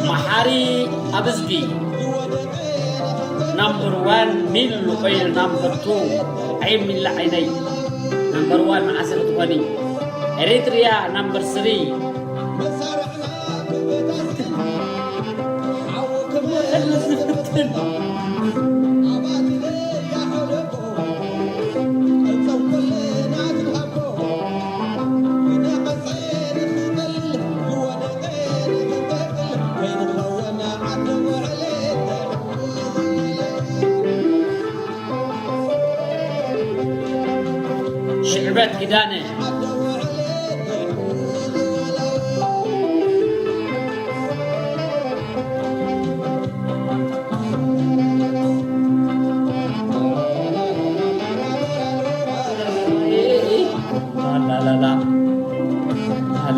መሓሪ ኣብዝጊ ናምበር ዋን፣ ሚሉ ኮይኑ ናምበር ቱ፣ ዓይን ሚላ ዓይነይ ናምበር ዋን መዓስ ክትኾኒ? ኤሪትሪያ ናምበር ስሪ። ሽዕበት ኪዳነ። ላላላ፣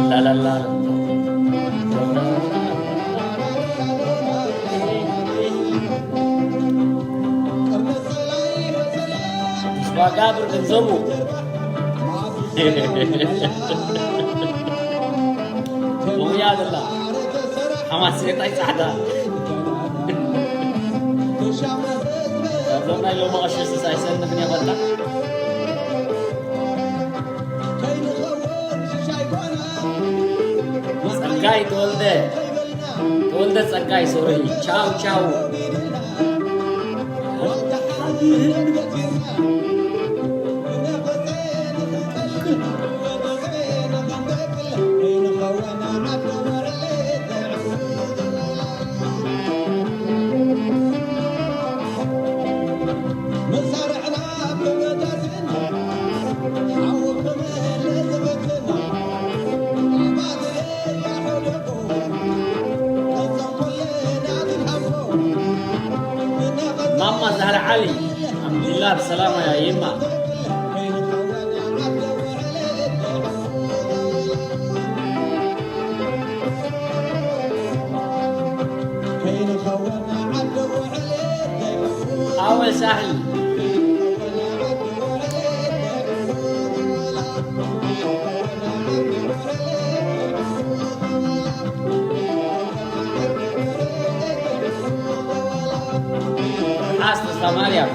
ላላላ። ዋጋ ብር ገንዘቡ። ሞያ ዘላ ሓማስ ሴጣይ ጻዕዳ። ካብዞም ናይ ሎሚ ቀሽሽስ ኣይሰንፍን እየ በቃ። ጸጋይ ተወልደ፣ ተወልደ ጸጋይ፣ ሶሪ። ቻው ቻው። ማማ ዛህራ ዓሊ፣ ኣልሓምዱሊላህ ብሰላም እያ የማ። ኣወል ሳሕል። ሓስ ተስፋ ማርያም።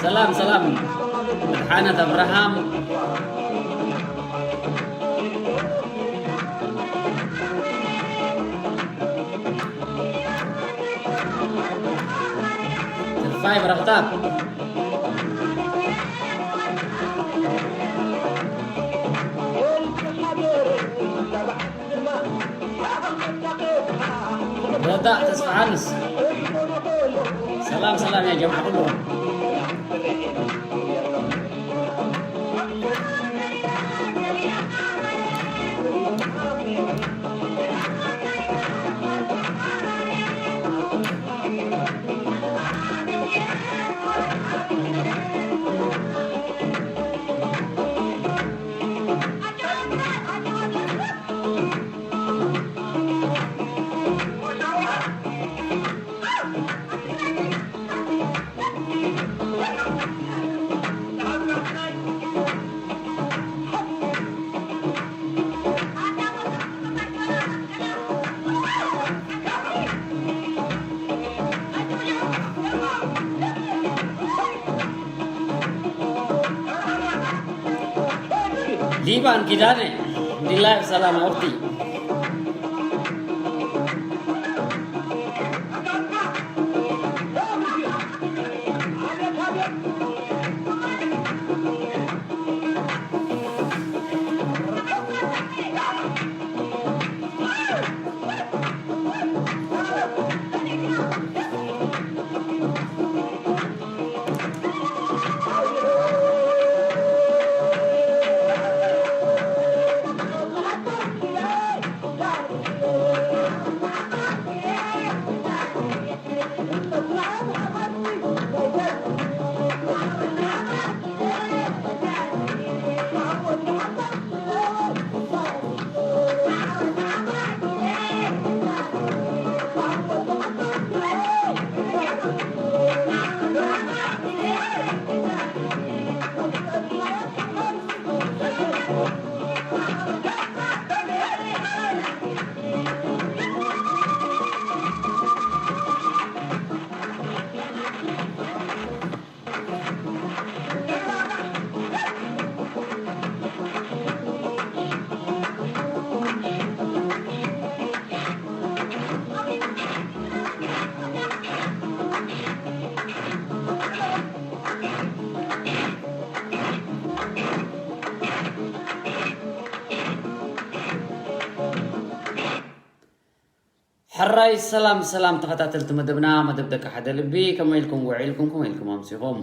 ሰላም ሰላም፣ መድሓነት ኣብርሃም። ባይ በረኽታ። ረዳእ ተስፋ ሓንስ። ሰላም ሰላም ያ ጀምዓ ኩሉ። ሊባን ኪዳነ እንዲላይ ሰላም ኣውርቲ። ሕራይ ሰላም ሰላም ተኸታተልቲ መደብና፣ መደብ ደቂ ሓደ ልቢ፣ ከመይ ኢልኩም ውዒልኩም፣ ከመይ ኢልኩም ኣምሲኹም?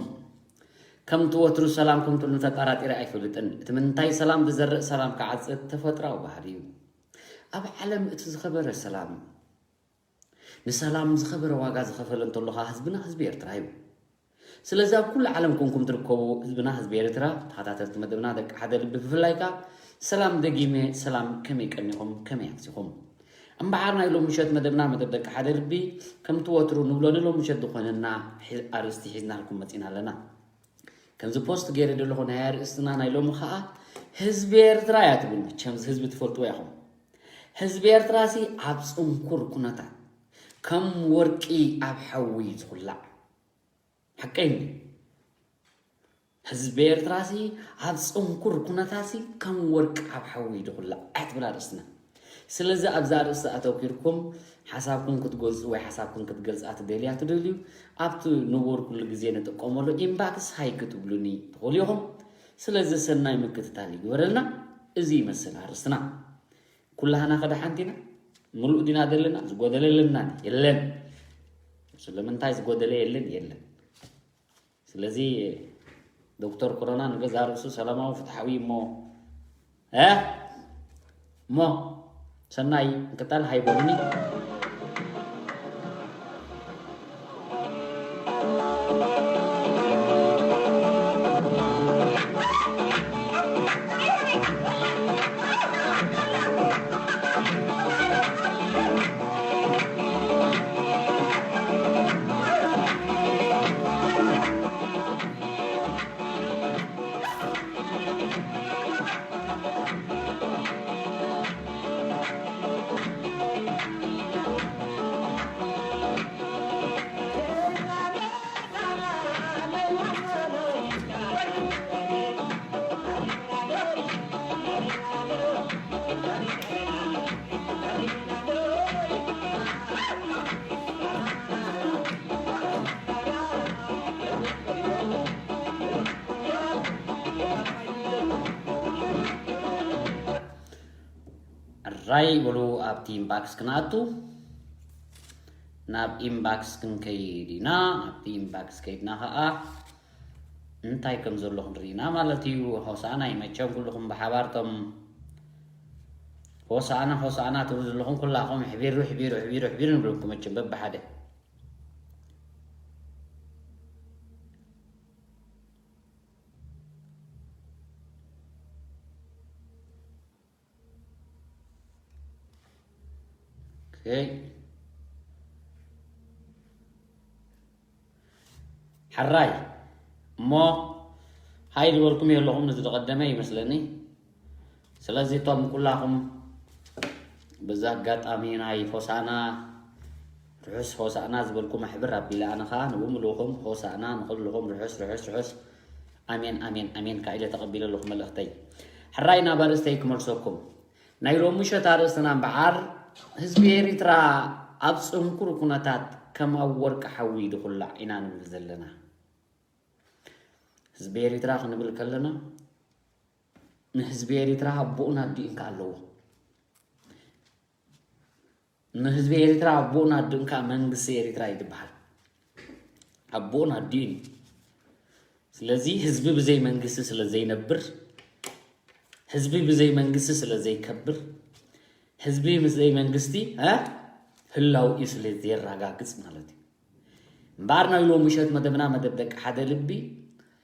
ከምቲ ወትሩ ሰላምኩም ትብሉ ተጠራጢረ ኣይፈልጥን። እቲ ምንታይ ሰላም ዝዘርእ ሰላም ክዓጽድ ተፈጥራዊ ባህሪ እዩ። ኣብ ዓለም እቲ ዝኸበረ ሰላም እዩ። ንሰላም ዝኸበረ ዋጋ ዝኸፈለ እንተሎ ኸኣ ህዝብና ህዝቢ ኤርትራ እዩ። ስለዚ ኣብ ኩሉ ዓለም ኮንኩም ትርከቡ ህዝብና ህዝቢ ኤርትራ፣ ተኸታተልቲ መደብና ደቂ ሓደ ልቢ ብፍላይ ከኣ ሰላም ደጊመ፣ ሰላም ከመይ ቀኒኹም፣ ከመይ ኣምሲኹም? እምበኣር ናይ ሎሚ ምሸት መደብና መደብ ደቂ ሓደ ልቢ ከምቲ ወትሩ ንብሎ ንሎሚ ምሸት ዝኾነና ሒ-፣ ኣርእስቲ ሒዝናልኩም መጺና ኣለና። ከምዚ ፖስት ገይረ ዘለኹ ናይ ኣርእስትና ናይ ሎሚ ኸኣ ህዝቢ ኤርትራ እያ ትብል። መቸም እዚ ህዝቢ ትፈልጥዎ ኢኹም። ህዝቢ ኤርትራሲ ኣብ ጽንኩር ኩነታት ከም ወርቂ ኣብ ሓዊ ዝኹላዕ። ሓቀይ እንድዩ። ህዝቢ ኤርትራሲ ኣብ ጽንኩር ኩነታሲ ከም ወርቂ ኣብ ሓዊ ድኹላዕ እያ ትብል ኣርእስትና። ስለዚ ኣብዛ ኣርእስቲ ኣተኲርኩም ሓሳብኩም ክትገልጹ ወይ ሓሳብኩም ክትገልጻ ትደልያ ትደልዩ፣ ኣብቲ ንቡር ኩሉ ግዜ ንጥቀመሉ ኢንባክስ ሃይ ክትብሉኒ ትኽእሉ ኢኹም። ስለዚ ሰናይ ምክትታል ይግበረልና። እዚ ይመስል ኣርእስትና። ኩላህና ከ ደሓንቲ ኢና? ምሉእ ዲና ዘለና? ዝጎደለ ኣለና? የለን። ስለምንታይ ዝጎደለ የለን? የለን። ስለዚ ዶክተር ኮሮና ንገዛ ርእሱ ሰላማዊ ፍትሓዊ እሞ፣ እ? እሞ ሰናይ ምክትታል ሃይቦሉኒ። ራይ በሉ ኣብቲ ኢንባክስ ክንኣቱ። ናብ ኢንባክስ ክንከይድ ኢና። ናብቲ ኢንባክስ ከይድና ኸዓ እንታይ ከም ዘሎ ክንርኢ ኢና ማለት እዩ። ሆሳዕና እዩ መቸም። ኩልኹም ብሓባር ቶም ሆሳዕና ሆሳዕና ትብሉ ዘለኹም ኩላኹም ሕቢሩ ሕቢሩ ሕቢሩ ሕቢሩ ንብለኩም መቸም በብሓደ። ኦኬ። ሕራይ እሞ ሃይ ዝበልኩም የለኹም፣ ንዝተቐደመ ይመስለኒ። ስለዚ እቶም ኩላኹም በዚ ኣጋጣሚ ናይ ሆሳዕና ርሑስ ሆሳዕና ዝበልኩም ኣሕብር ኣቢለ ኣነ ኸዓ ንብምልኡኹም ሆሳዕና ንኹልኹም ርሑስ ርሑስ ርሑስ ኣሜን ኣሜን ኣሜን ካኢለ ተቐቢለ ኣለኹ መልእኽተይ። ሕራይ ናብ ኣርእስተይ ክመልሰኩም። ናይ ሎሚ ምሸት ኣርእስትና እምበዓር ህዝቢ ኤሪትራ ኣብ ጽንኩር ኩነታት ከም ኣብ ወርቂ ሓዊ ድኹላዕ ኢና ንብል ዘለና። ህዝቢ ኤሪትራ ክንብል ከለና ንህዝቢ ኤሪትራ ኣቦኡን ኣዲኡን ከኣ ኣለዎ። ንህዝቢ ኤሪትራ ኣቦኡን ኣዲኡን ከኣ መንግስቲ ኤሪትራ እዩ ዝበሃል። ኣቦኡን ኣዲኡን እዩ። ስለዚ ህዝቢ ብዘይ መንግስቲ ስለ ዘይነብር፣ ህዝቢ ብዘይ መንግስቲ ስለ ዘይከብር፣ ህዝቢ ምስ ዘይ መንግስቲ እ ህላውኡ ስለ ዘየረጋግጽ ማለት እዩ። እምበኣር ናይ ሎሚ ምሸት መደብና መደብ ደቂ ሓደ ልቢ፣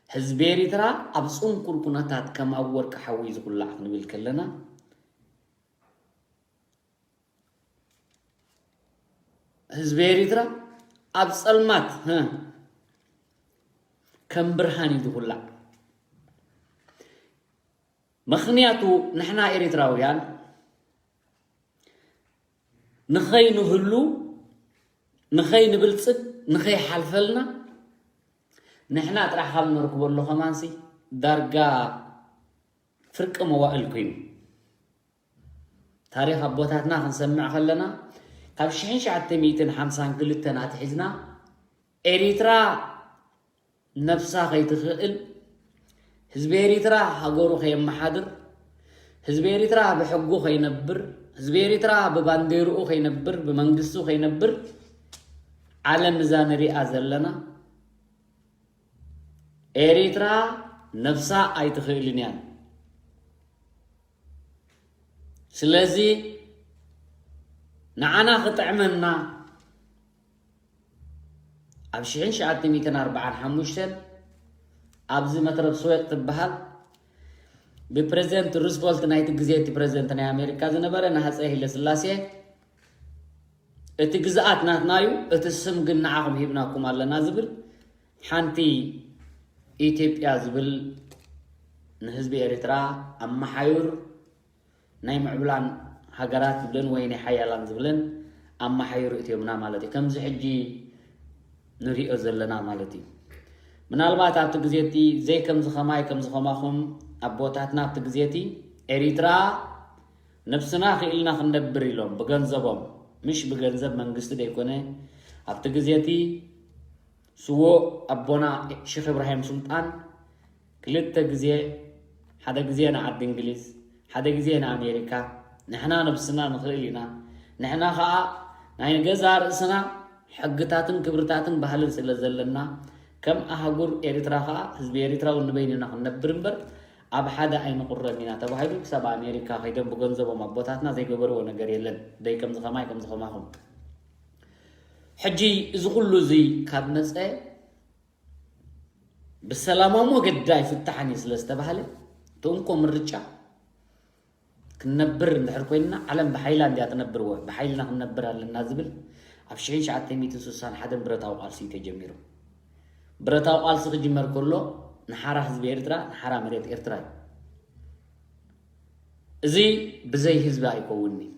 ህዝቢ ኤሪትራ ኣብ ጽንኩር ኩነታት ከም ኣብ ወርቂ ሓዊ ዝኹላዕ ክንብል ከለና፣ ህዝቢ ኤሪትራ ኣብ ጸልማት ህ ከም ብርሃን እዩ ዝኹላዕ። ምኽንያቱ ንሕና ኤሪትራውያን ንኸይንህሉ፣ ንኸይንብልጽግ፣ ንኸይሓልፈልና ንሕና ጥራሕ ካብ ነርክበሉ ከማንሲ ዳርጋ ፍርቂ መዋእል ኮይኑ። ታሪኽ ኣቦታትና ክንሰምዕ ከለና ካብ ሽሕን ትሽዓተ ሚእትን ሓምሳን ክልተን ኣትሒዝና ኤሪትራ ነብሳ ከይትኽእል፣ ህዝቢ ኤሪትራ ሃገሩ ከየመሓድር፣ ህዝቢ ኤሪትራ ብሕጉ ከይነብር፣ ህዝቢ ኤሪትራ ብባንዴርኡ ከይነብር፣ ብመንግስቱ ከይነብር ዓለም እዛ ንሪኣ ዘለና ኤሪትራ ነብሳ ኣይትኽእልን እያ። ስለዚ ንዓና ክጥዕመና ኣብ ሽሕን ትሽዓተ ሚእትን ኣርባዓን ሓሙሽተን ኣብዚ መትረብ ስዌጥ ትበሃል ብፕረዚደንት ሩዝቨልት ናይቲ ግዜ እቲ ፕረዚደንት ናይ ኣሜሪካ ዝነበረ ንሃፀይ ሃይለ ስላሴ እቲ ግዝኣት ናትና እዩ፣ እቲ ስም ግን ንዓኹም ሂብናኩም ኣለና ዝብል ሓንቲ ኢትዮጵያ ዝብል ንህዝቢ ኤሪትራ ኣመሓዩር ናይ ምዕብላን ሃገራት ዝብለን ወይ ናይ ሓያላን ዝብለን ኣመሓዩር እትዮምና ማለት እዩ። ከምዚ ሕጂ ንሪኦ ዘለና ማለት እዩ። ምናልባት ኣብቲ ግዜ እቲ ዘይከምዚ ኸማይ ከምዚ ኸማኹም ኣቦታትና ኣብቲ ግዜ እቲ ኤሪትራ ነብስና ክኢልና ክንነብር ኢሎም ብገንዘቦም፣ ምሽ ብገንዘብ መንግስቲ ደይኮነ፣ ኣብቲ ግዜ እቲ ስዉእ ኣቦና ሼኽ እብራሂም ሱልጣን ክልተ ግዜ፣ ሓደ ግዜ ንዓዲ እንግሊዝ፣ ሓደ ግዜ ንኣሜሪካ፣ ንሕና ነብስና ንኽእል ኢና፣ ንሕና ኸኣ ናይ ገዛእ ርእስና ሕግታትን ክብርታትን ባህልን ስለ ዘለና፣ ከም ኣህጉር ኤሪትራ ኸኣ ህዝቢ ኤሪትራ እውን ንበይንና ክንነብር እምበር ኣብ ሓደ ኣይንቑረን ኢና ተባሂሉ ክሳብ ኣሜሪካ ከይዶም ብገንዘቦም ኣቦታትና ዘይገበርዎ ነገር የለን። ደይ ከምዚ ኸማይ ከምዚ ኸማኹም። ሕጂ እዚ ኩሉ እዚ ካብ መጸ ብሰላማዊ መገዲ ኣይፍታሕን እዩ ስለ ዝተባህለ እቲ እንኮ ምርጫ ክንነብር እንድሕር ኮይንና ዓለም ብሓይላ እንድያ ትነብር ወ ብሓይልና ክንነብር ኣለና ዝብል ኣብ ሽሕን ትሽዓተ ሚእትን ስሳን ሓደን ብረታዊ ቃልሲ እዩ ተጀሚሩ። ብረታዊ ቃልሲ ክጅመር ከሎ ንሓራ ህዝቢ ኤርትራ ንሓራ መሬት ኤርትራ እዩ። እዚ ብዘይ ህዝቢ ኣይከውንን እዩ።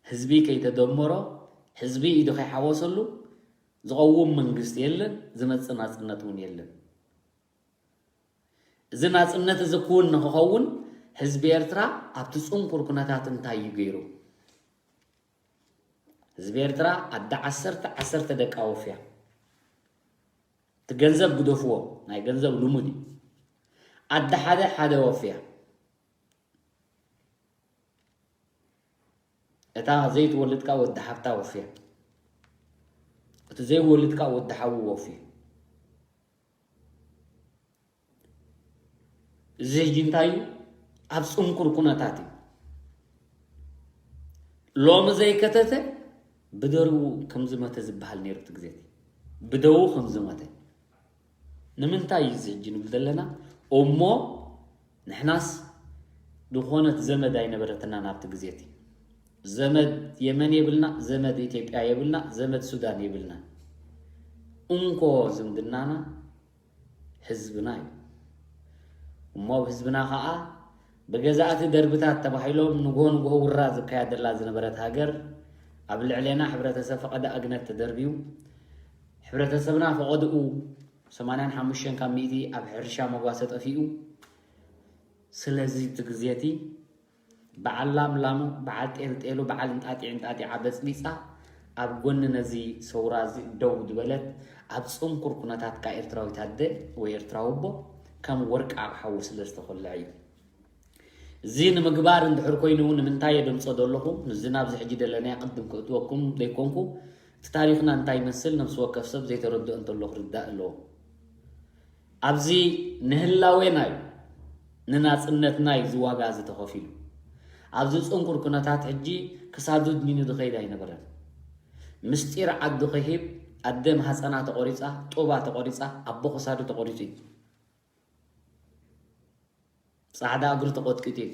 ህዝቢ ከይተደመሮ ህዝቢ ኢዱ ከይሓወሰሉ ዝቐውም መንግስቲ የለን፣ ዝመጽእ ናጽነት እውን የለን። እዚ ናጽነት እዚ ክውን ንክኸውን ህዝቢ ኤርትራ ኣብቲ ጽንኩር ኩነታት እንታይ እዩ ገይሩ? ህዝቢ ኤርትራ ኣደ ዓሰርተ ዓሰርተ ደቃ ወፍያ። እቲ ገንዘብ ግደፍዎ፣ ናይ ገንዘብ ልሙድ እዩ። ኣደ ሓደ ሓደ ወፍያ። እታ ዘይትወልድ ከኣ ወዲ ሓፍታ ወፍያ፣ እቲ ዘይወልድ ከኣ ወዲ ሓዉ ወፍዩ። እዚ ሕጂ እንታይ እዩ? ኣብ ጽንኩር ኩነታት እዩ። ሎሚ ዘይከተተ ብደርቡ ከም ዝመተ ዝበሃል ነይሩ እቲ ግዜ እቲ። ብደዉ ከም ዝመተ። ንምንታይ እዩ እዚ ሕጂ ንብል ዘለና? እሞ ንሕናስ ዝኾነት ዘመድ ኣይነበረትናን ኣብቲ ግዜ እቲ። ዘመድ የመን የብልና፣ ዘመድ ኢትዮጵያ የብልና፣ ዘመድ ሱዳን የብልና። እንኮ ዝምድናና ህዝብና እዩ። እሞ ኣብ ህዝብና ኸኣ ብገዛእቲ ደርብታት ተባሂሎም ንግሆ ንግሆ ውራ ዝካየደላ ዝነበረት ሃገር ኣብ ልዕሌና ሕብረተሰብ ፈቐደ ኣግነት ተደርብዩ። ሕብረተሰብና ፈቐድኡ ሰማንያን ሓሙሽተን ካብ ሚእቲ ኣብ ሕርሻ መጓሰ ጠፊኡ። ስለዚ እቲ ግዜ እቲ በዓል ላም ላሙ፣ በዓል ጤል ጤሉ፣ በዓል እንጣጢዕ እንጣጢዓ በጽቢጻ ኣብ ጎኒ ነዚ ሰውራ እዚ ደው ዝበለት ኣብ ጽንኩር ኩነታት ከኣ ኤርትራዊት ኣደ ወይ ኤርትራዊ ኣቦ ከም ወርቂ ኣብ ሓዊ ስለ ዝተኾልዐ እዩ። እዚ ንምግባር እንድሕር ኮይኑ እውን ንምንታይ የደምጾ ዘለኹ? ንዚ ናብዚ ሕጂ ደለናዮ ቅድም ክእትወኩም ዘይኮንኩ፣ እቲ ታሪኽና እንታይ ይመስል ነፍሲ ወከፍ ሰብ ዘይተረድኦ እንተሎ ክርዳእ ኣለዎ። ኣብዚ ንህላዌና እዩ፣ ንናጽነትና እዩ እዚ ዋጋ እዚ ተኸፊሉ። ኣብዚ ጽንኩር ኩነታት ሕጂ ክሳዱ ድኒኑ ዝኸይድ ኣይነበረን። ምስጢር ዓዱ ከይህብ ኣደ ማህጸና ተቖሪጻ፣ ጡባ ተቖሪጻ፣ ኣቦ ክሳዱ ተቖሪጹ እዩ። ጻዕዳ እግሩ ተቖጥቂጡ እዩ።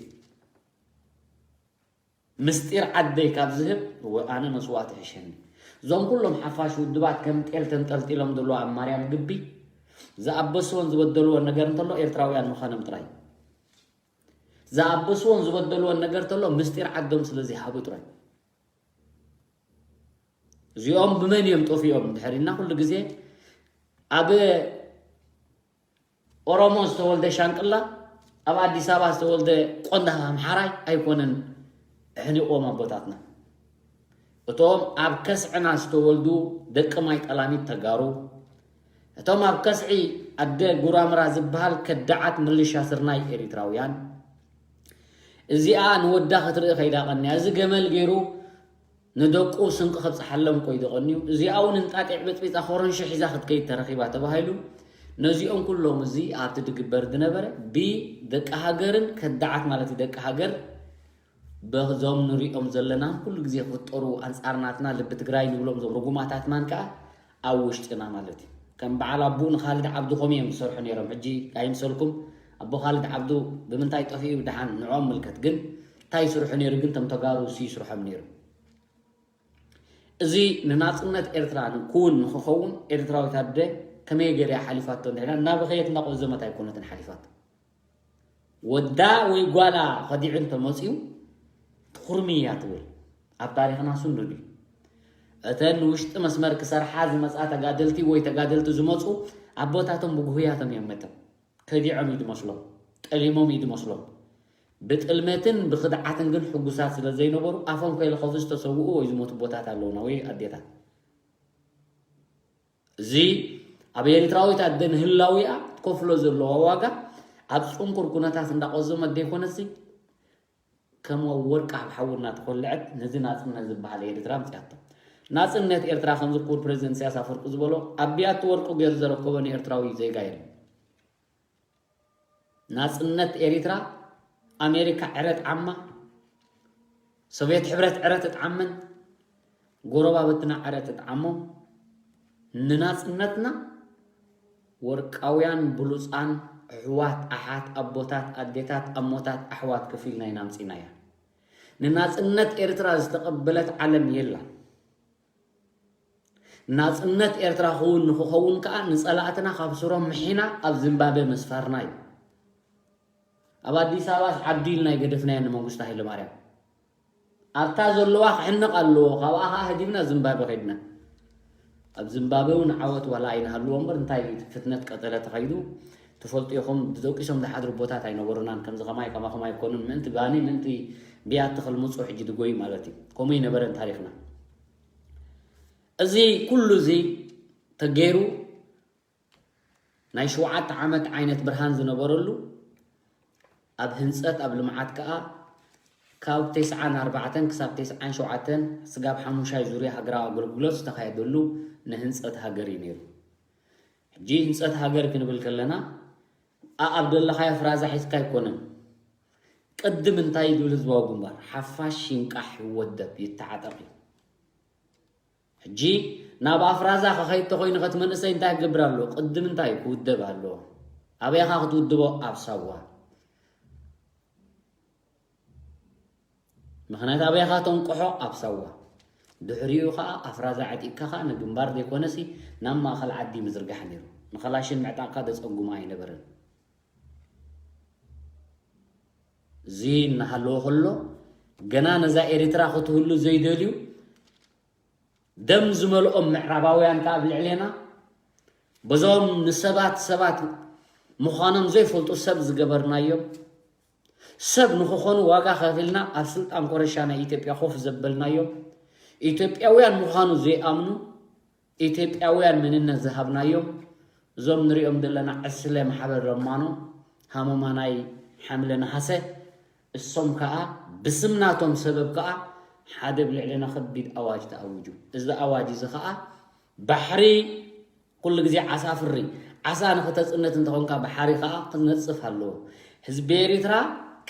ምስጢር ዓደይ ካብ ዝህብ ወ-፣ ኣነ መስዋእቲ ይሕሸኒ። እዞም ኩሎም ሓፋሽ ውድባት ከም ጤል ተንጠልጢሎም ዘለዉ ኣብ ማርያም ግቢ ዝኣበስዎን ዝበደልዎን ነገር እንተሎ ኤርትራውያን ምዃኖም ጥራይ። ዝኣበስዎን ዝበደልዎን ነገር እንተሎ ምስጢር ዓዶም ስለ ዘይሃቡ ጥራይ። እዚኦም ብመን እዮም ጠፊኦም እንድሕር ኢልና ኩሉ ግዜ ኣብ ኦሮሞ ዝተወልደ ሻንቅላ፣ ኣብ ኣዲስ ኣበባ ዝተወልደ ቆንዳፍ ኣምሓራይ ኣይኮነን ኣሕኒቕዎም ኣቦታትና። እቶም ኣብ ከስዕና ዝተወልዱ ደቂ ማይ ጠላሚት ተጋሩ፣ እቶም ኣብ ከስዒ ኣደ ጉራምራ ዝበሃል ከዳዓት ምልሻ ስርናይ ኤሪትራውያን፣ እዚኣ ንወዳ ክትርኢ ከይዳ ቀንያ፣ እዚ ገመል ገይሩ ንደቁ ስንቂ ከብጽሓሎም እኮ እዩ ደቐንዩ። እዚኣ እውን እንጣጢዕ በጥቢጣ ኮረንሾ ሒዛ ክትከይድ ተረኺባ ተባሂሉ። ነዚኦም ኩሎም እዚ ኣብቲ ድግበር ዝነበረ ብደቂ ሃገርን ከዳዓት ማለት እዩ፣ ደቂ ሃገር በዞም ንሪኦም ዘለና ኩሉ ግዜ ክፍጠሩ ኣንጻር ናትና ልቢ ትግራይ ንብሎም ዞም ርጉማታት ማን ከኣ ኣብ ውሽጥና ማለት እዩ። ከም በዓል ኣቡኡ ንኻልድ ዓብዱ ከምኡ እዮም ዝሰርሑ ነይሮም። ሕጂ ኣይምሰልኩም፣ ኣቦ ኻልድ ዓብዱ ብምንታይ ጠፊኡ ደሓን ንዕኦም ምልከት፣ ግን እንታይ ይስርሑ ነይሩ? ግን ቶም ተጋሩ እሱ ይስርሖም ነይሩ። እዚ ንናጽነት ኤርትራ ንክውን ንክኸውን ኤርትራዊት ኣደ ከመይ ገይራ እያ ሓሊፋቶ እንድሕና እናበኸየት እናቆዘመት ኣይኮነትን ሓሊፋቶ። ወዳ ወይ ጓላ ኸዲዑ እንተመጺኡ ትኹርሚ እያ ትብል። ኣብ ታሪኽና ስኑድ እዩ። እተን ንውሽጢ መስመር ክሰርሓ ዝመጻ ተጋደልቲ ወይ ተጋደልቲ ዝመጹ ኣቦታቶም ብጉህያቶም እዮም መተም። ከዲዖም እዩ ዝመስሎም፣ ጠሊሞም እዩ ዝመስሎም። ብጥልመትን ብኽድዓትን ግን ሕጉሳት ስለ ዘይነበሩ ኣፎም ከይለኸፉ ዝተሰውኡ ወይ ዝሞቱ ኣቦታት ኣለውና ወይ ኣዴታት። እዚ ኣብ ኤርትራዊት ኣደ ንህላዊኣ ትከፍሎ ዘለዋ ዋጋ ኣብ ጽንኩር ኩነታት እንዳቆዘመት ዘይኮነሲ ከም ወርቂ ኣብ ሓዊ እናተኾልዐት ነዚ ናጽነት ዝበሃል ኤርትራ ኣምጺኣቶ። ናጽነት ኤርትራ ከምዚ ክቡር ፕረዚደንት ኢሳያስ ኣፈወርቂ ዝበሎ ኣብ ቢያቲ ወርቁ ገይሩ ዘረከቦ ንኤርትራዊ ዜጋ የለን። ናጽነት ኤሪትራ ኣሜሪካ ዕረ ጥዓማ፣ ሶቪየት ሕብረት ዕረ ትጥዓመን፣ ጎረባብትና ዕረ ትጥዓሞም። ንናጽነትና ወርቃውያን ብሉጻን ኣሕዋት ኣሓት ኣቦታት ኣዴታት ኣሞታት ኣሕዋት ከፊልና ኢና ኣምጺእናያ። ንናጽነት ኤርትራ ዝተቐበለት ዓለም የላን። ናጽነት ኤርትራ ክውን ንክኸውን ከኣ ንጸላእትና ካብ ስሮም ምሒና ኣብ ዚምባብዌ መስፋርና እዩ። ኣብ ኣዲስ ኣበባስ ዓዲ ኢልና ኣይገደፍናዮ ንመንግስቱ ሃይለማርያም። ኣብታ ዘለዋ ክሕነቕ ኣለዎ፣ ካብኣ ከኣ ህዲምና ዚምባብዌ ከድና። ኣብ ዚምባብዌ እውን ዓወት ዋላ ኣይንሃልዎ እምበር እንታይ ፍትነት ቀጠለ ተኸይዱ ትፈልጡ ኢኹም። ብደቂሶም ዝሓድሩ ቦታት ኣይነበሩናን። ከምዚ ከማይ ከማኹም ኣይኮኑን። ምእንቲ ባኒ ምእንቲ ብያቲ ክልምጹ ሕጂ ድጎዩ ማለት እዩ። ከምኡ ኣይነበረን ታሪኽና። እዚ ኩሉ እዚ ተገይሩ ናይ ሸውዓተ ዓመት ዓይነት ብርሃን ዝነበረሉ ኣብ ህንጸት ኣብ ልምዓት ከኣ ካብ ተስዓን ኣርባዕተን ክሳብ ተስዓን ሸውዓተን ስጋብ ሓሙሻይ ዙርያ ሃገራዊ ኣገልግሎት ዝተኻየደሉ ንህንጸት ሃገር እዩ ነይሩ። ሕጂ ህንጸት ሃገር ክንብል ከለና፣ ኣኣብ ደለኻዮ ፍራዛ ሒዝካ ኣይኮነን። ቅድም እንታይ ይብል ህዝባዊ ግንባር? ሓፋሽ ይንቃሕ ይወደብ ይተዓጠቕ እዩ። ሕጂ ናብ ኣፍራዛ ክኸይድ ተኾይኑ፣ ከቲ መንእሰይ እንታይ ክገብር ኣለዎ? ቅድም እንታይ ክውደብ ኣለዎ? ኣበይኻ ክትውድቦ? ኣብ ሳዋ። ምኽንያት ኣበይኻ ተንቅሖ? ኣብ ሳዋ። ድሕሪኡ ኸዓ ኣፍራዛ ዓጢቕካ ኸዓ ንግንባር ዘይኮነሲ ናብ ማእኸል ዓዲ ምዝርጋሕ ነይሩ። ንኸላሽን ምዕጣቕካ ደጸጉማ ኣይነበረን። እዚ እናሃለዎ ከሎ፣ ገና ነዛ ኤሪትራ ክትህሉ ዘይደልዩ፣ ደም ዝመልኦም ምዕራባውያን ከኣ ኣብ ልዕሌና፣ በዞም ንሰባት ሰባት ምዃኖም ዘይፈልጡ ሰብ ዝገበርናዮም፣ ሰብ ንኽኾኑ ዋጋ ከፊልና ኣብ ስልጣን ኮረሻ ናይ ኢትዮጵያ ኮፍ ዘበልናዮም፣ ኢትዮጵያውያን ምዃኑ ዘይኣምኑ፣ ኢትዮጵያውያን መንነት ዝሃብናዮም፣ እዞም ንሪኦም ዘለና ዕስለ ማሕበር ለማኖ፣ ሃመማ ናይ ሓምለ ነሃሰ፣ እሶም ከኣ ብስም ናቶም ሰበብ ከኣ ሓደ ብልዕልና ከቢድ ኣዋጅ ተኣዊጁ። እዚ ኣዋጅ እዚ ከኣ ባሕሪ ኩሉ ግዜ ዓሳ ፍሪ፣ ዓሳ ንኽተጽነት እንተኾንካ ባሕሪ ከኣ ክነጽፍ ኣለዎ። ህዝቢ ኤሪትራ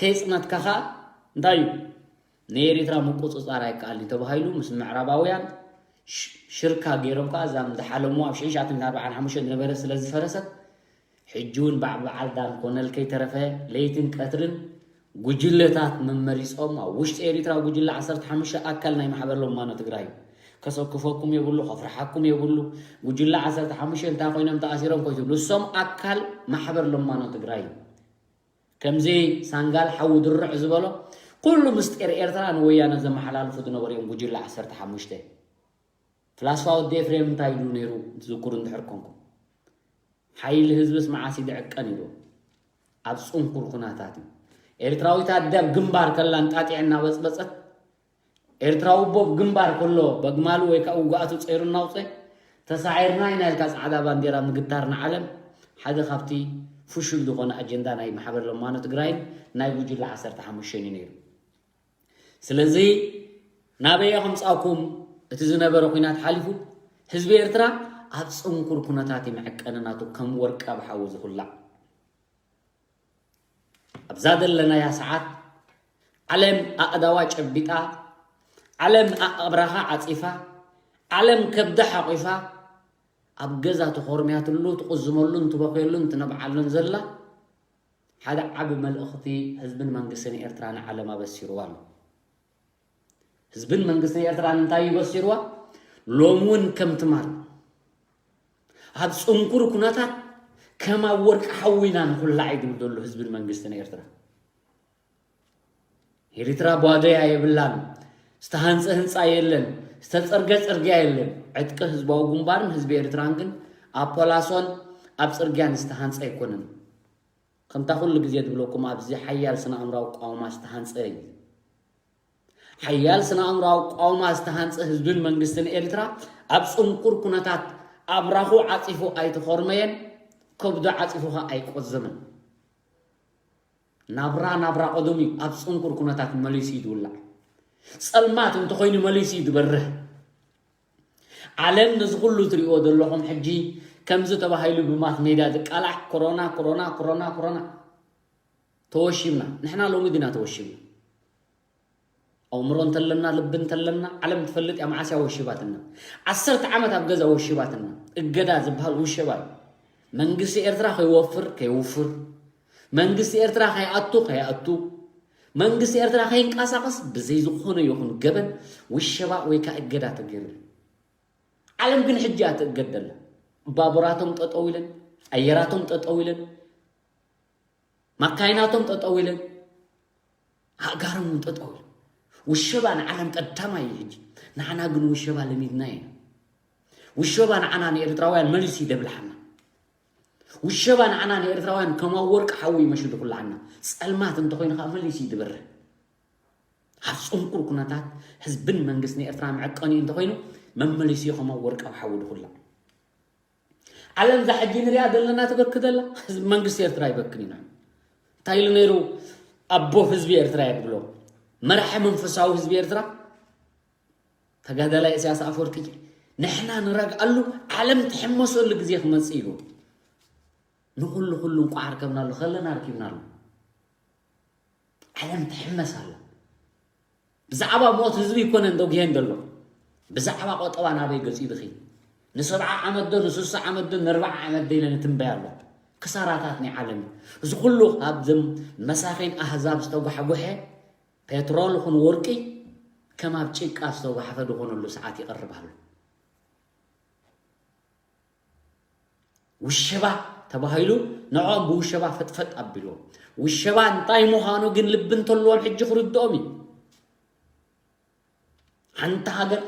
ከይጽነትካ ከኣ እንታይ እዩ? ንኤሪትራ ምቁጽጻር ኣይከኣልን ተባሂሉ ምስ ምዕራባውያን ሽ-፣ ሽርካ ገይሮም ከኣ እዛም ዝሓለምዋ ኣብ ሽሕን ትሽዓተ ሚእትን ኣርባዓን ሓሙሽተን ዝነበረ ስለ ዝፈረሰት፣ ሕጂ እውን ባዕ-፣ በዓል ዳን ኮነል ከይተረፈ ለይትን ቀትርን ጉጅለታት መመሪጾም ኣብ ውሽጢ ኤሪትራ ጉጅለ ዓሰርተ ሓሙሽተ ኣካል ናይ ማሕበር ለማኖ ትግራይ እዩ። ከሰክፈኩም የብሉ፣ ከፍርሓኩም የብሉ። ጉጅለ ዓሰርተ ሓሙሽተ እንታይ ኮይኖም ተኣሲሮም ኮይኖም ንሶም ኣካል ማሕበር ለማኖ ትግራይ እዩ። ከምዚ ሳንጋል ሓዊ ድርዕ ዝበሎ ኩሉ ምስጢር ኤርትራ ንወያነ ዘመሓላልፉ ዝነበሩ እዮም። ጉጅለ ዓሰርተ ሓሙሽተ ፍላስፋ ወዲ ኤፍሬም እንታይ ኢሉ ነይሩ? ትዝክሩ እንድሕር ኮንኩም፣ ሓይሊ ህዝብስ መዓስ ይድዕቀን ኢሉ። ኣብ ጽንኩር ኩነታት እዩ። ኤርትራዊት ኣደ ኣብ ግንባር ከላ እንጣጢዕ እናበጽበጸት፣ ኤርትራዊ ኣቦ ኣብ ግንባር ከሎ በግማሉ ወይ ከዓ ውግኣቱ ጸይሩ እናውፀ፣ ተሳዒርና ኢና ኢልካ ጻዕዳ ባንዴራ ምግታር ንዓለም ሓደ ካብቲ ፍሹል ዝኾነ ኣጀንዳ ናይ ማሕበር ለማኖ ትግራይን ናይ ጉጅለ ዓሰርተ ሓሙሽተን እዩ ነይሩ። ስለዚ ናበይ ከምጻኩም እቲ ዝነበረ ኩናት ሓሊፉ ህዝቢ ኤርትራ ኣብ ጽንኩር ኩነታት ይምዕቀን ናቱ ከም ወርቂ ኣብ ሓዊ ዝኹላዕ። ኣብዛ ዘለናያ ሰዓት ዓለም ኣእዳዋ ጨቢጣ፣ ዓለም ኣእብራኻ ዓጺፋ፣ ዓለም ከብዳ ሓቂፋ፣ ኣብ ገዛ ተኾርምያትሉ፣ ትቕዝመሉን ትበኽየሉን ትነብዓሉን ዘላ ሓደ ዓቢ መልእኽቲ ህዝብን መንግስትን ኤርትራ ንዓለም ኣበሲርዋ ኣሎ። ህዝብን መንግስትን ኤርትራ እንታይ እዩ በሲርዋ? ሎሚ እውን ከም ትማል ኣብ ጽንኩር ኩነታት ከም ኣብ ወርቂ ሓዊና ንኹላዕ እዩ ዝብል ዘሎ ህዝብን መንግስትን ኤርትራ። ኤርትራ ቧደያ የብላን፣ ዝተሃንጸ ህንጻ የለን፣ ዝተጸርገ ጽርግያ የለን። ዕጥቂ ህዝባዊ ግንባርን ህዝቢ ኤርትራን ግን ኣብ ፖላሶን ኣብ ጽርግያን ዝተሃንጸ ኣይኮነን። ከምታ ኩሉ ግዜ ዝብለኩም ኣብዚ ሓያል ስነ ኣእምራዊ ቋውማ ዝተሃንጸ እዩ። ሓያል ስነ ኣእምራዊ ቋውማ ዝተሃንጸ ህዝብን መንግስትን ኤርትራ ኣብ ጽንኩር ኩነታት ኣብራኹ ዓጺፉ ኣይተኾርመየን፣ ከብዱ ዓጺፉ ኸኣ ኣይቆዘመን። ናብራ ናብራ ቀደሙ እዩ። ኣብ ጽንኩር ኩነታት መሊሱ እዩ ዝውላዕ። ጸልማት እንተኾይኑ መሊሱ እዩ ዝበርህ። ዓለም ነዚ ኩሉ ትሪእዎ ዘለኹም ሕጂ ከምዚ ተባሂሉ ብማስ ሜድያ ዝቃላዕ ኮሮና፣ ኮሮና፣ ኮሮና፣ ኮሮና። ተወሺብና። ንሕና ሎሚ ዲና ተወሺብና? ኣእምሮ እንተለና፣ ልቢ እንተለና፣ ዓለም ትፈልጥ እያ መዓስ እያ ወሺባትና። ዓሰርተ ዓመት ኣብ ገዛ ወሺባትና። እገዳ ዝበሃል ውሸባ እዩ። መንግስቲ ኤርትራ ከይወፍር ከይውፍር፣ መንግስቲ ኤርትራ ከይኣቱ ከይኣቱ፣ መንግስቲ ኤርትራ ከይንቀሳቐስ ብዘይ ዝኾነ ይኹን ገበን ውሸባ ወይ ከዓ እገዳ ተገይሩ። ዓለም ግን ሕጂ እያ ትእገድ ዘላ። ባቡራቶም ጠጠው ኢለን፣ ኣየራቶም ጠጠው ኢለን፣ ማካይናቶም ጠጠው ኢለን፣ ኣእጋሮም እውን ጠጠው ኢለን። ውሸባ ንዓለም ቀዳማይ እዩ ሕጂ። ንዓና ግን ውሸባ ለሚድና ኢና። ውሸባ ንዓና ንኤርትራውያን መሊሱ ይደብልሓና። ውሸባ ንዓና ንኤርትራውያን ከም ኣብ ወርቂ ሓዊ እዩ መሽዱ ኩላዓና። ጸልማት እንተኾይኑ ከዓ መሊሱ እዩ ዝበርህ። ኣብ ጽንኩር ኩነታት ህዝብን መንግስትን ኤርትራ መዕቀኒ እንተኾይኑ መመሊሱ እዩ ከም ኣብ ወርቂ ኣብ ሓዊ ድኹላዕ። ዓለም እዛ ሕጂ ንሪኣ ዘለና ትበኪ ዘላ ህዝቢ መንግስቲ ኤርትራ ይበክን ኢና። እንታይ ኢሉ ነይሩ ኣቦ ህዝቢ ኤርትራ እየ ዝብሎ? መራሒ መንፈሳዊ ህዝቢ ኤርትራ ተጋዳላይ ኢሳያስ ኣፈወርቂ፣ ንሕና ንረግኣሉ ዓለም ትሕመሰሉ ግዜ ክመጽእ ኢሉ ንኹሉ ኩሉ እንቋዕ ኣርከብናሉ፣ ከለና ኣርኪብናሉ። ዓለም ትሕመስ ኣላ። ብዛዕባ ሞት ህዝቢ ይኮነን ተጉሄን ዘሎ፣ ብዛዕባ ቆጠባ ናበይ ገጺ ድኺ? ንሰብዓ ዓመት ዶ ንስሳ ዓመት ዶ ንርብዓ ዓመት ዶ ኢለ ንትንበይ ኣሎ። ክሳራታት ናይ ዓለም እዩ። እዚ ኩሉ ካብዞም መሳኺን ኣህዛብ ዝተጓሕጎሐ ፔትሮል ይኹን ወርቂ ከም ኣብ ጭቃ ዝተጓሕፈ ዝኾነሉ ሰዓት ይቐርብ ኣሎ። ውሸባ ተባሂሉ ንዕኦም ብውሸባ ፈጥፈጥ ኣቢልዎም። ውሸባ እንታይ ምዃኑ ግን ልቢ እንተልዎም ሕጂ ክርድኦም እዩ። ሓንቲ ሃገር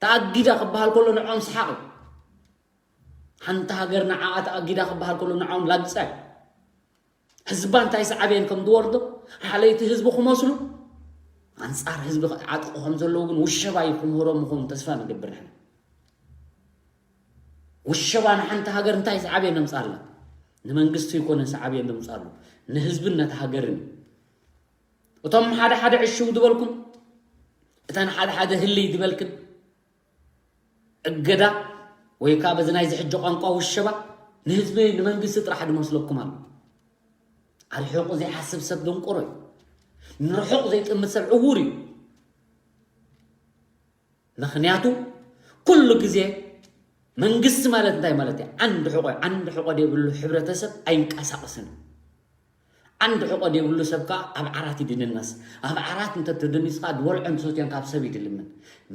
ተኣጊዳ ክበሃል ከሎ ንዕኦም ሰሓቕ እዩ። ሓንቲ ሃገር ንዓኣ ተኣጊዳ ክበሃል ከሎ ንዕኦም ላግጻ እዩ። ህዝባ እንታይ ሰዓብየን ከም ዝወርዶ ሓለይቲ ህዝቢ ክመስሉ ኣንጻር ህዝቢ ዓጥቑ ከም ዘለዉ ግን ውሸባ እዩ ክምህሮም ምዃኑ ተስፋ ንገብር ንሕና። ውሸባ ንሓንቲ ሃገር እንታይ ሰዓብየን ነምጻላ? ንመንግስቲ ይኮነ ሰዓብየን ዘምጻሉ ንህዝብን ነቲ ሃገርን እዩ። እቶም ሓደ ሓደ ዕሽው ዝበልኩም እተን ሓደ ሓደ ህልይ ዝበልክን እገዳ ወይ ከዓ በዚ ናይዚ ሕጂ ቋንቋ ውሸባ ንህዝቢ ንመንግስቲ ጥራሕ ዝመስለኩም ኣሎ። ኣርሒቑ ዘይሓስብ ሰብ ደንቆሮ እዩ። ንርሑቕ ዘይጥምት ሰብ ዕዉር እዩ። ምኽንያቱ ኩሉ ግዜ መንግስቲ ማለት እንታይ ማለት እዩ? ዓንዲ ሕቆ ዓንዲ ሕቆ ዘይብሉ ሕብረተሰብ ኣይንቀሳቀስን። ዓንዲ ሕቆ ዘይብሉ ሰብ ከዓ ኣብ ዓራት ይድንነስ። ኣብ ዓራት እንተትድንስ ከዓ ዝበልዖ እንተሰትዮን ካብ ሰብ ይድልምን።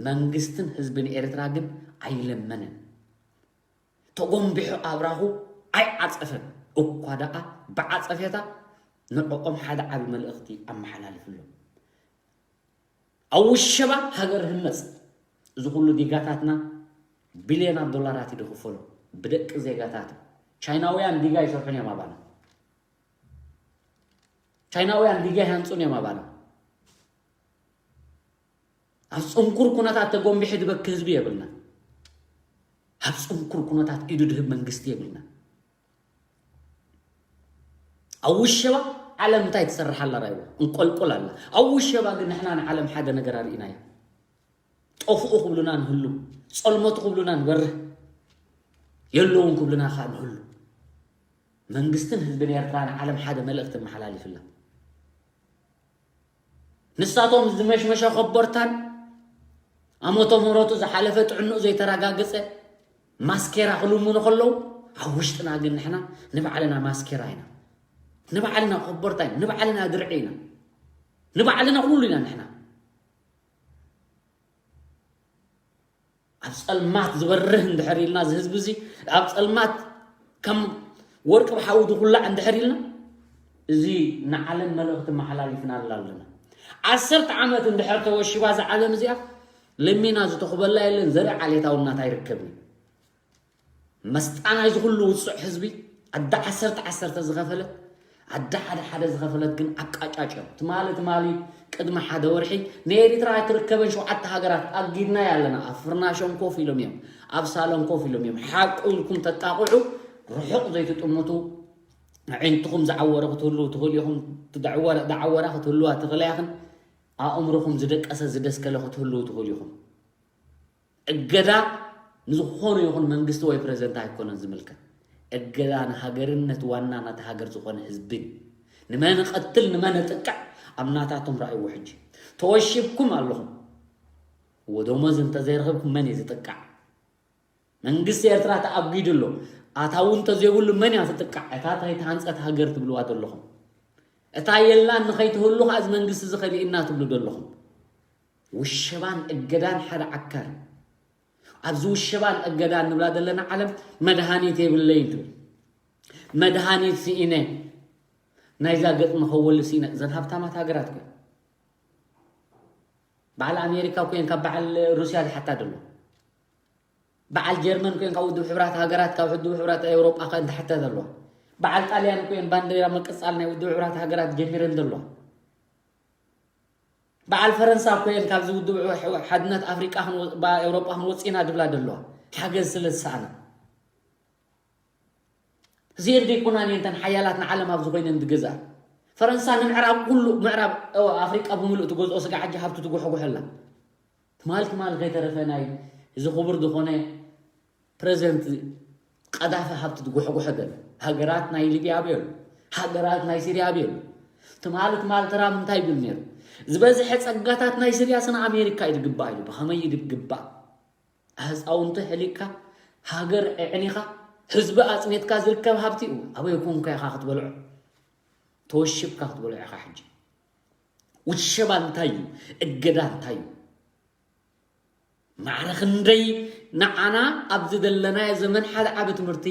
መንግስትን ህዝብን ኤርትራ ግን ኣይለመንን። ተጎንቢሑ ኣብራኹ ኣይዓጸፈን። እኳ ደኣ ብዓጸፌታ ንዕኦም ሓደ ዓቢ መልእኽቲ ኣመሓላልፍሎም። ኣብ ውሸባ ሃገር ህነጽ። እዚ ኩሉ ዲጋታትና ቢልዮናት ዶላራት እዩ ዝኽፈሎ ብደቂ ዜጋታት። ቻይናውያን ዲጋ ይሰርሑን እዮም ኣባና። ቻይናውያን ዲጋ ይሃንጹን እዮም ኣባና። ኣብ ጽንኩር ኩነታት ተጎንቢሑ ዝበኪ ህዝቢ የብልና። ኣብ ጽንኩር ኩነታት ኢዱ ድህብ መንግስቲ የብልና። ኣብ ውሸባ ዓለም እንታይ ትሰርሕ ኣላ ራይዋ እንቆልቁል ኣላ። ኣብ ውሸባ ግን ንሕና ንዓለም ሓደ ነገር ኣርኢናዮ። ጠፍኡ ክብሉና ንህሉ፣ ጸልመቱ ክብሉና ንበርህ፣ የለውን ክብሉና ከዓ ንህሉ። መንግስትን ህዝብን ኤርትራ ንዓለም ሓደ መልእኽቲ መሓላሊፍላ። ንሳቶም ዝመሽመሸ ኮቦርታን ኣመተ ምህረቱ ዝሓለፈ ጥዕንኡ ዘይተረጋገጸ ማስኬራ ክልምኑ ከለዉ፣ ኣብ ውሽጥና ግን ንሕና ንባዕልና ማስኬራ ኢና። ንባዕልና ኮቦርታ ኢና፣ ንባዕልና ድርዒ ኢና፣ ንባዕልና ኩሉ ኢና ንሕና። ኣብ ጸልማት ዝበርህ እንድሕር ኢልና፣ እዚ ህዝቢ እዚ ኣብ ጸልማት ከም ወርቂ ብሓዊ ዝኹላዕ እንድሕር ኢልና፣ እዚ ንዓለም መልእኽቲ መሓላሊፍናላ ኣለና። ዓሰርተ ዓመት እንድሕር ተወሺባ እዛ ዓለም እዚኣ፣ ለሚና ዝተኹበላ የለን፣ ዘርኢ ዓሌታዊ እናት ኣይርከብን። መስጣ ናይዚ ኩሉ ውጹዕ ህዝቢ፣ ኣደ ዓሰርተ ዓሰርተ ዝኸፈለት፣ ኣደ ሓደ ሓደ ዝኸፈለት ግን ኣቃጫጭዮም። ትማሊ ትማሊ ቅድሚ ሓደ ወርሒ ንኤሪትራ ኣይትርከበን ሸውዓተ ሃገራት ኣጊድናያ ኣለና። ኣብ ፍርናሾም ኮፍ ኢሎም እዮም፣ ኣብ ሳሎን ኮፍ ኢሎም እዮም። ሓቁ ኢልኩም ተጣቕዑ፣ ርሑቕ ዘይትጥምቱ፣ ኣዒንትኹም ዝዓወረ ክትህልዉ ትኽእሉ ኢኹም፣ ዝዓወረ፣ ዝዓወራ ክትህልዋ ትኽእላ ኢኽን፣ ኣእምሮኹም ዝደቀሰ ዝደስከለ ክትህልዉ ትኽእሉ ኢኹም። እገዳ ንዝኾነ ይኹን መንግስቲ ወይ ፕረዚደንት ኣይኮነን ዝምልከት። እገዳ ንሃገርን ነቲ ዋና ናቲ ሃገር ዝኾነ ህዝብን። ንመን እቐትል፣ ንመን እጥቅዕ ኣብ ናታቶም ረኣይዎ ሕጂ። ተወሺብኩም ኣለኹም። እወ፣ ደሞዝ እንተዘይረኸብኩም መን እዩ ዝጥቃዕ? መንግስቲ ኤርትራ ተኣጊዱ ኣሎ። ኣታዊ እንተዘይብሉ መን እያ ትጥቃዕ? እታ ከይተሃንጸት ሃገር ትብልዋ ዘለኹም። እታ የላን ንኸይትህሉ ከኣ እዚ መንግስቲ እዚ ከሊእና ትብሉ ዘለኹም። ውሸባን እገዳን ሓደ ዓካል። ኣብዚ ውሸባን እገዳን ንብላ ዘለና ዓለም መድሃኒት የብለይን ትብል። መድሃኒት ስኢነ፣ ናይዛ ገጽ መኸወሊ ስኢነ። እዘን ሃብታማት ሃገራት ኮይን፣ በዓል ኣሜሪካ ኮይን ካብ በዓል ሩስያ ዝሓታ ዘሎ፣ በዓል ጀርመን ኮይን ካብ ውድብ ሕብራት ሃገራት፣ ካብ ውድብ ሕብራት ኤውሮጳ ከ እንትሓታ ዘለዋ፣ በዓል ጣልያን ኮይን ባንዴራ ምቅጻል ናይ ውድብ ሕብራት ሃገራት ጀሚረን ዘለዋ፣ በዓል ፈረንሳ ኮይን ካብዚ ውድብ ሕ-፣ ሓድነት ኣፍሪቃ ክንወ-፣ ባ-፣ ኤውሮጳ ክንወጽእ ኢና ድብላ ዘለዋ፣ ሓገዝ ስለ ዝሰኣና። እዚኤን ዘይኮናን እየን እተን ሓያላት ንዓለም ኣብዚ ኮይነን ዝገዝኣ። ፈረንሳ ንምዕራብ ኩሉ ምዕራብ ኣፍሪቃ ብምሉእ ትገዝኦ ስጋ ሕጂ ሃብቲ ትጉሕጉሐላ። ትማል ትማል ከይተረፈ ናይ እዚ ክቡር ዝኾነ ፕረዚደንት ቀዳፊ ሃብቲ ትጉሕጉሐ ዘሎ። ሃገራት ናይ ሊብያ ኣብየሉ፣ ሃገራት ናይ ሲርያ ኣብየሉ። ትማል ትማል ትራምፕ እንታይ ይብል ነይሩ? ዝበዝሐ ጸጋታት ናይ ሲርያ ስነ ኣሜሪካ እዩ ዝግባእ ኢሉ። ብኸመይ እዩ ዝግባእ? ኣህፃውንቲ ሕሊቅካ፣ ሃገር ኣዕኒኻ፣ ህዝቢ ኣፅኒትካ ዝርከብ ሃብቲ እዩ። ኣበይ ኮንካ ኢኻ ክትበልዖ? ተወሽብካ ክትበልዖ ኢኻ። ሕጂ ውሸባ እንታይ እዩ? እገዳ እንታይ እዩ? ማዕረ ክንደይ ንዓና ኣብዚ ዘለናዮ ዘመን ሓደ ዓቢ ትምህርቲ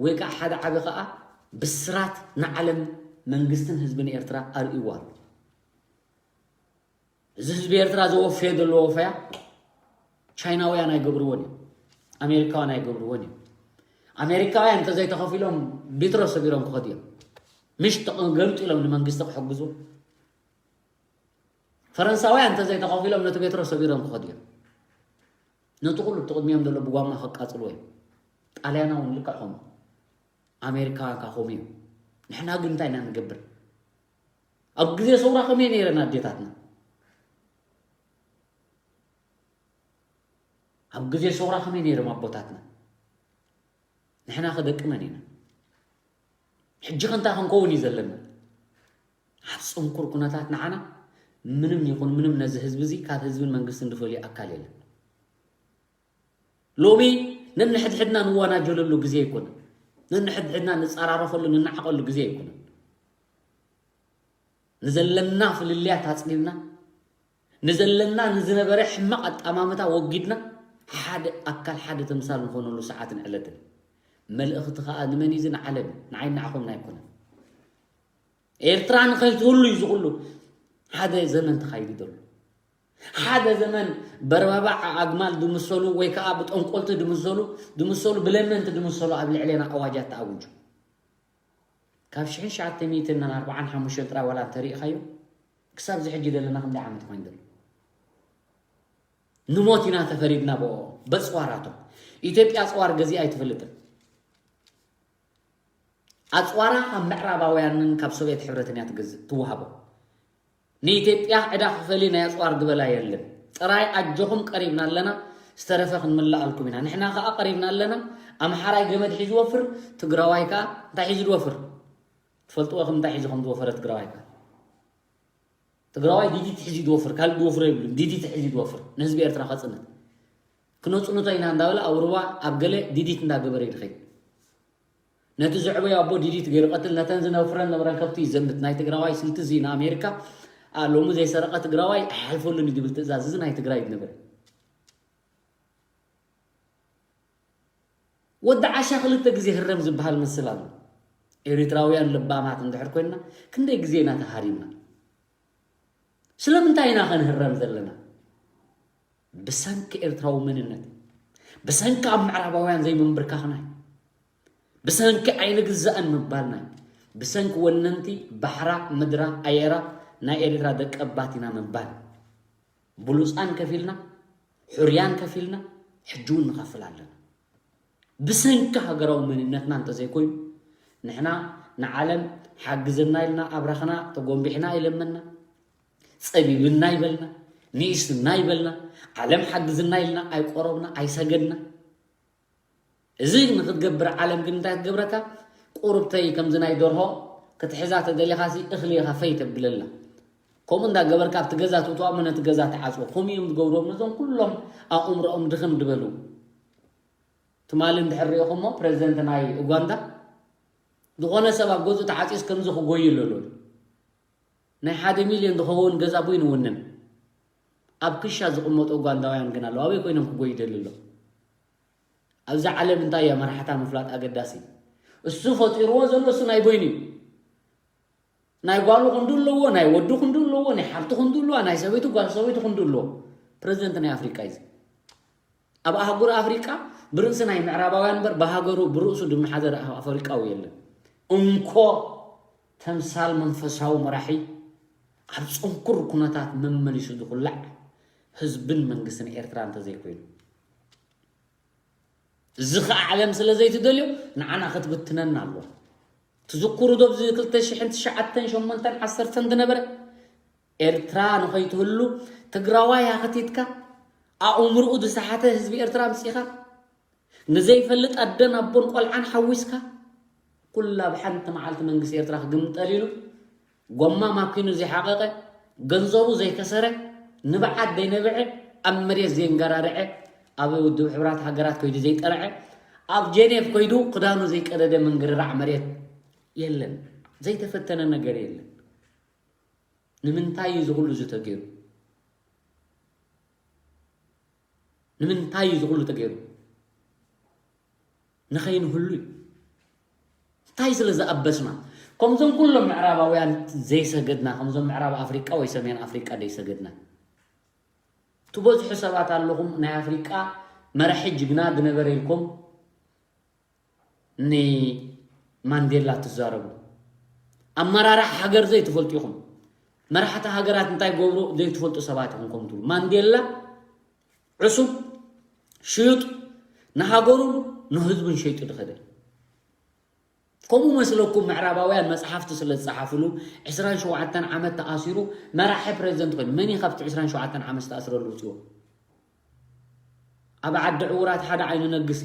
ወይ ከዓ ሓደ ዓቢ ከዓ ብስራት ንዓለም መንግስትን ህዝብን ኤርትራ ኣርእይዋ ኣሎ። እዚ ህዝቢ ኤርትራ ዘወፈዮ ዘሎ ወፈያ ቻይናውያን ኣይገብርዎን እዮም፣ ኣሜሪካውያን ኣይገብርዎን እዮም። ኣሜሪካውያን እንተዘይተኸፊሎም ቢትሮ ሰቢሮም ክኸዱ እዮም። ምሽ ተቐ- ገልጡ ኢሎም ንመንግስቲ ክሕግዙ። ፈረንሳውያን እንተዘይተኸፊሎም ነቲ ቤትሮ ሰቢሮም ክኸዱ እዮም። ነቲ ኩሉ እቲ ቅድሚኦም ዘሎ ብጓማ ከቃጽልዎ እዮም። ጣልያና እውን ልክዕ ከምኡ፣ ኣሜሪካውያን ከዓ ከምኡ እዮም። ንሕና ግን እንታይ ኢና ንገብር? ኣብ ግዜ ሰውራ ከመይ ነይረን ኣዴታትና? ኣብ ግዜ ሰውራ ከመይ ነይሮም ኣቦታትና? ንሕና ከ ደቂ መን ኢና? ሕጂ ከ እንታይ ክንከውን እዩ ዘለና? ኣብ ጽንኩር ኩነታት ንዓና ምንም ይኹን ምንም ነዚ ህዝቢ እዚ ካብ ህዝብን መንግስትን ዝፈልዮ ኣካል የለን። ሎሚ ነንሕድሕድና ንወናጀለሉ ግዜ ኣይኮነን። ነንሕድሕድና ንጸራረፈሉ ንናዓቐሉ ግዜ ኣይኮነን። ንዘለና ፍልልያት ኣጽጊብና፣ ንዘለና ንዝነበረ ሕማቕ ኣጣማምታ ወጊድና፣ ሓደ ኣካል ሓደ ተምሳል ንኾነሉ ሰዓትን ዕለትን። መልእኽቲ ኸኣ ንመን እዩ እዚ? ንዓለም እዩ። ንዓይ ንዓኹም ኣይኮነን። ኤርትራ ንኸይትህሉ እዩ ዝኹሉ ሓደ ዘመን ተኻይዱ ዘሎ። ሓደ ዘመን በርባባዕ ኣግማል ድምሰሉ ወይ ከዓ ብጠንቆልቲ ድምሰሉ ድምሰሉ ብለመንቲ ድምሰሉ ኣብ ልዕሌና ኣዋጃት ተኣውጁ። ካብ ሽሕን ትሽዓተ ሚእትን ኣርባዓን ሓሙሽተን ጥራይ ዋላ እንተሪኢኻዮ ክሳብ እዚ ሕጂ ዘለና ክንደይ ዓመት ኮይኑ ዘሎ? ንሞት ኢና ተፈሪድና ብኦ በፅዋራቶም። ኢትዮጵያ ኣፅዋር ገዚኣ ኣይትፈልጥን። ኣፅዋራ ካብ ምዕራባውያንን ካብ ሶቪየት ሕብረትን እያ ትገዝእ ትወሃቦ። ንኢትዮጵያ ዕዳ ክፈሊ ናይ ኣፅዋር ዝበላ የለን። ጥራይ ኣጆኹም ቀሪብና ኣለና፣ ዝተረፈ ክንምልኣልኩም ኢና። ንሕና ከዓ ቀሪብና ኣለና። ኣምሓራይ ገመድ ሒዙ ወፍር፣ ትግራዋይ ከዓ እንታይ ሒዙ ዝወፍር? ትፈልጥዎ ከም እንታይ ሒዙ ከም ዝወፈረ ትግራዋይ ከዓ? ትግራዋይ ዲዲት ሒዙ ዝወፍር፣ ካልእ ዝወፍሮ የብሉን። ዲዲት ሒዙ ዝወፍር ንህዝቢ ኤርትራ ከፅንት። ክነፅንቶ ኢና እንዳበለ ኣብ ሩባ ኣብ ገለ ዲዲት እንዳገበረ እዩ ዝኸይድ። ነቲ ዘዕበዮ ኣቦ ዲዲት ገይሩ ቀትል፣ ነተን ዝነፍረን ነበረን ከብቲ ይዘምት። ናይ ትግራዋይ ስልቲ እዚ ንኣሜሪካ፣ "ኣ፣ ሎሚ ዘይሰረቐ ትግራዋይ ኣይሓልፈሉን" እዩ ዝብል ትእዛዝ። እዚ ናይ ትግራይ ዝነበረ። ወዲ ዓሻ ክልተ ግዜ ህረም ዝበሃል መስል ኣሎ። ኤሪትራውያን ለባማት እንድሕር ኮይንና ክንደይ ግዜ ኢና ተሃሪምና? ስለምንታይ ኢና ከንህረም ዘለና? ብሰንኪ ኤርትራዊ መንነት፣ ብሰንኪ ኣብ ምዕራባውያን ዘይምንብርካኽና፣ ብሰንኪ ኣይንግዛእን ምባልና፣ ብሰንኪ ወነንቲ ባሕራ፣ ምድራ፣ ኣየራ ናይ ኤርትራ ደቀባት ኢና ምባል። ብሉጻን ከፊልና፣ ሕሩያን ከፊልና፣ ሕጂ እውን ንኸፍል ኣለና። ብሰንኪ ሃገራዊ መንነትና እንተዘይኮይኑ፣ ንሕና ንዓለም ሓግዘና ኢልና ኣብራኽና ተጎንቢሕና ኣይለመንና፣ ጸቢብና ኣይበልና፣ ንኢስና ኣይበልና፣ ዓለም ሓግዝና ኢልና ኣይቆረብና፣ ኣይሰገድና። እዚ ንክትገብር ዓለም ግን እንታይ ክትገብረካ? ቁርብተይ ከምዚ ናይ ደርሆ ክትሕዛ ተደሊኻሲ እኽሊ ኢኻ ፈይ ተብለላ። ከምኡ እንዳገበርካ ኣብቲ ገዛ ትእትዋ እሞ ነቲ ገዛ ትዓጽዎ። ከምኡ እዮም ዝገብርዎም ነዞም ኩሎም ኣእምሮኦም ድኽም ዝበሉ። ትማሊ እንድሕር ሪኢኹሞ ፕረዚደንት ናይ ኡጋንዳ ዝኾነ ሰብ ኣብ ገዝኡ ተዓጺዩስ ከምዚ ክጎይል ኣሎ። ናይ ሓደ ሚልዮን ዝኸውን ገዛ ቦይ ንውንን። ኣብ ክሻ ዝቕመጡ ኡጋንዳውያን ግን ኣለዉ። ኣበይ ኮይኖም ክጎይ ይደሊ ኣሎ? ኣብዛ ዓለም እንታይ እያ መራሕታ ምፍላጥ ኣገዳሲ እዩ። እሱ ፈጢርዎ ዘሎ እሱ ናይ ቦይኑ እዩ። ናይ ጓሉ ክንዱ ኣለዎ፣ ናይ ወዱ ክንዱ ኣለዎ፣ ናይ ሓብቱ ክንዱ ኣለዋ፣ ናይ ሰበይቱ ጓል ሰበይቱ ክንዱ ኣለዎ። ፕረዚደንት ናይ ኣፍሪቃ እዩ እዚ። ኣብ ኣህጉር ኣፍሪቃ ብርእሲ ናይ ምዕራባውያን እምበር ብሃገሩ ብርእሱ ዝመሓደር ኣፍሪቃዊ የለን። እንኮ ተምሳል መንፈሳዊ መራሒ ኣብ ጽንኩር ኩነታት መመሊሱ ዝኹላዕ ህዝብን መንግስትን ኤርትራ እንተዘይኮይኑ። እዚ ኸዓ ዓለም ስለ ዘይትደልዮ ንዓና ክትብትነና ኣለዋ። እቲ ትዝክሩ ዶ? ኣብዚ ክልተ ሽሕን ትሽዓተን ሸሞንተን ዓሰርተን ዝነበረ ኤርትራ ንኸይትህሉ ትግራዋይ ኣኸቲትካ ኣእምርኡ ዝሰሓተ ህዝቢ ኤርትራ ኣምጺኻ ንዘይፈልጥ ኣደን ኣቦን ቆልዓን ሓዊስካ ኩላ ብሓንቲ መዓልቲ መንግስቲ ኤርትራ ክግምጠል ኢሉ ጎማ ማኪኑ ዘይሓቐቐ ገንዘቡ ዘይከሰረ ንብዓት ዘይነብዐ ኣብ መሬት ዘየንገራርዐ ኣብ ውድብ ሕብራት ሃገራት ከይዱ ዘይጠርዐ ኣብ ጀኔቭ ከይዱ ክዳኑ ዘይቀደደ ምንግርራዕ መሬት የለን። ዘይተፈተነ ነገር የለን። ንምንታይ እዩ ዝኹሉ እዚ ተገይሩ? ንምንታይ እዩ ዝኹሉ ተገይሩ? ንኸይንህሉ እዩ። እንታይ ስለ ዝኣበስና? ከምዞም ኩሎም ምዕራባውያን ዘይሰገድና፣ ከምዞም ምዕራብ ኣፍሪቃ ወይ ሰሜን ኣፍሪቃ ዘይሰገድና። ትበዝሑ ሰባት ኣለኹም ናይ ኣፍሪቃ መራሒ ጅግና ዝነበረ ኢልኩም ንማንዴላ ትዛረቡ። ኣመራርሓ ሃገር ዘይትፈልጡ ኢኹም። መራሕቲ ሃገራት እንታይ ገብሩ ዘይትፈልጡ ሰባት ኢኹም። ከም ትብሉ ማንዴላ ዕሱብ ሽዩጥ ንሃገሩን ንህዝቡን ሸይጡ ዝኸደ። ከምኡ መስለኩም ምዕራባውያን መጽሓፍቲ ስለ ዝጸሓፍሉ ዕስራን ሸውዓተን ዓመት ተኣሲሩ መራሒ ፕሬዚደንት ኮይኑ መን እዩ ካብቲ ዕስራን ሸውዓተን ዓመት ዝተኣስረሉ ውጽዎ? ኣብ ዓዲ ዕውራት ሓደ ዓይኑ ነግሲ።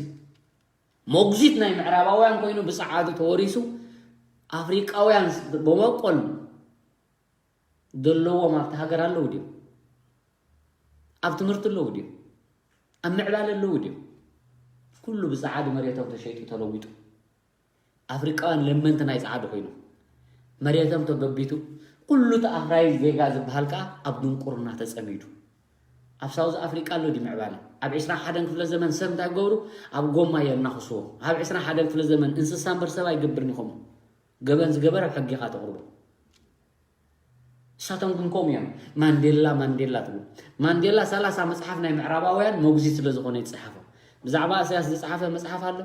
ሞግዚት ናይ ምዕራባውያን ኮይኑ ብጸዓዱ ተወሪሱ ኣፍሪቃውያን ብመቆል ዘለዎም ኣብቲ ሃገር ኣለዉ ድዮም? ኣብ ትምህርቲ ኣለዉ ድዮም? ኣብ ምዕባለ ኣለዉ ድዮም? ኩሉ ብጸዓዱ መሬቶም ተሸይጡ ተለዊጡ። ኣፍሪቃውያን ለመንቲ ናይ ጸዓዱ ኮይኖም መሬቶም ተገቢቱ ኩሉ ተኣፍራይ ዜጋ ዝበሃል ከኣ ኣብ ድንቁርና ተጸሚዱ። ኣብ ሳውዝ ኣፍሪቃ ኣሎ ድዩ ምዕባለ? ኣብ ዕስራን ሓደን ክፍለ ዘመን ሰብ እንታይ ገብሩ? ኣብ ጎማ የናኽስዎ። ኣብ ዕስራን ሓደን ክፍለ ዘመን እንስሳ እምበር ሰብ ኣይገብርን ኢኹም። ገበን ዝገበር ኣብ ሕጊ ኢኻ ተቕርቦ። ንሳቶም ግን ከምኡ እዮም። ማንዴላ ማንዴላ ትብሉ። ማንዴላ ሰላሳ መጽሓፍ ናይ ምዕራባውያን መጉዚት ስለ ዝኾነ ይጸሓፎ። ብዛዕባ እሳያስ ዝጸሓፈ መጽሓፍ ኣሎ።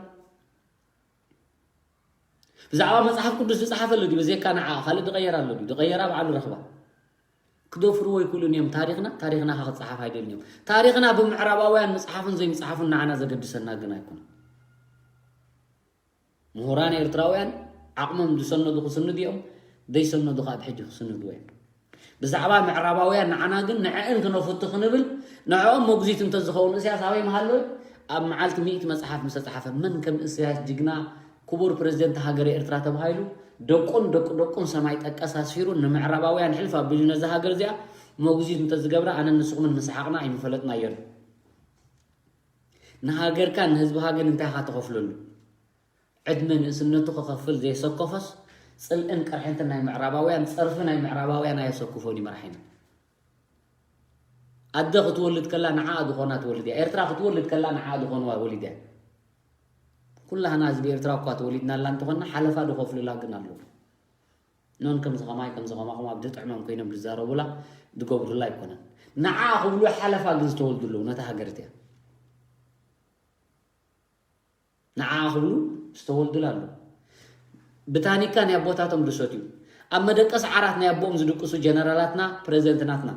ብዛዕባ መጽሓፍ ቅዱስ ዝጸሓፈ ኣሎ ድዩ? በዘካ ንዓ ካልእ ዝቐየር ኣሎ ድዩ? ዝቐየራ በዓሉ ረኽባ። ክደፍርዎ ኣይክእሉን እዮም። ታሪኽና ታሪኽና ከ ክጸሓፍ ኣይደልን እዮም። ታሪኽና ብምዕራባውያን ምጽሓፍን ዘይምጽሓፍን ንዓና ዘገድሰና ግን ኣይኮነን። ምሁራን ኤርትራውያን ዓቕሞም ዝሰነዱ ክስንዱ እዮም፣ ዘይሰነዱ ከኣ ብሕጂ ክስንድዎ እዮም። ብዛዕባ ምዕራባውያን ንዓና ግን ንዕእን ክነፍቱ ክንብል ንዕኦም መጉዚት እንተዝኸውን እስያስ ኣበይ ምሃለወ? ኣብ መዓልቲ ሚእቲ መጽሓፍ ምስ ተጻሓፈ መን ከም እስያስ ጅግና ክቡር ፕረዚደንት ሃገረ ኤርትራ ተባሂሉ ደቁን ደቂ ደቁን ሰማይ ጠቀስ ኣስፊሩ ንምዕራባውያን ሕልፍ ኣቢሉ ነዛ ሃገር እዚኣ መጉዚት እንተዝገብራ ኣነን ንስኹምን ምሰሓቕና ኣይምፈለጥናዮን። ንሃገርካን ንህዝብኻ ግን እንታይ ኢኻ ትኸፍለሉ? ዕድመ ንእስነቱ ክኸፍል ዘየሰከፎስ ጽልእን ቅርሕንትን ናይ ምዕራባውያን ጸርፊ ናይ ምዕራባውያን ኣየሰክፎን እዩ መራሒና። ኣደ ክትወልድ ከላ ንዓኣ ዝኾና ትወልድ እያ። ኤርትራ ክትወልድ ከላ ንዓኣ ዝኾንዋ ወሊዳ እያ። ኩላህና ህዝቢ ኤርትራ እኳ ተወሊድናላ እንተኾንና ሓለፋ ዝኸፍሉላ ግን ኣለዉ። ኖን ከምዚ ኸማይ ከምዚ ኸማኹም ኣብ ዝጥዕሞም ኮይኖም ዝዛረቡላ ዝገብሩላ ኣይኮነን። ንዓኣ ክብሉ ሓለፋ ግን ዝተወልዱ ኣለዉ ነታ ሃገር እቲኣ። ንዓ ክብሉ ዝተወልዱላ ኣለዉ። ብታኒካ ናይ ኣቦታቶም ዝሰትዩ ኣብ መደቀሲ ዓራት ናይ ኣቦኦም ዝድቅሱ ጀነራላትና ፕረዚደንትናትና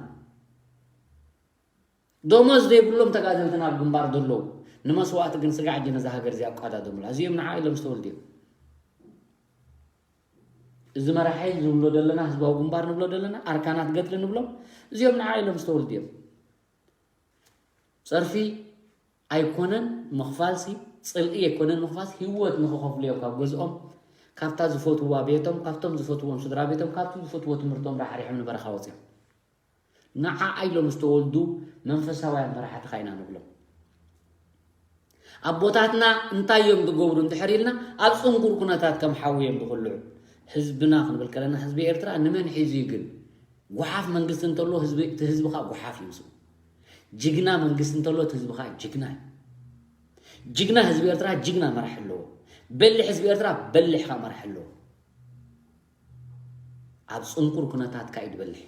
ደሞዝ ዘይብሎም ተጋደልትና ኣብ ግንባር ዘለዉ ንመስዋእቲ ግን ስጋዕ ጅ ነዛ ሃገር እዚኣ ኣቋዳደሙላ። እዚኦም ንዓ ኢሎም ዝተወልዱ እዮም። እዚ መራሒ ዝብሎ ዘለና ህዝባዊ ግንባር ንብሎ ዘለና ኣርካናት ገድሊ ንብሎም እዚኦም ንዓ ኢሎም ዝተወልዱ እዮም። ጸርፊ ኣይኮነን ምኽፋልሲ ጽልኢ ኣይኮነን ምኽፋል ህይወት ንኽኸፍሉ እዮም ካብ ገዝኦም ካብታ ዝፈትዋ ቤቶም ካብቶም ዝፈትዎም ስድራ ቤቶም ካብቲ ዝፈትዎ ትምህርቶም ራሕሪሖም ንበረኻ ወፅዮም። ንዓ ኢሎም ዝተወልዱ መንፈሳውያን መራሕትኻ ኢና ንብሎም። ኣቦታትና እንታይ እዮም ዝገብሩ እንድሕር ኢልና ኣብ ፅንኩር ኩነታት ከም ሓዊ እዮም ዝኹልዑ። ህዝብና ክንብል ከለና ህዝቢ ኤርትራ ንመን ሒዙ እዩ ግን? ጓሓፍ መንግስቲ እንተሎ ህዝቢ እቲ ህዝቢ ከዓ ጓሓፍ እዩ ምስኡ። ጅግና መንግስቲ እንተሎ እቲ ህዝቢ ከዓ ጅግና እዩ። ጅግና ህዝቢ ኤርትራ ጅግና መራሒ ኣለዎ። በሊሕ ህዝቢ ኤርትራ በሊሕ ከዓ መራሒ ኣለዎ። ኣብ ፅንኩር ኩነታት ከዓ እዩ ዝበልሕ።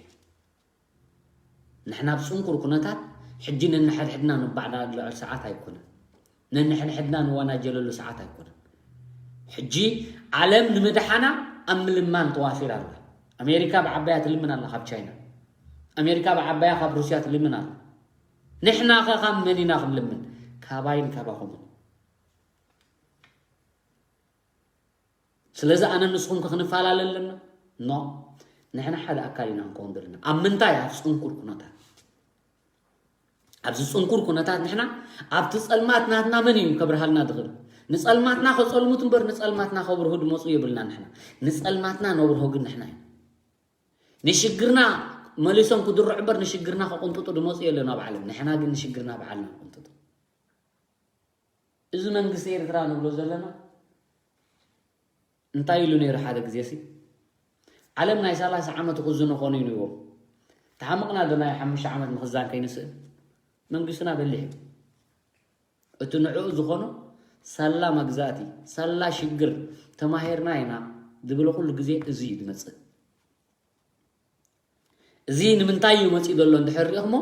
ንሕና ኣብ ጽንኩር ኩነታት ሕጂ ነንሕድሕድና ንባዕዳለዕል ሰዓት ኣይኮነን። ነንሕድሕድና ንወናጀለሉ ሰዓት ኣይኮነን። ሕጂ ዓለም ንምድሓና ኣብ ምልማን ተዋፊራ ኣላ። ኣሜሪካ ብዓባያ ትልምን ኣላ ካብ ቻይና። ኣሜሪካ ብዓባያ ካብ ሩስያ ትልምን ኣላ። ንሕና ከ ካብ መን ኢና ክንልምን? ካባይን ካባኹምን። ስለዚ ኣነ ንስኹም ከ ክንፈላለ ኣለና? ኖ፣ ንሕና ሓደ ኣካል ኢና ክንከውን ዘለና። ኣብ ምንታይ? ኣብ ጽንኩር ኩነታት። ኣብዚ ጽንኩር ኩነታት ንሕና ኣብቲ ጸልማት ናትና መን እዩ ከብርሃልና ዝኽእል? ንጸልማትና ከጸልሙት እምበር ንጸልማትና ከብርሁ ድመጹ የብልና። ንሕና ንጸልማትና ነብርሆ ግን ንሕና እዩ። ንሽግርና መሊሶም ክድርዑ እምበር ንሽግርና ከቕንጥጡ ድመጹ የለን ኣብ ዓለም። ንሕና ግን ንሽግርና ብዓልና ንቕንጥጡ። እዚ መንግስቲ ኤርትራ ንብሎ ዘለና እንታይ ኢሉ ነይሩ ሓደ ግዜ ሲ? ዓለም ናይ ሰላሳ ዓመት ክዝኑ ኾኑ እዩ ንዎም። ተሓምቕና ዶ ናይ ሓሙሽተ ዓመት ምኽዛን ከይንስእል? መንግስትና በሊሕ እዩ። እቲ ንዕኡ ዝኾኖ ሳላ መግዛእቲ፣ ሳላ ሽግር ተማሂርና ኢና ዝብል ኩሉ ግዜ እዚ እዩ ዝመጽእ። እዚ ንምንታይ እዩ መጺኡ ዘሎ እንድሕር ሪእኽሞ፣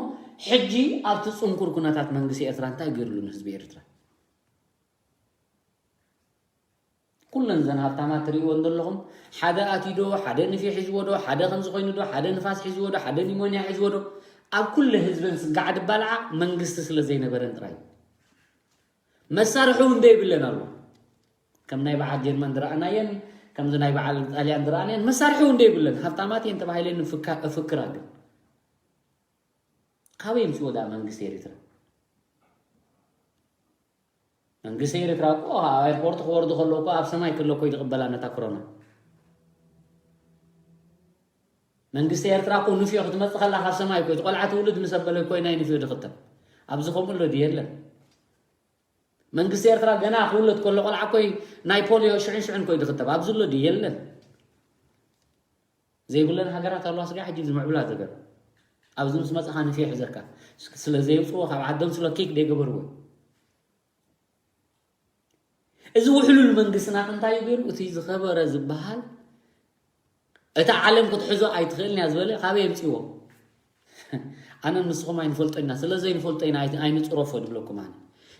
ሕጂ ኣብቲ ጽንኩር ኩነታት መንግስቲ ኤርትራ እንታይ ገይሩሉ ንህዝቢ ኤርትራ? ኩለን ዘን ሃብታማት ትሪእዎ እንደለኹም ሓደ ኣትዩ ዶ፣ ሓደ ንፊ ሒዝዎ ዶ፣ ሓደ ከምዚ ኮይኑ ዶ፣ ሓደ ንፋስ ሒዝዎ ዶ፣ ሓደ ኒሞንያ ሒዝዎ ዶ፣ ኣብ ኩለ ህዝበን ስጋዕ ድባልዓ መንግስቲ ስለ ዘይነበረን ጥራይ እዩ። መሳርሒ እውን ደይብለን ኣሎ። ከም ናይ በዓል ጀርመን ዝረኣናየን ከምዚ ናይ በዓል ጣልያን ዝረኣናየን መሳርሒ እውን ደይብለን ሃብታማት እየን ተባሂለን እፍካ- እፍክራ ግን ካበይ የምፅዎ ደኣ መንግስቲ ኤርትራ? መንግስቲ ኤርትራ እኮ ኣብ ኤርፖርት ክወርዱ ከለዉ እኮ ኣብ ሰማይ ክሎ እኮ ይቕበላ ነታ ክሮና። መንግስቲ ኤርትራ እኮ ንፍዮ ክትመጽእ ከላ ካብ ሰማይ እኮ እቲ ቆልዓ ትውልድ ምስ ኣበለ እኮ ናይ ንፍዮ ድኽተብ። ኣብዚ ከምኡ ኣሎ ድዩ የለን? መንግስቲ ኤርትራ ገና ክውለድ ከሎ ቆልዓ እኮ ናይ ፖሊዮ ሽዑን ሽዑን እኮ ድኽተብ። ኣብዚ ኣሎ ድዩ የለን? ዘይብለን ሃገራት ኣለዋ ስጋ ሕጂ ዝምዕብላ ዘገር ኣብዚ ምስ መጽኻ ንፍዮ ሒዘካ ስለ ዘየውፅዎ ካብ ዓዶም ስለ ኬክ ደይገበርዎ። እዚ ውሕሉል መንግስትና እንታይ እዩ ገይሩ? እቲ ዝኸበረ ዝበሃል እታ ዓለም ክትሕዞ ኣይትኽእልን እያ ዝበለ ካበይ የምፅዎ? ኣነ ንስኹም ኣይንፈልጦ ኢና፣ ስለ ዘይንፈልጦ ኢና ኣይ- ኣይንፅረፎ ድብለኩም ኣነ።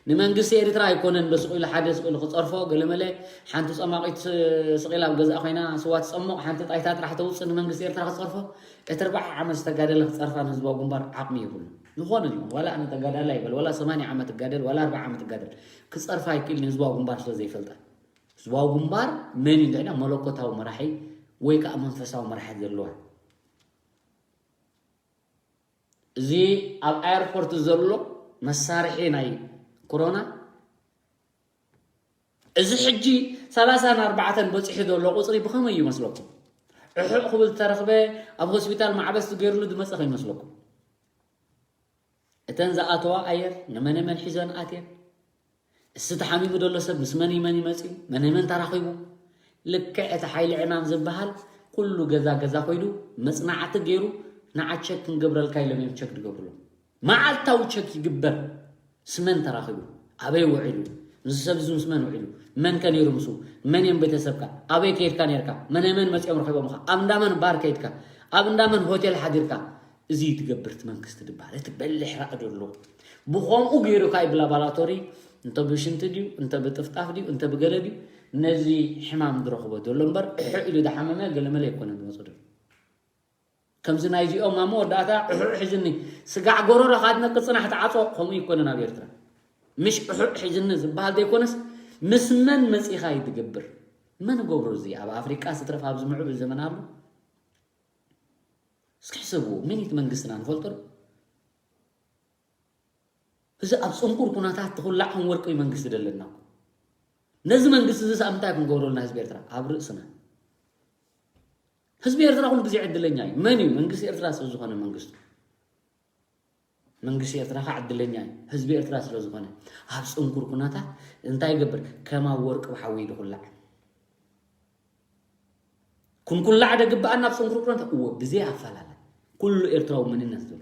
ንመንግስቲ ኤርትራ ኣይኮነን ዶ ስቕ ኢሉ ሓደ ስቕ ኢሉ ክፀርፎ፣ ገለመለ ሓንቲ ፀማቒት ስ- ስቕ ኢላ ኣብ ገዝኣ ኮይና ስዋ ትፀሙቕ፣ ሓንቲ ጣይታ ጥራሕ ተውፅእ ንመንግስቲ ኤርትራ ክፀርፎ? እቲ ኣርብዓ ዓመት ዝተጋደለ ክፀርፋ ንህዝባዊ ግንባር ዓቕሚ የብሉን። ዝኾነ ይኹን፣ ዋላ ኣነ ተጋዳላይ ይበል፣ ዋላ ሰማንያ ዓመት እጋደል፣ ዋላ ኣርብዓ ዓመት እጋደል፣ ክፀርፋ ኣይክእልን ህዝባዊ ግንባር ስለ ዘይፈልጣ። ህዝባዊ ግንባር መን እዩ እንድሕና መለኮታዊ መራሒ ወይ ከዓ መንፈሳዊ መራሒ ዘለዋ። እዚ ኣብ ኣየርፖርት ዘሎ መሳርሒ ናይ ኮሮና እዚ ሕጂ ሰላሳን ኣርባዕተን በፂሑ ዘሎ ቁፅሪ ብኸመይ እዩ መስለኩም? ዕሑቕ ክብል ዝተረኽበ ኣብ ሆስፒታል ማዕበስ ዝገይርሉ ዝመፀ ከይመስለኩም? እተን ዝኣተዋ ኣየር ንመን መን ሒዘን ኣትየን? እስቲ ተሓሚሙ ዘሎ ሰብ ምስ መን መን መፂኡ? መን መን ተራኺቡ? ልክዕ እቲ ሓይሊ ዕማም ዝበሃል ኩሉ ገዛ ገዛ ኮይዱ መፅናዕቲ ገይሩ ንዓ ቸክ ክንገብረልካ ኢሎም እዮም ቸክ ዝገብሩሎም። መዓልታዊ ቸክ ይግበር። ስመን ተራኺቡ ኣበይ ውዒሉ? ምስ ሰብ እዚ ምስ መን ውዒሉ? መን ከ ነይሩ ምስኡ? መን እዮም ቤተሰብካ? ኣበይ ከይድካ ነይርካ? መን መን መፂኦም ረኺቦምኻ? ኣብ እንዳመን ባር ከይድካ? ኣብ እንዳመን ሆቴል ሓዲርካ? እዚ እዩ ትገብር እቲ መንግስቲ ዝበሃል እቲ በሊሕ ራእዶ ኣሎ። ብኸምኡ ገይሩ ካይ ብላባራቶሪ እንተ ብሽንቲ ድዩ እንተ ብጥፍጣፍ ድዩ እንተ ብገለ ድዩ ነዚ ሕማም ዝረኽቦ ዘሎ እምበር እሑ ኢሉ ዝሓመመ ገለመለ ኣይኮነን ዝመፁ ዘሎ። ከምዚ ናይዚኦም ኣብ መወዳእታ እሑ ሒዝኒ ስጋዕ ጎረሮ ካድነቂ ፅናሕ ተዓፆ ከምኡ ይኮነን ኣብ ኤርትራ። ምሽ እሑ ሒዝኒ ዝበሃል ዘይኮነስ ምስ መን መፂኻ እዩ ትገብር? መን ገብሮ እዚ ኣብ ኣፍሪቃ ስትረፍ ኣብዚ ምዕብል ዘመን ኣሎ? እስኪ ሕሰብዎ፣ መን እቲ መንግስትና ንፈልጦ ዶ? እዚ ኣብ ጽንኩር ኩነታት ትኹላዕ ከም ወርቂ መንግስቲ ደለና። ነዚ መንግስቲ እዚ ሳብ ምንታይ ክንገብረሉ ናይ ህዝቢ ኤርትራ? ኣብ ርእስና። ህዝቢ ኤርትራ ኩሉ ግዜ ዕድለኛ እዩ። መን እዩ? መንግስቲ ኤርትራ ስለ ዝኾነ መንግስቱ። መንግስቲ ኤርትራ ከዓ ዕድለኛ እዩ። ህዝቢ ኤርትራ ስለ ዝኾነ። ኣብ ጽንኩር ኩነታት እንታይ ይገብር? ከም ኣብ ወርቂ ብሓዊ ድኹላዕ። ክንኩላዕ ደግብኣና ኣብ ጽንኩር ኩነታት እዎ ብዘይ ኣፈላለ ኩሉ ኤርትራዊ መንነት ዘሎ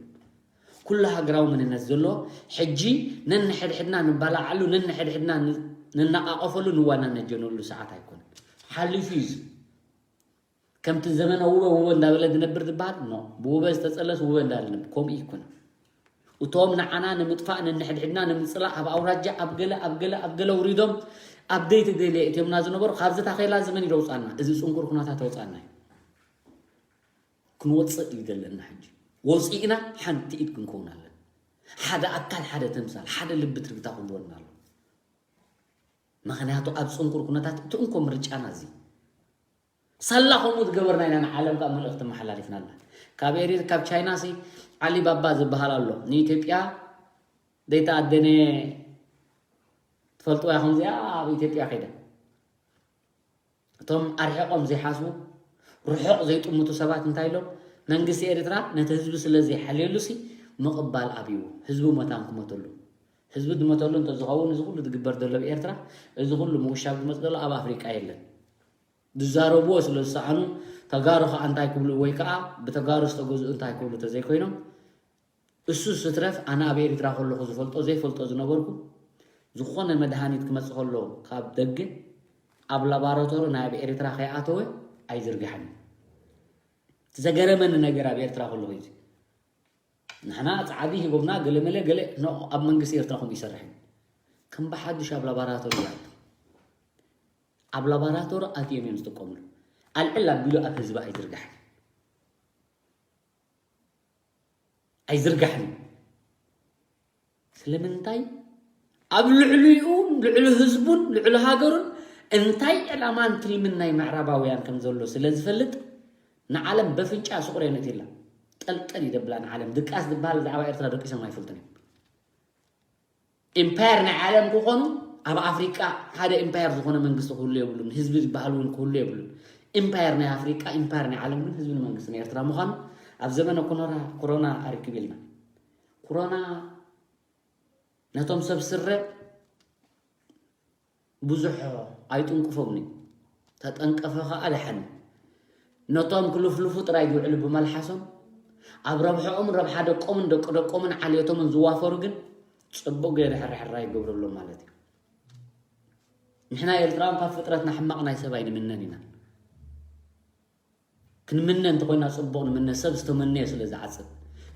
ኩሉ ሃገራዊ መንነት ዘሎ ሕጂ ነንሕድሕድና ንባላዓሉ ነንሕድሕድና ን- ንነቃቀፈሉ ንዋናነጀነሉ ሰዓት ኣይኮነን ሓሊፉ እዩ እዚ ከምቲ ዘመነ ውበ ውበ እንዳበለ ዝነብር ዝበሃል ኖ ብውበ ዝተጸለስ ውበ እንዳበለ ዝነብር ከምኡ ይኮነ እቶም ንዓና ንምጥፋእ ነንሕድሕድና ንምጽላእ ኣብ ኣውራጃ ኣብ ገለ ኣብ ገለ ኣብ ገለ ውሪዶም ኣብ ዘይተደልየ እትዮምና ዝነበሩ ካብዚ ታኼላ እዚ መን እዩ ዘውጻና እዚ ጽንኩር ኩነታት ኣውጻና እዩ ክንወጽእ እዩ ዘለና ሕጂ ወፂእና ሓንቲ ኢድ ክንከውን ኣለና ሓደ ኣካል ሓደ ተምሳል ሓደ ልቢ ትርግታ ክህልወና ኣሎ ምክንያቱ ኣብ ፅንኩር ኩነታት እቲ እንኮ ምርጫና እዚ ሳላ ከምኡ ዝገበርና ኢና ንዓለም ካብ መልእኽቲ መሓላሊፍና ኣላ። ካብ ኤሪ ካብ ቻይና ሲ ዓሊባባ ዝበሃል ኣሎ ንኢትዮጵያ ዘይተኣደነ ትፈልጥዋ ኢኹም። እዚኣ ኣብ ኢትዮጵያ ከይዳ እቶም ኣርሒቖም ዘይሓስቡ ርሑቕ ዘይጥምቱ ሰባት እንታይ ኢሎም መንግስቲ ኤርትራ ነቲ ህዝቢ ስለ ዘይሓልየሉ ሲ ምቕባል ኣብይዎ ህዝቢ መታን ክመተሉ ህዝቢ ዝመተሉ እንተዝኸውን እዚ ኩሉ ዝግበር ዘሎ ኣብ ኤርትራ እዚ ኩሉ ምውሻብ ዝመፅ ዘሎ ኣብ ኣፍሪቃ የለን። ዝዛረብዎ ስለ ዝሰኣኑ ተጋሩ ከዓ እንታይ ክብሉ ወይ ከዓ ብተጋሩ ዝተገዝኡ እንታይ ክብሉ ተዘይኮይኖም እሱ ስትረፍ ኣነ ኣብ ኤርትራ ከለኹ ዝፈልጦ ዘይፈልጦ ዝነበርኩ ዝኾነ መድሃኒት ክመፅእ ከሎ ካብ ደገ ኣብ ላባራቶሪ ናይ ኣብ ኤርትራ ከይኣተወ ኣይዝርግሐን። ዘገረመኒ ነገር ኣብ ኤርትራ ከለኹ እዚ ንሕና ፃዕዲ ሂቦምና ገለመለ ገለ ኖ ኣብ መንግስቲ ኤርትራ ከምኡ ይሰርሕ እዩ። ከም ብሓዱሽ ኣብ ላባራቶሪ ይኣቱ ኣብ ላባራቶሪ ኣትዮም እዮም ዝጥቀምሉ። ኣልዕል ኣቢሉ ኣብ ህዝቢ ኣይዝርጋሕን ኣይዝርጋሕን። ስለምንታይ ኣብ ልዕሊኡ ልዕሊ ህዝቡን ልዕሊ ሃገሩን እንታይ ዕላማን ትልምን ናይ ምዕራባውያን ከም ዘሎ ስለ ዝፈልጥ ንዓለም በፍንጫ ስቑር የነትላ ጠልጠል ይደብላ ንዓለም ድቃስ ዝበሃል ብዛዕባ ኤርትራ ደቂሶም ኣይፈልጡን እዮም። ኢምፓየር ናይ ዓለም ክኾኑ ኣብ ኣፍሪቃ ሓደ ኢምፓየር ዝኾነ መንግስቲ ክህሉ የብሉን። ህዝቢ ዝበሃል እውን ክህሉ የብሉን። ኢምፓየር ናይ ኣፍሪቃ ኢምፓየር ናይ ዓለም ግን ህዝብን መንግስትን ኤርትራ ምዃኑ ኣብ ዘመነ ኮሮና ኣርክብ ኢልና። ኮሮና ነቶም ሰብ ስረ ብዙሕ ኣይጥንቅፎምኒ ተጠንቀፈ ከዓ ደሓኒ። ነቶም ክልፍልፉ ጥራይ ዝውዕሉ ብመልሓሶም ኣብ ረብሐኦምን ረብሓ ደቆምን ደቂ ደቆምን ዓልየቶምን ዝዋፈሩ ግን ፅቡቅ ገይሩ ሕርሕራ ይገብረሎም ማለት እዩ። ንሕና ኤርትራውያን ካብ ፍጥረትና ሕማቕ ናይ ሰብ ኣይንምነን ኢና። ክንምነ እንተኮይና ፅቡቕ ንምነ ሰብ ዝተመነዮ ስለ ዝዓፅድ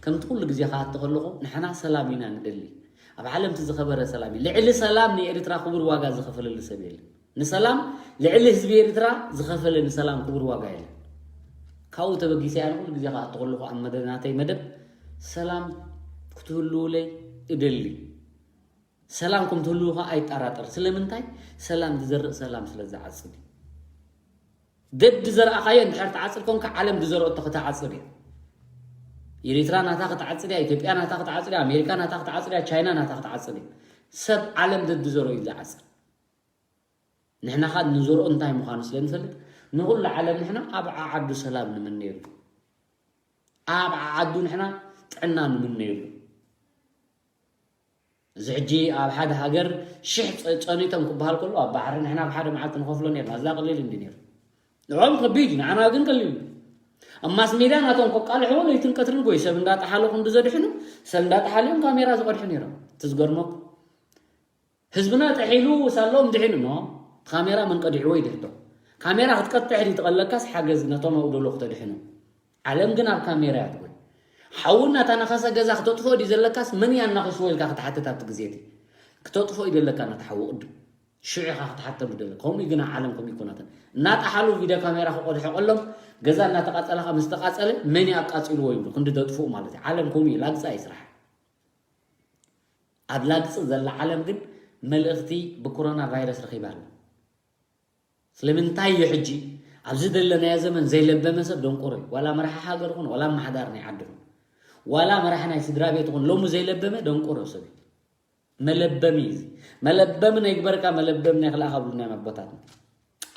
ከምቲ ኩሉ ግዜ ክኣቲ ከለኹ ንሕና ሰላም ኢና ንደሊ። ኣብ ዓለም እቲ ዝኸበረ ሰላም እዩ። ልዕሊ ሰላም ንኤርትራ ክቡር ዋጋ ዝኸፈለሉ ሰብ የለን። ንሰላም ልዕሊ ህዝቢ ኤርትራ ዝኸፈለ ንሰላም ክቡር ዋጋ የለን። ካብኡ ተበጊሰ ኣነ ኩሉ ግዜ ክኣቲ ከለኹ ኣብ መደ ናተይ መደብ ሰላም ክትህልውለይ እደሊ። ሰላም ከም ትህልው ከዓ ኣይጠራጠር። ስለምንታይ ሰላም ዝዘርእ ሰላም ስለ ዝዓፅድ እዩ። ደድ ዘርኣኻዮ እንድሕር ትዓፅድ ኮንካ ዓለም ዝዘርኦ እቶ ክትዓፅድ እያ። ኤሪትራ ናታ ክትዓፅድ እያ፣ ኢትዮጵያ ናታ ክትዓፅድ እያ፣ ኣሜሪካ ናታ ክትዓፅድ እያ፣ ቻይና ናታ ክትዓፅድ እያ። ሰብ ዓለም ደድ ዝዘርኦ እዩ ዝዓፅድ። ንሕና ኻ ንዘርኦ እንታይ ምዃኑ ስለ ንፈልጥ ንኹሉ ዓለም ንሕና ኣብ ዓዓዱ ሰላም ንምነየሉ፣ ኣብ ዓዓዱ ንሕና ጥዕና ንምነየሉ። እዚ ሕጂ ኣብ ሓደ ሃገር ሽሕ ጸ- ጸኒቶም ክበሃል ከሎ ኣብ ባሕሪ ንሕና ኣብ ሓደ መዓልቲ ንኸፍሎ ነርና። እዛ ቀሊል እንዲ ነይሩ። ንዕኦም ከቢድ እዩ፣ ንዓና ግን ቀሊል እዩ። ኣብ ማስ ሜድያ ናቶም ከቃልሕዎ ለይትን ቀትርን ጎይ ሰብ እንዳጠሓሉ ክንዲ ዘድሕኑ ሰብ እንዳጠሓልዮም ካሜራ ዝቐድሑ ነይሮም። እቲ ዝገርመኩም ህዝብና ጥሒሉ ሳሎም ድሒኑ ኖ ካሜራ መን ቀዲሕዎ ይድሕዶ። ካሜራ ክትቀጥሕ ድዩ ትቐለካስ ሓገዝ ነቶም ኣብኡ ደሎ ክተድሕኑ። ዓለም ግን ኣብ ካሜራ እያ ትጎይ። ሓዊ እናተናኸሰ ገዛ ክተጥፍኦ ድዩ ዘለካስ መን እያ እናኸስዎ ኢልካ ክትሓትት ኣብቲ ግዜ እቲ ክተጥፍኦ እዩ ዘለካ ነቲ ሓዊ ቅድም ሽዑ ኢኻ ክትሓተሉ ደለ። ከምኡ እዩ ግና ዓለም ከምኡ ይኮናትን እናጠሓሉ ቪድዮ ካሜራ ክቆድሑ ቀሎም ገዛ እናተቃጸለ ካብ ምስ ተቃጸለ መን እዩ ኣቃጺልዎ ይብሉ ክንዲ ዘጥፍኡ ማለት እዩ። ዓለም ከምኡ እዩ ላግጻ እዩ ስራሕ። ኣብ ላግጺ ዘላ ዓለም ግን መልእኽቲ ብኮሮና ቫይረስ ረኺባ ኣላ። ስለምንታይ እዩ ሕጂ ኣብዚ ዘለናዮ ዘመን ዘይለበመ ሰብ ደንቆሮ እዩ። ዋላ መራሒ ሃገር ይኹን ዋላ ኣመሓዳሪ ናይ ዓዲ ይኹን ዋላ መራሒ ናይ ስድራ ቤት ይኹን ሎሚ ዘይለበመ ደንቆሮ ሰብ እዩ። መለበሚ እዩ እዚ። መለበሚ ናይ ግበርካ መለበሚ ናይ ክልኣኻ ብሉ ናይ ኣቦታትና።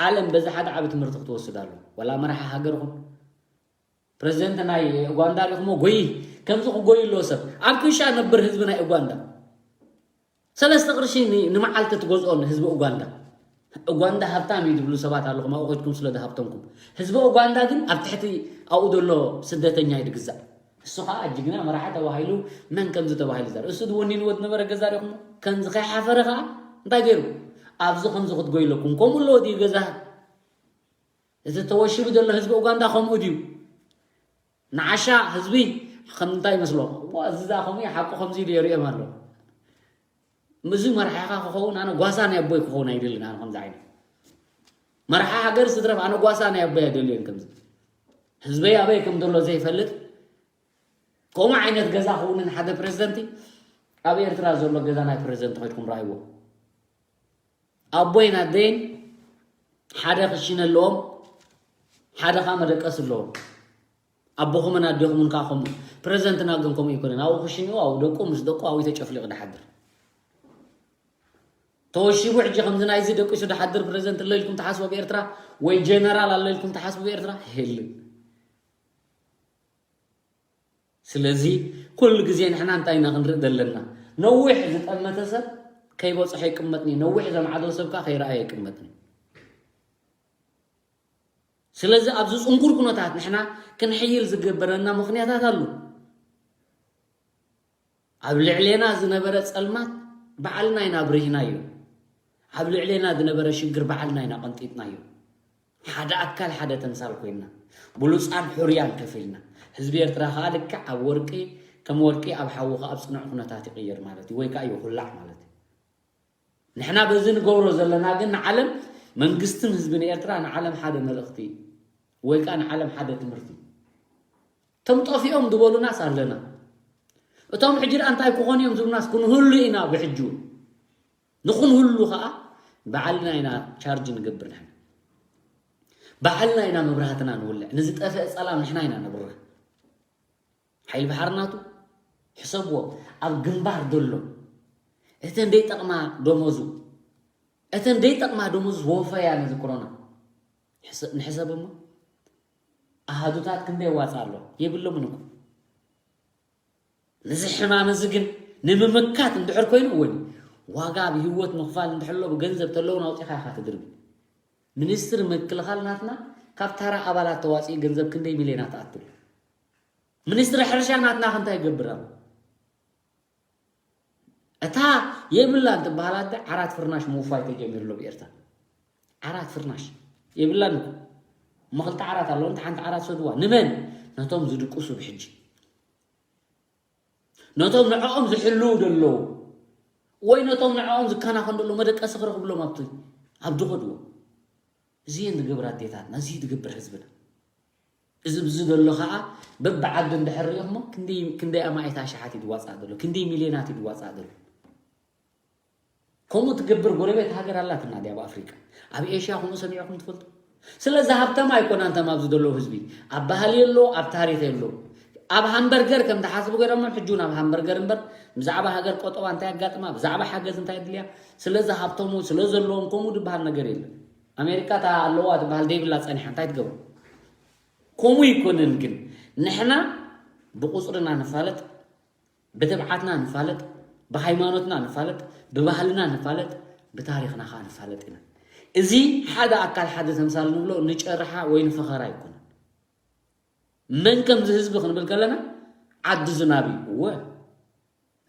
ዓለም በዚ ሓደ ዓቢ ትምህርቲ ክትወስድ ኣለዎ። ዋላ መራሒ ሃገር ይኹን ፕረዚደንት ናይ ኡጋንዳ ሪኹሞ ጎይ ከምዚ ክጎይ ኣለዎ ሰብ ኣብ ክሻ ነብር ህዝቢ ናይ ኡጋንዳ ሰለስተ ቅርሺ ን- ንመዓልቲ ትገዝኦ ንህዝቢ ኡጋንዳ። ኡጋንዳ ሃብታም እዩ ዝብሉ ሰባት ኣለኹም ኣብኡ ከድኩም ስለ ዝሃብተምኩም። ህዝቢ ኡጋንዳ ግን ኣብ ትሕቲ ኣብኡ ዘሎ ስደተኛ እዩ ዝግዛእ። እሱ ከዓ ጅግና መራሒ ተባሂሉ መን ከምዚ ተባሂሉ ዘር እሱ ዝወኒንዎ ዝነበረ ገዛ ሪኹም ከምዚ ከይሓፈረ ከዓ እንታይ ገይሩ ኣብዚ ከምዚ ክትጎይለኩም ከምኡ ኣለዎ ድዩ ገዛ እቲ ተወሽቡ ዘሎ ህዝቢ ኡጋንዳ ከምኡ ድዩ? ንዓሻ ህዝቢ ከምንታይ ይመስሎ? ዋ፣ እዚ ዝኣ ከምኡ ሓቁ ከምዚ ኢሉ የርእዮም ኣሎ። እዚ መራሒኻ ክኸውን ኣነ ጓሳ ናይ ኣቦይ ክኸውን ኣይደልን። ኣነ ከምዚ ዓይነት መራሒ ሃገር ስድረፍ ኣነ ጓሳ ናይ ኣቦይ ኣይደልዮን። ከምዚ ህዝበይ ኣበይ ከም ዘሎ ዘይፈልጥ ከምኡ ዓይነት ገዛ ክውንን ሓደ ፕሬዝደንቲ ኣብ ኤርትራ ዘሎ ገዛ ናይ ፕሬዝደንቲ ከድኩም ረኣይዎ። ኣቦይን ኣደይን ሓደ ክሽነ ኣለዎም። ሓደ ኸዓ መደቀሲ ኣለዎ። ኣቦኹምን ኣዴኹምን ከዓ ከምኡ። ፕረዚደንትና ግን ከምኡ ኣይኮነን። ኣብኡ ክሽኒኡ፣ ኣብኡ ደቁ፣ ምስ ደቁ ኣብኡ ተጨፍሊቑ ድሓድር። ተወሺቡ ሕጂ ከምዚ ናይዚ ደቂሱ ድሓድር ፕረዚደንት ኣሎ ኢልኩም ትሓስቡ ኣብ ኤርትራ? ወይ ጀነራል ኣሎ ኢልኩም ትሓስቡ ኣብ ኤርትራ? የለን። ስለዚ ኩሉ ግዜ ንሕና እንታይ ኢና ክንርኢ ዘለና? ነዊሕ ዝጠመተ ሰብ ከይበጽሖ ይቅመጥኒ፣ ነዊሕ ዘምዓዶ ሰብ ከኣ ከይረኣየ ይቅመጥኒ። ስለዚ ኣብዚ ጽንኩር ኩነታት ንሕና ክንሕይል ዝገበረና ምኽንያታት ኣሉ። ኣብ ልዕሌና ዝነበረ ጸልማት ባዕልና ኢና ኣብሪህናዮ። ኣብ ልዕሌና ዝነበረ ሽግር ባዕልና ኢና ቀንጢጥናዮ። ሓደ ኣካል ሓደ ተምሳል ኮይንና፣ ብሉጻን ሕሩያን ከፊልና። ህዝቢ ኤርትራ ከኣ ልክዕ ኣብ ወርቂ፣ ከም ወርቂ ኣብ ሓዊ ከኣ ኣብ ጽኑዕ ኩነታት ይቕየር ማለት እዩ፣ ወይ ከኣ ይኹላዕ ማለት እዩ። ንሕና በዚ ንገብሮ ዘለና ግን ንዓለም፣ መንግስትን ህዝብን ኤርትራ ንዓለም ሓደ መልእኽቲ እዩ፣ ወይ ከኣ ንዓለም ሓደ ትምህርቲ እዩ። እቶም ጠፊኦም ዝበሉናስ ኣለና። እቶም ሕጂ ደኣ እንታይ ክኾኑ እዮም ዝብሉናስ ክንህሉ ኢና ብሕጂ እውን። ንኹንህሉ ኸኣ ባዕልና ኢና ቻርጅ ንገብር ንሕና። ባዕልና ኢና መብራህትና ንውልዕ። ንዝጠፍአ ጸላም ንሕና ኢና ነብርህ። ሓይሊ ባሕሪ ናቱ ሕሰብዎ። ኣብ ግንባር ዘሎ እተን ደይጠቕማ ደሞዙ፣ እተን ደይጠቕማ ደሞዙ ዝወፈያ ነዚ ኮሮና። ሕሰ-፣ ንሕሰብ እሞ ኣሃዱታት ክንደይ የዋጽእ ኣሎ? የብሎምን እኮ። ነዚ ሕማም እዚ ግን ንምምካት እንድሕር ኮይኑ እውን ዋጋ ብህይወት ምኽፋል እንድሕር ኣሎ ብገንዘብ ተለውን ኣውጺኻ ኢኻ ትድርቢ። ሚኒስትሪ ምክልኻል ናትና ካብ ተራ ኣባላት ተዋጺኡ ገንዘብ ክንደይ ሚልዮናት ኣትሉ? ሚኒስትሪ ሕርሻ ናትና ክንታይ ይገብር ኣሎ? እታ የብላን ትበሃል ኣደ ዓራት ፍርናሽ ምውፋይ ተጀሚሩ ኣሎ ብኤርትራ። ዓራት ፍርናሽ የብላን እኮ። እሞ ክልተ ዓራት ኣለዎ፣ እንተ ሓንቲ ዓራት ሰድዋ። ንመን? ነቶም ዝድቅሱ ብሕጂ። ነቶም ንዕኦም ዝሕልዉ ዘለዉ። ወይ ነቶም ንዕኦም ዝከናኸኑ ዘለዉ መደቀሲ ክረኽብሎም ኣብቲ፣ ኣብ ድኸድዎ። እዚ እየን ዝገብራ ኣዴታትና፣ እዚ እዩ ዝገብር ህዝብና። እዚ ብዚ ዘሎ ኸዓ በብዓዱ እንድሕር ሪእኹሞ ክንደይ፣ ክንደይ ኣማኢት ኣሽሓት እዩ ዝዋፃእ ዘሎ፣ ክንደይ ሚልዮናት እዩ ዝዋፃእ ዘሎ። ከምኡ ትገብር ጎረቤት ሃገር ኣላትና ድያ ኣብ ኣፍሪቃ? ኣብ ኤሽያ ከምኡ ሰሚዕኹም ትፈልጡ? ስለዚ ሃብታም ኣይኮናን ተም ኣብዚ ዘለዉ ህዝቢ። ኣብ ባህሊ የሎ፣ ኣብ ታሪኽ የሎ። ኣብ ሃምበርገር ከም ዝሓስቡ ገይሮሞም፣ ሕጂ እውን ኣብ ሃምበርገር እምበር፣ ብዛዕባ ሃገር ቆጠባ እንታይ ኣጋጥማ፣ ብዛዕባ ሓገዝ እንታይ ኣድልያ፣ ስለዚ ሃብቶም እውን ስለ ዘለዎም ከምኡ ዝበሃል ነገር የለን። ኣሜሪካ እታ ኣለዋ ትበሃል ደይብላ ጸኒሓ እንታይ ትገብሮ? ከምኡ ኣይኮነን ግን፣ ንሕና ብቁጽርና ንፋለጥ፣ ብትብዓትና ንፋለጥ፣ ብሃይማኖትና ንፋለጥ፣ ብባህልና ንፋለጥ፣ ብታሪኽና ኸዓ ንፋለጥ ኢና። እዚ ሓደ ኣካል ሓደ ተምሳል ንብሎ ንጨርሓ ወይ ንፈኸራ ኣይኮነን። መን ከምዚ ህዝቢ ክንብል ከለና፣ ዓዲ ዝናብ እዩ። እወ፣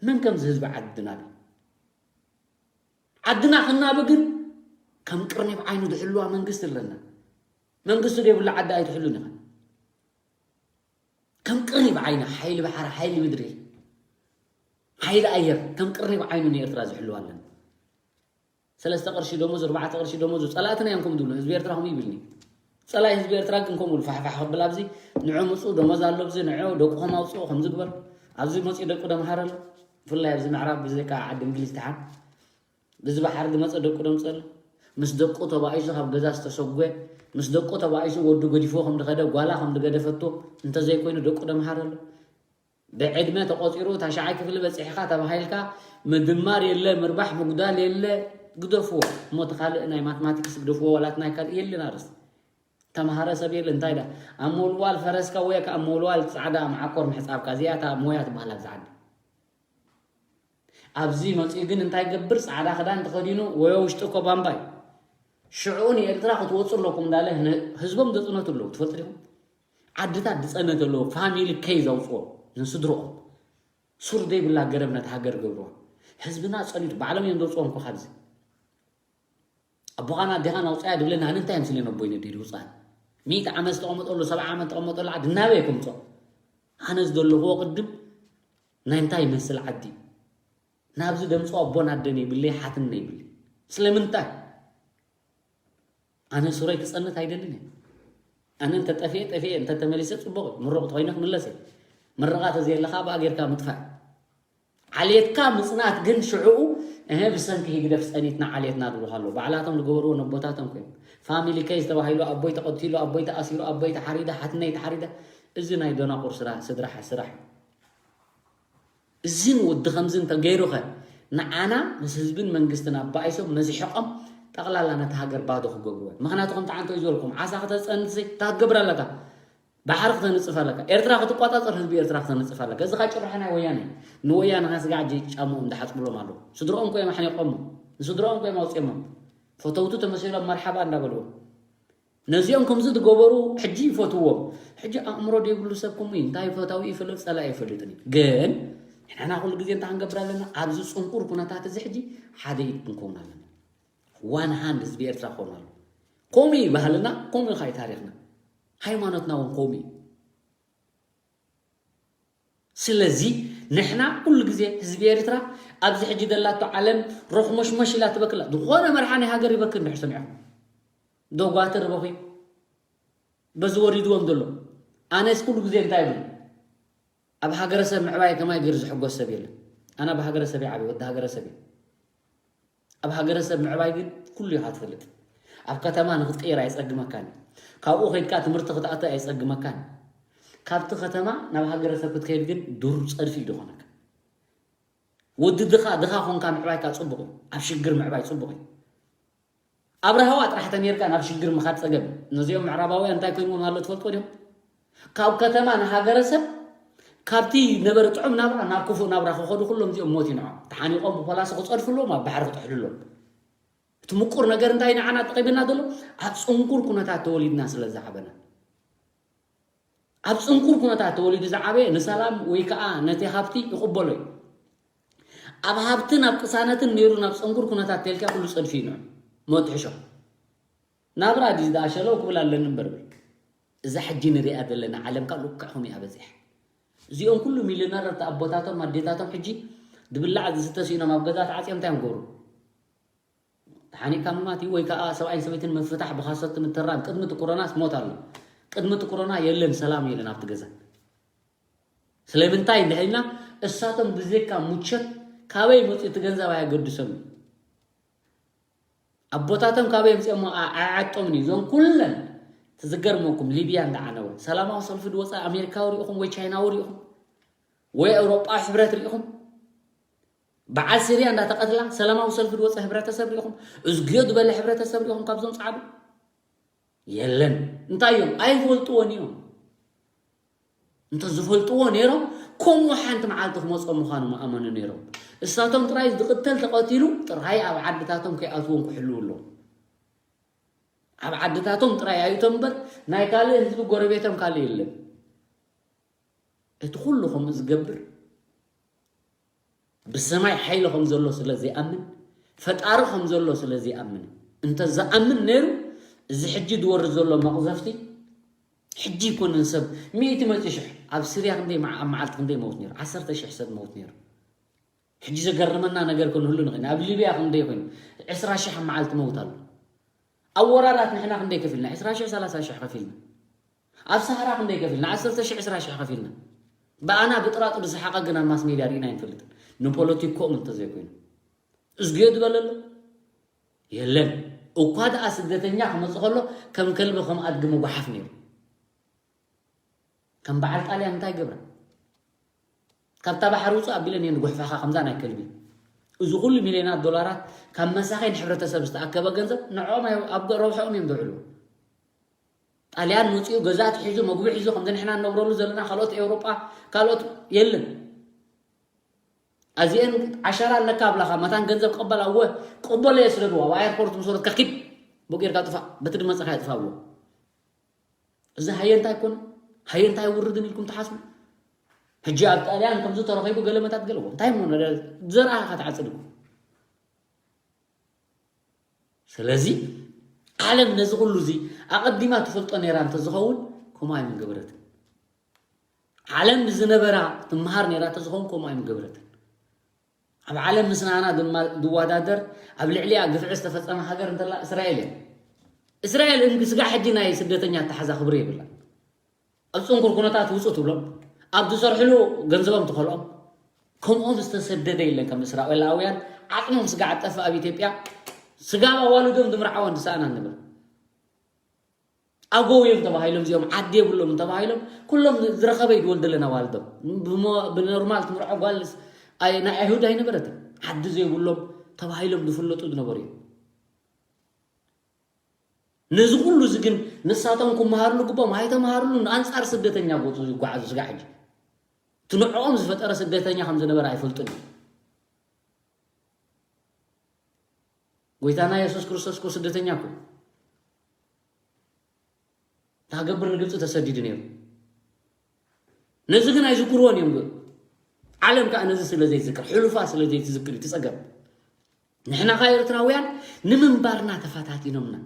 መን ከምዚ ህዝቢ ዓዲ ዝናብ እዩ? ዓድና ክናቢ ግን ከም ቅርኒ ብዓይኑ ዝሕልዋ መንግስቲ ኣለና። መንግስቲ ዘይብሉ ዓዲ ኣይትሕሉን ኢኻ። ከም ቅርኒ ብዓይና፣ ሓይሊ ባሕሪ፣ ሓይሊ ምድሪ፣ ሓይሊ ኣየር፣ ከም ቅርኒ ብዓይኑ ንኤርትራ ዝሕልዋ ኣለና። ሰለስተ ቅርሺ ደሞዝ፣ ኣርባዕተ ቅርሺ ደሞዝ፣ ጸላእትና እዮም ከምኡ ዝብሉ። ህዝቢ ኤርትራ ከምኡ ይብልኒ። ጸላኢ ህዝቢ ኤርትራ ግን ከምኡ ኢሉ ፋሕፋሕ ክብል ኣብዚ፣ ንዑ ምጹ፣ ደሞዝ ኣሎ ኣብዚ፣ ንዑ ደቅኹም ኣውጽኡ፣ ከምዚ ግበር። ኣብዚ መጺኡ ደቁ ደምሃረሉ። ብፍላይ ኣብዚ ምዕራብ፣ ብዘይካ ዓዲ እንግሊዝ ደሓን። ብዚ ባሕሪ ዝመጸ ደቁ ደምጸሉ። ምስ ደቁ ተባኢሱ ካብ ገዛ ዝተሰጎ፣ ምስ ደቁ ተባኢሱ ወዱ ገዲፍዎ ከም ዝኸደ፣ ጓላ ከም ዝገደፈቶ፣ እንተዘይኮይኑ ደቁ ደምሃረሉ። ብዕድመ ተቖጺሩ፣ ታሽዓይ ክፍሊ በጺሕኻ ተባሂልካ፣ ምድማር የለ፣ ምርባሕ ምጉዳል የለ፣ ግደፍዎ። እሞ እቲ ካልእ ናይ ማትማቲክስ ግደፍዎ፣ ዋላ እቲ ናይ ካልእ የለን ኣርእስቲ። ተምሃረ ሰብ የለ፣ እንታይ ዳ? ኣብ መወልዋል ፈረስካ ወይ ከኣ ኣብ መወልዋል ጻዕዳ መዓኮር ምሕጻብካ፣ እዚኣ እታ ሞያ ትበሃል ኣብዚ ዓዲ። ኣብዚ መጺኡ ግን እንታይ ገብር? ጻዕዳ ክዳን ተኸዲኑ፣ ወዮ ውሽጢ እኮ ባምባይ። ሽዑ ንኤርትራ ክትወጹ ኣለኩም እንዳለ ን-፣ ህዝቦም ዘጽነቱ ኣለዉ። ትፈልጡ ዲኹም? ዓድታት ዝጸነተ ኣለዉ። ፋሚሊ ከይ ዘውጽኦ ንስድርኦም። ሱር ዘይብላ ገረብ ነቲ ሃገር ገብርዋ። ህዝብና ጸኒቱ፣ ባዕሎም እዮም ዘውጽኦም እኮ ካብዚ። ኣቦኻን ኣዴኻን ኣውጻያ ድብለና፣ ኣነ እንታይ ምስለ ነቦይ ነዴ ድውጻን? ሚእቲ ዓመት ዝተቐመጠሉ፣ ሰብዓ ዓመት ዝተቐመጠሉ ዓዲ ናበይ ከምጾ? ኣነ ዝደለኽዎ ቅድም ናይ እንታይ ይመስል ዓዲ? ናብዚ ደምጾ ኣቦን ኣደን ይብለይ፣ ሓትን ይብለይ። ስለምንታይ? ኣነ ሱረይ ክጸንት ኣይደልን እየ። ኣነ እንተ ጠፍኤ፣ ጠፍኤ፣ እንተ ተመሊሰ ጽቡቕ እዩ። ምሩቕ ተኾይነ ክምለስ እየ። ምርቓ ተዘየለኻ ብኣ ጌርካ ምጥፋእ። ዓሌትካ ምጽናት ግን ሽዕኡ እህ ብሰንኪ ህግደፍ ጸኒትና ዓሌትና ድብሉኻ ኣለዉ። ባዕላቶም ዝገበርዎ ነቦታቶም ኮይኖም። ፋሚሊ ኬዝ ተባሂሉ ኣቦይ ተቐቲሉ፣ ኣቦይ ተኣሲሩ፣ ኣቦይ ተሓሪደ፣ ሓትነይ ተሓሪደ። እዚ ናይ ደናቑር ስራ ስድራ ስራሕ እዩ። እዝን ወዲ ከምዚ እንተገይሩኸ ንዓና ምስ ህዝብን መንግስትን ኣባኢሶም ነዚሕቖም ጠቕላላ ነቲ ሃገር ባዶ ክገብርዎ እዮም። ምኽንያቱ ከምቲ ዓንቶ እዩ ዝበልኩም ዓሳ ክተፀንሲ እንታይ ክትገብር ኣለካ? ባሕሪ ክተንጽፍ ኣለካ። ኤርትራ ክትቋጻጸር ህዝቢ ኤርትራ ክተንጽፍ ኣለካ። እዚ ኸኣ ጭርሖ ናይ ወያነ እዩ። ንወያነ ኸኣ ስጋዕ ጀ ጫምኦም ዝሓጽብሎም ኣለዉ። ስድርኦም እኮ እዮም ኣሕኒቖሞ። ንስድርኦም እኮ እዮም ኣውጺኦሞም። ፈተውቱ ተመሲሎም መርሓባ እንዳበልዎም። ነዚኦም ከምዚ ዝገበሩ ሕጂ ይፈትዎም። ሕጂ ኣእምሮ ዘይብሉ ሰብ ከምኡ እዩ። እንታይ ፈታዊ ይፈልጥ ጸላኢ ኣይፈልጥን እዩ። ግን ንሕና ኩሉ ግዜ እንታይ ክንገብር ኣለና? ኣብዚ ጽንቁር ኩነታት እዚ ሕጂ ሓደ ኢድ ክንከውን ኣለና። ዋን ሃንድ ህዝቢ ኤርትራ ክኸውን ኣለዎ። ከምኡ እዩ ባህልና፣ ከምኡ እዩ ኸኣ ታሪኽና። ሃይማኖትና እውን ከምኡ እዩ። ስለዚ ንሕና ኩሉ ግዜ ህዝቢ ኤርትራ ኣብዚ ሕጂ ደላቶ ዓለም ሮኽሞሽሞሽ ኢላ ትበክላ። ዝኾነ መርሓ ናይ ሃገር ይበክል እንድሕር ሰሚዕኹም። ዶጓትር በኺ በዚ ወሪድዎም ዘሎ። ኣነስ ኩሉ ግዜ እንታይ ይብል? ኣብ ሃገረሰብ ምዕባይ ከማይ ገይሩ ዝሕጎስ ሰብ የለን። ኣነ ኣብ ሃገረሰብ እየ ዓብየ፣ ወዲ ሃገረሰብ እየ። ኣብ ሃገረሰብ ምዕባይ ግን ኩሉ ኢኻ ትፈልጥ። ኣብ ከተማ ንክትቅየር ኣይጸግመካን እዩ። ካብኡ ከይድካ ትምህርቲ ክትኣቱ ኣይጸግመካን እዩ። ካብቲ ከተማ ናብ ሃገረሰብ ክትከይድ ግን ዱር ጸድፊ እዩ ዝኾነካ። ወዲ ድኻ ድኻ ኮንካ ምዕባይካ ጽቡቕ እዩ። ኣብ ሽግር ምዕባይ ጽቡቕ እዩ። ኣብርሃዋ ጥራሕ ተነይርካ ናብ ሽግር ምኻድ ጸገም እዩ። ነዚኦም ምዕራባውያን እንታይ ኮይንዎም ኣሎ ትፈልጥዎ ዲኹም? ካብ ከተማ ንሃገረሰብ፣ ካብቲ ነበረ ጥዑም ናብራ ናብ ክፉእ ናብራ ክኸዱ ኩሎም እዚኦም ሞት እዩ ንዖም። ተሓኒቖም ብፖላሲ ክጸድፉ ኣለዎም፣ ኣብ ባሕሪ ክጥሕሉ ኣለዎም። እቲ ምቁር ነገር እንታይ ንዓና ጠቒምና ዘሎ? ኣብ ጽንኩር ኩነታት ተወሊድና ስለ ዝዓበና። ኣብ ጽንኩር ኩነታት ተወሊዱ ዝዓበየ ንሰላም ወይ ከኣ ነቲ ሃብቲ ይቕበሎ እዩ። ኣብ ሃብትን ኣብ ቅሳነትን ነይሩ ናብ ጽንኩር ኩነታት ተልካ ኩሉ ጸድፊ እዩ ንዑ። ሞት ሕሾ። ናብራ ድዩ ዝኣ ሸለው ክብል ኣለኒ እምበር ብል። እዛ ሕጂ ንሪኣ ዘለና ዓለም ከኣ ልክዕኹም እያ በዚሓ። እዚኦም ኩሉ ሚልዮነራት ኣቦታቶም ኣዴታቶም ሕጂ ዝብላዕ ዝስተ ስኢኖም ኣብ ገዛ ተዓጽዮም እንታይ እዮም ክገብሩ? ተሓኒቕካ ምማት እዩ ወይ ከኣ ሰብኣይን ሰበይትን ምፍታሕ ብኻሰት ምትራም ቅድሚ እቲ ኮሮናስ ሞት ኣሎ። ቅድሚ እቲ ኮሮና የለን ሰላም የለን ኣብቲ ገዛ። ስለምንታይ እንድሕር ኢልና እሳቶም ብዘይካ ሙቸት ካበይ መፅኡ እቲ ገንዘብ ኣየገድሶም እዩ። ኣቦታቶም ካበይ ኣምፅኦሞ ኣያዓጦምን እዩ። እዞም ኩለን ትዝገርመኩም ሊብያ እንዳዓነወ ሰላማዊ ሰልፊ ዝወፀ ኣሜሪካዊ ሪኢኹም ወይ ቻይናዊ ሪኢኹም ወይ ኣውሮጳዊ ሕብረት ሪኢኹም በዓል ሲርያ እንዳተቐትላ ሰላማዊ ሰልፊ ዝወፀ ሕብረተሰብ ሪኢኹም እዝግዮ ዝበለ ሕብረተሰብ ሪኢኹም ካብዞም ፀዓዱ የለን። እንታይ እዮም ኣይፈልጥዎን እዮም። እንተ ዝፈልጥዎ ነይሮም ከምኡ ሓንቲ መዓልቲ ክመፅኦም ምዃኑ ምኣመኑ ነይሮም። እሳቶም ጥራይ ዝቕተል ተቐቲሉ ጥራይ ኣብ ዓድታቶም ከይኣትዎም ክሕልዉ ኣለዎም። ኣብ ዓድታቶም ጥራይ ኣይእቶም እምበር ናይ ካልእ ህዝቢ ጎረቤቶም ካልእ የለን። እቲ ኩሉ ከምኡ ዝገብር ብሰማይ ሓይሊ ከም ዘሎ ስለ ዘይኣምን ፈጣሪ ከም ዘሎ ስለ ዘይኣምን እንተ ዝኣምን ነይሩ እዚ ሕጂ ዝወርድ ዘሎ መቕዘፍቲ ሕጂ ይኮነን ሰብ ሚእቲ መፂ ሽሕ ኣብ ስርያ ክንደይ መዓ- ኣብ መዓልቲ ክንደይ መውት ነይሩ ዓሰርተ ሽሕ ሰብ መውት ነይሩ ሕጂ ዘገርመና ነገር ክንህሉ ንኽእል ኣብ ሊብያ ክንደይ ኮይኑ ዕስራ ሽሕ ኣብ መዓልቲ መውት ኣሎ ኣብ ወራራት ንሕና ክንደይ ከፊልና ዕስራ ሽሕ ሰላሳ ሽሕ ከፊልና ኣብ ሰሃራ ክንደይ ከፊልና ዓሰርተ ሽሕ ዕስራ ሽሕ ከፊልና ብኣና ብጥራጡ ዝሰሓቐ ግን ኣብ ማስ ሜድያ ርኢና ኣይንፈልጥን ንፖለቲኮም እንተዘይኮይኑ እዝግዮ ዝበለሎ የለን እኳ ደኣ ስደተኛ ክመፅእ ከሎ ከም ከልቢ ከም ኣድጊ ምጉሓፍ ነይሩ ከም በዓል ጣልያን እንታይ ገብረ ካብታ ባሕሪ ውፅእ ኣቢለን እየን ዝጉሕፋኻ ከምዛ ናይ ከልቢ እዚ ኩሉ ሚልዮናት ዶላራት ካብ መሳኺን ሕብረተሰብ ዝተኣከበ ገንዘብ ንዕኦም ኣብ ረብሐኦም እዮም ዘውዕሉ ጣልያን መፂኡ ገዛ ኣትሒዙ መግቢ ሒዙ ከምዚ ንሕና ንነብረሉ ዘለና ካልኦት ኤውሮጳ ካልኦት የለን ኣዚአን ዓሸራ ኣለካ ኣብላኻ መታን ገንዘብ ቀበል ኣወ ቀበሎ እየ ስደድዋ ኣብ ኣየርፖርት ምስ ወረድካ ኪድ ቦቂርካ ጥፋእ በቲ ድመፀኻ የጥፋ ኣብዎ እዚ ሃየንታ ኣይኮነ ሃየንታ ኣይውርድን ኢልኩም ትሓስቡ ሕጂ ኣብ ጣልያን ከምዚ ተረኺቡ ገለመታት ገለዎ እንታይ ሞ ዘርኣኻ ትዓፅድ ስለዚ ዓለም ነዚ ኩሉ እዚ ኣቐዲማ ትፈልጦ ነይራ እንተዝኸውን ከምኡ ኣይምገበረትን ዓለም ብዝነበራ ትመሃር ነይራ እንተዝኸውን ከምኡ ኣይምገበረትን ኣብ ዓለም ምስ ናና ድማ ዝወዳደር ኣብ ልዕሊኣ ግፍዒ ዝተፈፀመ ሃገር እንተላ እስራኤል እያ እስራኤል እንግስጋ ሕጂ ናይ ስደተኛ ኣተሓዛ ክብሪ የብላ ኣብ ፅንኩር ኩነታት ውፁ ትብሎም ኣብ ዝሰርሕሉ ገንዘቦም ትኸልኦም ከምኦም ዝተሰደደ የለን ከም እስራኤላውያን ዓጽሞም ስጋዕ ጠፍእ ኣብ ኢትዮጵያ። ስጋብ ኣዋልዶም ዝምርዓዋ እንድሰኣና ንብል። ኣጎው እዮም ተባሂሎም፣ እዚኦም ዓዲ የብሎም ተባሂሎም፣ ኩሎም ዝረኸበ ይድወልደለን ኣዋልዶም። ብሞ-፣ ብኖርማል ትምርዖ ጓል ኣይ-፣ ናይ ኣይሁድ ኣይነበረትን። ዓዲ ዘይብሎም ተባሂሎም ዝፍለጡ ዝነበሩ እዮም። ነዚ ኩሉ እዚ ግን ንሳቶም ክመሃርሉ ግቦም ኣይተመሃርሉን። ኣንጻር ስደተኛ ጎጹ ይጓዓዙ ስጋዕ ሕጂ። እቲ ንዕኦም ዝፈጠረ ስደተኛ ከም ዝነበረ ኣይፈልጡን እዮም። ጎይታና የሱስ ክርስቶስ እኮ ስደተኛ እኮ። እንታይ ክገብር ንግብጺ ተሰዲዱ ነይሩ። ነዚ ግን ኣይዝክርዎን እዮም። ግን ዓለም ከኣ ነዚ ስለ ዘይዝክር፣ ሕሉፋ ስለ ዘይትዝክር እዩ እቲ ጸገም። ንሕና ከኣ ኤርትራውያን ንምንባርና ተፈታቲኖምና።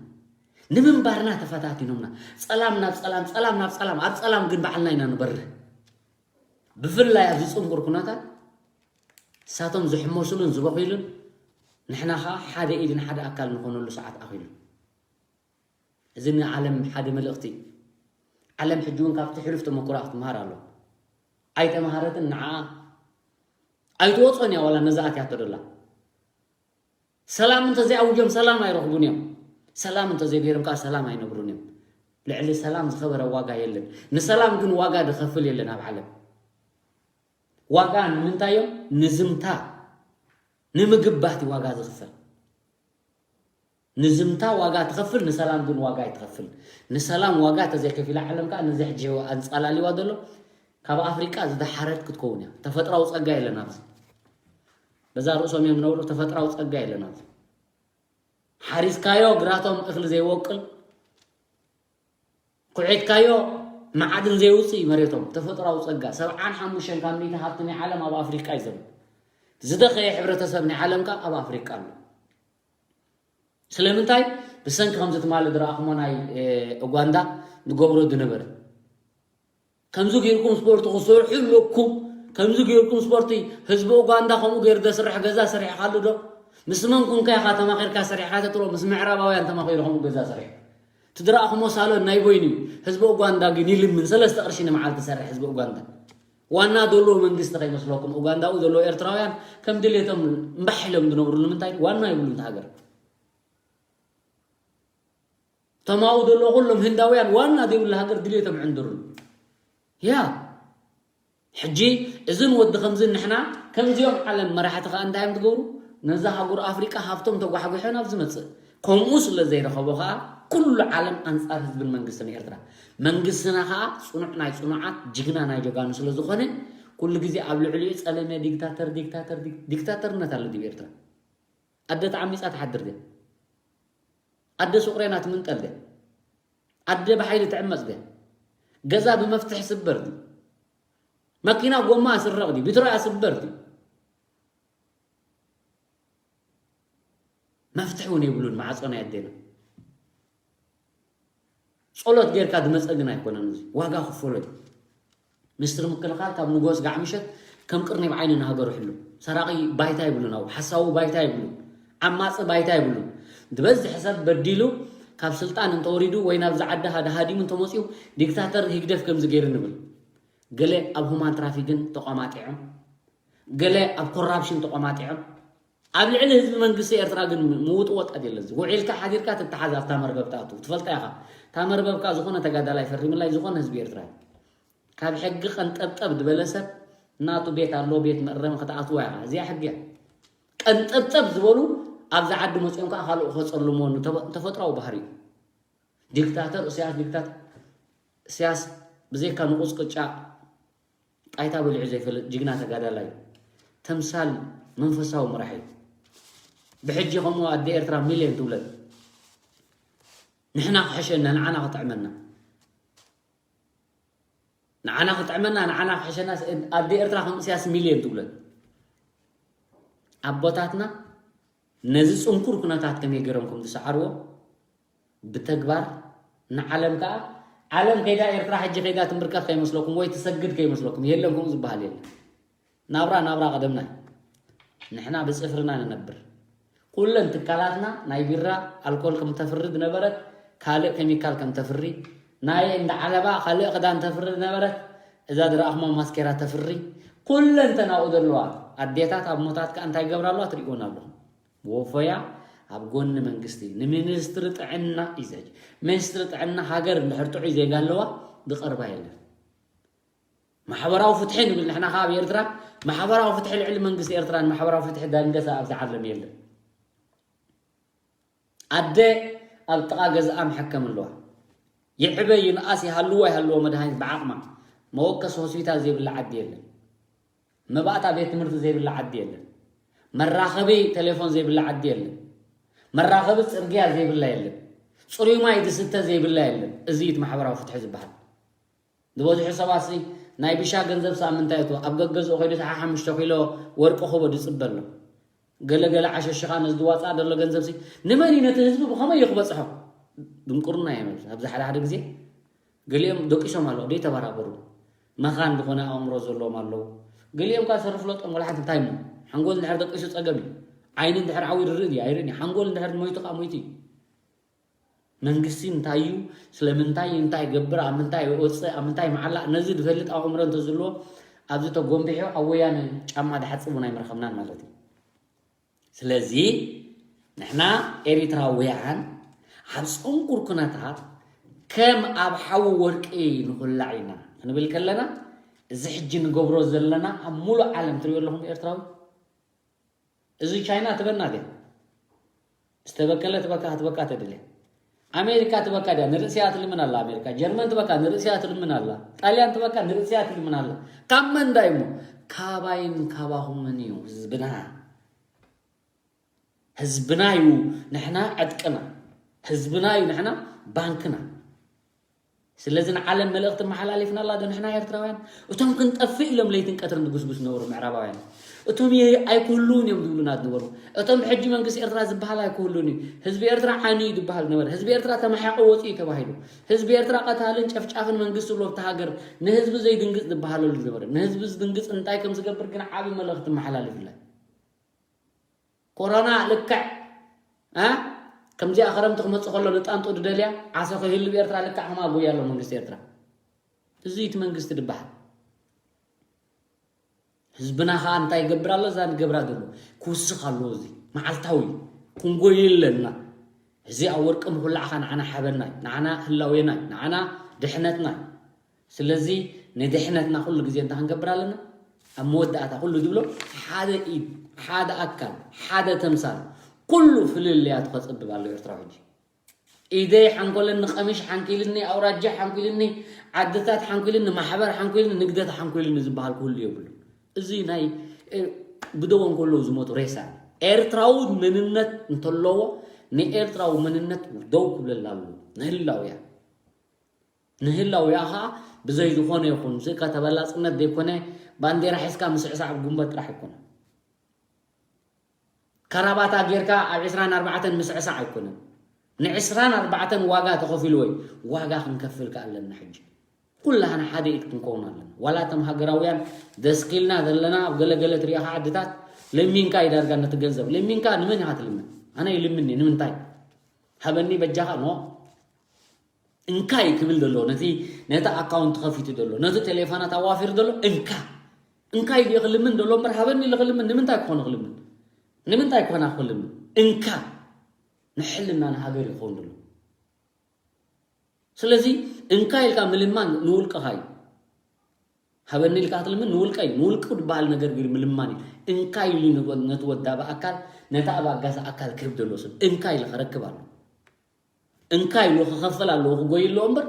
ንምንባርና ተፈታቲኖምና። ጸላም ናብ ጸላም፣ ጸላም ናብ ጸላም፣ ኣብ ጸላም ግን ባዕልና ኢና ንበርህ። ብፍላይ ኣብዚ ጽንኩር ኩነታት ንሳቶም ዝሕመሱሉን ዝበኽዩሉን፣ ንሕና ኸኣ ሓደ ኢድን ሓደ ኣካል ንኾነሉ ሰዓት ኣኺሉ። እዚ ንዓለም ሓደ መልእኽቲ እዩ። ዓለም ሕጂ እውን ካብቲ ሕሉፍ ተመኩራ ክትመሃር ኣለዋ። ኣይተምሃረትን፣ ንዓኣ ኣይትወጾን እያ፣ ዋላ ነዛ ኣትያቶ ደላ። ሰላም እንተዘይኣውጆም ሰላም ኣይረኽቡን እዮም። ሰላም እንተዘይገይሮም ከኣ ሰላም ኣይነብሩን እዮም። ልዕሊ ሰላም ዝኸበረ ዋጋ የለን። ንሰላም ግን ዋጋ ዝኸፍል የለን ኣብ ዓለም። ዋጋ ንምንታይ እዮም? ንዝምታ፣ ንምግባት እዩ ዋጋ ዝኽፈል። ንዝምታ ዋጋ ትኸፍል፣ ንሰላም ግን ዋጋ ኣይትኸፍል። ንሰላም ዋጋ ተዘይከፊላ ዓለም ከኣ ነዚ ሕጂ ኣንጻላሊዋ ዘሎ ካብ ኣፍሪቃ ዝደሓረት ክትከውን እያ። ተፈጥራዊ ጸጋ የለን ኣብዚ። በዛ ርእሶም እዮም ዝነብሩ፣ ተፈጥራዊ ጸጋ የለን ኣብዚ። ሓሪስካዮ ግራቶም እኽሊ ዘይወቅል፣ ኩዒትካዮ መዓድን ዘይውጽእ እዩ መሬቶም። ተፈጥራዊ ጸጋ፣ ሰብዓን ሓሙሽተን ካብ ሚእቲ ሃብቲ ናይ ዓለም ኣብ ኣፍሪቃ እዩ ዘሎ። ዝደኸየ ሕብረተሰብ ናይ ዓለም ከኣ ኣብ ኣፍሪቃ ኣሎ። ስለምንታይ? ብሰንኪ ከምዚ ትማሊ ዝረኣኹሞ ናይ፣ እ፣ ኡጋንዳ ዝገብሮ ዝነበረ። ከምዚ ጌርኩም ስፖርት ክሰርሑ ኣለኩም። ከምዚ ጌርኩም ስፖርት፣ ህዝቢ ኡጋንዳ ከምኡ ገይሩ ዘስርሕ ገዛ ሰሪሕካሉ ዶ? ምስ መን ኩንካ ኢኻ ተማኺርካ ሰሪሕካ ተትብሎ፣ ምስ ምዕራባውያን ተማኺሩ ከምኡ ገዛ ሰሪሑ። እቲ ዝረኣኹሞ ሳሎን ናይ በይኑ እዩ። ህዝቢ ኡጋንዳ ግን ይልምን፣ ሰለስተ ቅርሺ ንመዓልቲ ይሰርሕ ህዝቢ ኡጋንዳ። ዋና ዘለዎ መንግስቲ ከይመስለኩም፣ ኡጋንዳኡ ዘለዎ ኤርትራውያን ከም ድሌቶም እምባሕ ኢሎም ዝነብሩሉ። ንምንታይ? ዋና የብሉን እቲ ሃገር። እቶም ኣብኡ ዘለዉ ኩሎም ህንዳውያን ዋና ዘይብሉ ሃገር ድሌቶም ዕንድሩሉ። ያ፣ ሕጂ እዝን ወዲ ከምዝን ንሕና ከምዚኦም ዓለም መራሕቲ ከኣ እንታይ እዮም ትገብሩ? ነዛ ሃገር ኣፍሪቃ ሃብቶም ተጓሕጒሖ ናብ ዝመጽእ። ከምኡ ስለ ዘይረኸቦ ከኣ ኩሉ ዓለም ኣንጻር ህዝብን መንግስትን ኤርትራ። መንግስትና ከኣ ጽኑዕ ናይ ጽኑዓት፣ ጅግና ናይ ጀጋኑ ስለ ዝኾነ ኩሉ ግዜ ኣብ ልዕሊኡ ጸለመ፣ ዲክታተር፣ ዲክታተር፣ ዲክ-፣ ዲክታተርነት ኣሎ ድዩ ኤርትራ? ኣደ ተዓሚጻ ትሓድር ድያ? ኣደ ሱቕ ሬና ትምንጠል ድያ? ኣደ ብሓይሊ ትዕመጽ ድያ? ገዛ ብመፍትሒ ስበር ድዩ? መኪና ጎማ ስረቕ ድዩ? ቢትሮኣ ስበር ድዩ? መፍትሒ እውን የብሉን ማዕጾ ናይ ኣዴና። ጸሎት ጌርካ ዝመጸ ግን ኣይኮነን። እዚ ዋጋ ክፈሎ እዩ። ሚኒስትሪ ምክልኻል ካብ ንግሆ ስጋዕ ምሸት ከም ቅርኒ ብዓይኒ ንሃገሩ ሕሉ። ሰራቒ ባይታ ይብሉን፣ ኣብኡ ሓሳዊ ባይታ ይብሉን፣ ዓማጺ ባይታ ይብሉን። ዝበዝሕ ሰብ በዲሉ ካብ ስልጣን እንተወሪዱ ወይ ናብዚ ዓዲ ሃደ ሃዲሙ እንተመጺኡ ዲክታተር ህግደፍ ከምዚ ገይሩ ንብል። ገለ ኣብ ሁማን ትራፊክን ተቋማጢዖም፣ ገለ ኣብ ኮራፕሽን ተቋማጢዖም። ኣብ ልዕሊ ህዝቢ መንግስቲ ኤርትራ ግን ምውጥወጥ የለን። እዚ ውዒልካ ሓዲርካ ትተሓዝ ኣብታ መርበብ ትኣቱ። ትፈልጣ ኢኻ። እታ መርበብ ከኣ ዝኾነ ተጋዳላይ ፈሪምላ፣ ዝኾነ ህዝቢ ኤርትራ እዩ። ካብ ሕጊ ቀንጠብጠብ ዝበለ ሰብ ናቱ ቤት ኣሎ፣ ቤት መእረሚ ክትኣትዋ ኢኻ። እዚኣ ሕጊ እያ። ቀንጠብጠብ ዝበሉ ኣብዚ ዓዲ መጺኦም ከኣ ካልኡ ከጸልምዎ ንተፈ-፣ ተፈጥራዊ ባህሪ እዩ። ዲክታተር እስያስ፣ ዲክታተር እስያስ ብዘይካ ንቑጽ ቅጫ ጣይታ በሊዑ ዘይፈልጥ ጅግና ተጋዳላይ፣ ተምሳል መንፈሳዊ መራሒ። ብሕጂ ከምኡ ኣደ ኤርትራ ሚልዮን ትውለድ። ንሕና ክሕሸና፣ ንዓና ክጥዕመና። ንዓና ክጥዕመና፣ ንዓና ክሕሸና፣ ኣደ ኤርትራ ከም እስያስ ሚልዮን ትውለድ። ኣቦታትና ነዚ ጽንኩር ኩነታት ከመይ ገይሮም ከም ዝሰዓርዎ ብተግባር ንዓለም ከኣ፣ ዓለም ከይዳ ኤርትራ ሕጂ ከይዳ ትምርከኽ ከይመስለኩም ወይ ትሰግድ ከይመስለኩም፣ የለን፣ ከምኡ ዝበሃል የለን። ናብራ፣ ናብራ ቀደምና እዩ። ንሕና ብጽፍርና ንነብር። ኩለን ትካላትና ናይ ቢራ፣ ኣልኮል ከም ተፍሪ ዝነበረት፣ ካልእ ኬሚካል ከም ተፍሪ፣ ናይ እንዳ ዓለባ ካልእ ክዳን ተፍሪ ዝነበረት፣ እዛ ዝረኣኹማ ማስኬራ ተፍሪ፣ ኩለንተናኡ ዘለዋ ኣዴታት ኣሞታት ከኣ እንታይ ይገብራ ኣለዋ ትርእይወን ኣለኹም። ወፈያ ኣብ ጎኒ መንግስቲ ንሚኒስትሪ ጥዕና እዩ ዘጅ። ሚኒስትሪ ጥዕና ሃገር እንድሕር ጥዑይ ዜጋ ኣለዋ ዝቐርባ የለን። ማሕበራዊ ፍትሒ ንብል ንሕና ከኣ ኣብ ኤርትራ ማሕበራዊ ፍትሒ ልዕሊ መንግስቲ ኤርትራን ማሕበራዊ ፍትሒ ዳንገሳ ኣብዚ ዓለም የለን። ኣደ ኣብ ጥቓ ገዝኣ መሐከም ኣለዋ። ይዕበ ይንኣስ ይሃልዎ ይሃልዎ መድሃኒት ብዓቕማ መወከሲ ሆስፒታል ዘይብላ ዓዲ የለን። መባእታ ቤት ትምህርቲ ዘይብላ ዓዲ የለን። መራኸቢ ቴሌፎን ዘይብላ ዓዲ የለን። መራኸቢ ጽርግያ ዘይብላ የለን። ጽሩይ ማይ ዝስተ ዘይብላ የለን። እዚ እዩ እቲ ማሕበራዊ ፍትሒ ዝበሃል። ዝበዝሑ ሰባት ሲ ናይ ብሻ ገንዘብ ሳምንታ የቱ ኣብ ገገዝኡ ከይዱ ሰሓ ሓሙሽተ ኪሎ ወርቂ ክቦ ዝጽበ ኣሎ። ገለ ገለ ዓሸሽኻ ነዚ ዝዋፅኣ ዘሎ ገንዘብ ሲ ንመን እዩ ነቲ ህዝቢ ብኸመይ እዩ ክበፅሖ? ድንቁርና እዮም ኣብዚ ሓደ ሓደ ግዜ። ገሊኦም ደቂሶም ኣለዉ ደይተበራበሩ። መኻን ዝኾነ ኣእምሮ ዘለዎም ኣለዉ። ገሊኦም ካ ሰርፍለጦም ወላ ሓንቲ እንታይ እሞ ሓንጎል እንድሕር ደቂሱ ፀገም እዩ። ዓይኒ እንድሕር ዓው ይርእ ድዩ ኣይርእን እዩ። ሓንጎል እንድሕር ሞይቱ ከዓ ሞይቱ እዩ። መንግስቲ እንታይ እዩ፣ ስለምንታይ እንታይ ይገብር፣ ኣብ ምንታይ ይወፅእ፣ ኣብ ምንታይ መዓላ፣ ነዚ ዝፈልጥ ኣእምሮ እንተዝህልዎ ኣብዚ ተጎንቢሑ ኣብ ወያነ ጫማ ድሓፅብ እውን ኣይምረኸብናን ማለት እዩ። ስለዚ ንሕና ኤሪትራውያን ኣብ ፅንቁር ኩነታት ከም ኣብ ሓዊ ወርቂ ንኹላዕ ኢና ክንብል ከለና እዚ ሕጂ ንገብሮ ዘለና ኣብ ሙሉእ ዓለም ትሪኦ ኣለኹም ኤርትራዊ እዚ ቻይና ትበና ድያ ዝተበከለ ትበካ ክትበካ ተድልያ ኣሜሪካ ትበካ ድያ ንርእስያ ትልምን ኣላ ኣሜሪካ ጀርመን ትበካ ንርእስያ ትልምን ኣላ ጣልያን ትበካ ንርእስያ ትልምን ኣላ ካብ መን ዳ እሞ ካባይን ካባኹምን እዩ ህዝብና ህዝብና እዩ ንሕና ዕጥቅና ህዝብና እዩ ንሕና ባንክና ስለዚ ንዓለም መልእኽቲ መሓላሊፍናላ ዶ ንሕና ኤርትራውያን እቶም ክንጠፍእ ኢሎም ለይትን ቀትርን ዝጉስጉስ ዝነበሩ ምዕራባውያን እቶም ኣይክህልውን እዮም ዝብሉና ዝነበሩ እቶም ሕጂ መንግስቲ ኤርትራ ዝበሃል ኣይክህሉን እዩ ህዝቢ ኤርትራ ዓኒ እዩ ዝበሃል ዝነበረ ህዝቢ ኤርትራ ተመሓቂ ወፂኡ ተባሂሉ ህዝቢ ኤርትራ ቀታልን ጨፍጫፍን መንግስቲ ብሎ ብቲ ሃገር ንህዝቢ ዘይድንግፅ ዝበሃለሉ ዝነበረ ንህዝቢ ዝድንግፅ እንታይ ከም ዝገብር ግን ዓቢ መልእኽቲ መሓላሊፍለን ኮሮና ልክዕ እ ከምዚኣ ክረምቲ ክመፅእ ከሎ ንጣንጡ ድደልያ ዓሶ ከይህሉ ብኤርትራ ልክዕ ከማ ጎያ ኣሎ መንግስቲ ኤርትራ እዚ እቲ መንግስቲ ድበሃል ህዝብና ከዓ እንታይ ይገብር ኣሎ እዛ ንገብራ ዘሎ ክውስኽ ኣለዎ እዚ መዓልታዊ ክንጎይ ኣለና እዚ ኣብ ወርቂ ምኩላዕኻ ንዓና ሓበናይ ንዓና ህላዌናይ ንዓና ድሕነትናይ ስለዚ ንድሕነትና ኩሉ ግዜ እንታይ ክንገብር ኣለና ኣብ መወዳእታ ኩሉ ዝብሎ ሓደ ኢድ ሓደ ኣካል ሓደ ተምሳል ኩሉ ፍልልያቱ ከፀብብ ኣሎ ኤርትራዊ ሕጂ ኢደይ ሓንኮለኒ ቀሚሽ ሓንኪልኒ ኣውራጃ ሓንኪልኒ ዓድታት ሓንኪልኒ ማሕበር ሓንኪልኒ ንግደት ሓንኪልኒ ዝበሃል ክህሉ የብሉ እዚ ናይ ብደወን ከለዉ ዝሞቱ ሬሳ ኤርትራዊ መንነት እንተለዎ ንኤርትራዊ መንነት ደው ክብለላ ኣለዎ ንህላውያ ንህላውያ ኸዓ ብዘይ ዝኾነ ይኹን ስእካ ተበላፅነት ዘይኮነ ባንዴራ ሒዝካ ምስዕሳዕ ጉንበት ጥራሕ ኣይኮነ ከራባታ ጌርካ ኣብ ዕስራን ኣርባዕተን ምስዕሳዕ ኣይኮነን ንዕስራን ኣርባዕተን ዋጋ ተኸፊሉ ወይ ዋጋ ክንከፍል ከኣለና ሕጂ ኩላህና ሓደ ኢድ ክንከውን ኣለና ዋላ እቶም ሃገራውያን ደስኪልና ዘለና ኣብ ገለገለ ትሪኢኻ ዓድታት ለሚንካ እዩ ዳርጋ ነቲ ገንዘብ ለሚንካ ንመን ኢኻ ትልምን ኣነ ይልምን እየ ንምንታይ ሃበኒ በጃኻ ኖ እንካይ ክብል ዘሎ ነቲ ነቲ ኣካውንት ከፊቱ ዘሎ ነቲ ቴሌፎናት ኣዋፊሩ ዘሎ እንካ እንካይ ድየ ክልምን ዘሎ እምበር ሃበኒ ኢለ ክልምን ንምንታይ ክኾነ ክልምን ንምንታይ ክኾና ክልምን እንካ ንሕልና ንሃገር ይኸውን ዘሎ ስለዚ እንካ ኢልካ ምልማን ንውልቅኻ እዩ ሃበኒ ኢልካ ክትልምን ንውልቀ እዩ ንውልቁ ዝበሃል ነገር ግን ምልማን እዩ እንካ ኢሉ ነቲ ወዳቢ ኣካል ነቲ ኣብ ኣጋዛ ኣካል ክህብ ዘሎ ሰብ እንካ ኢለ ከረክብ ኣሎ እንካ ኢሉ ክኸፍል ኣለዎ ክጎይ ኣለዎ እምበር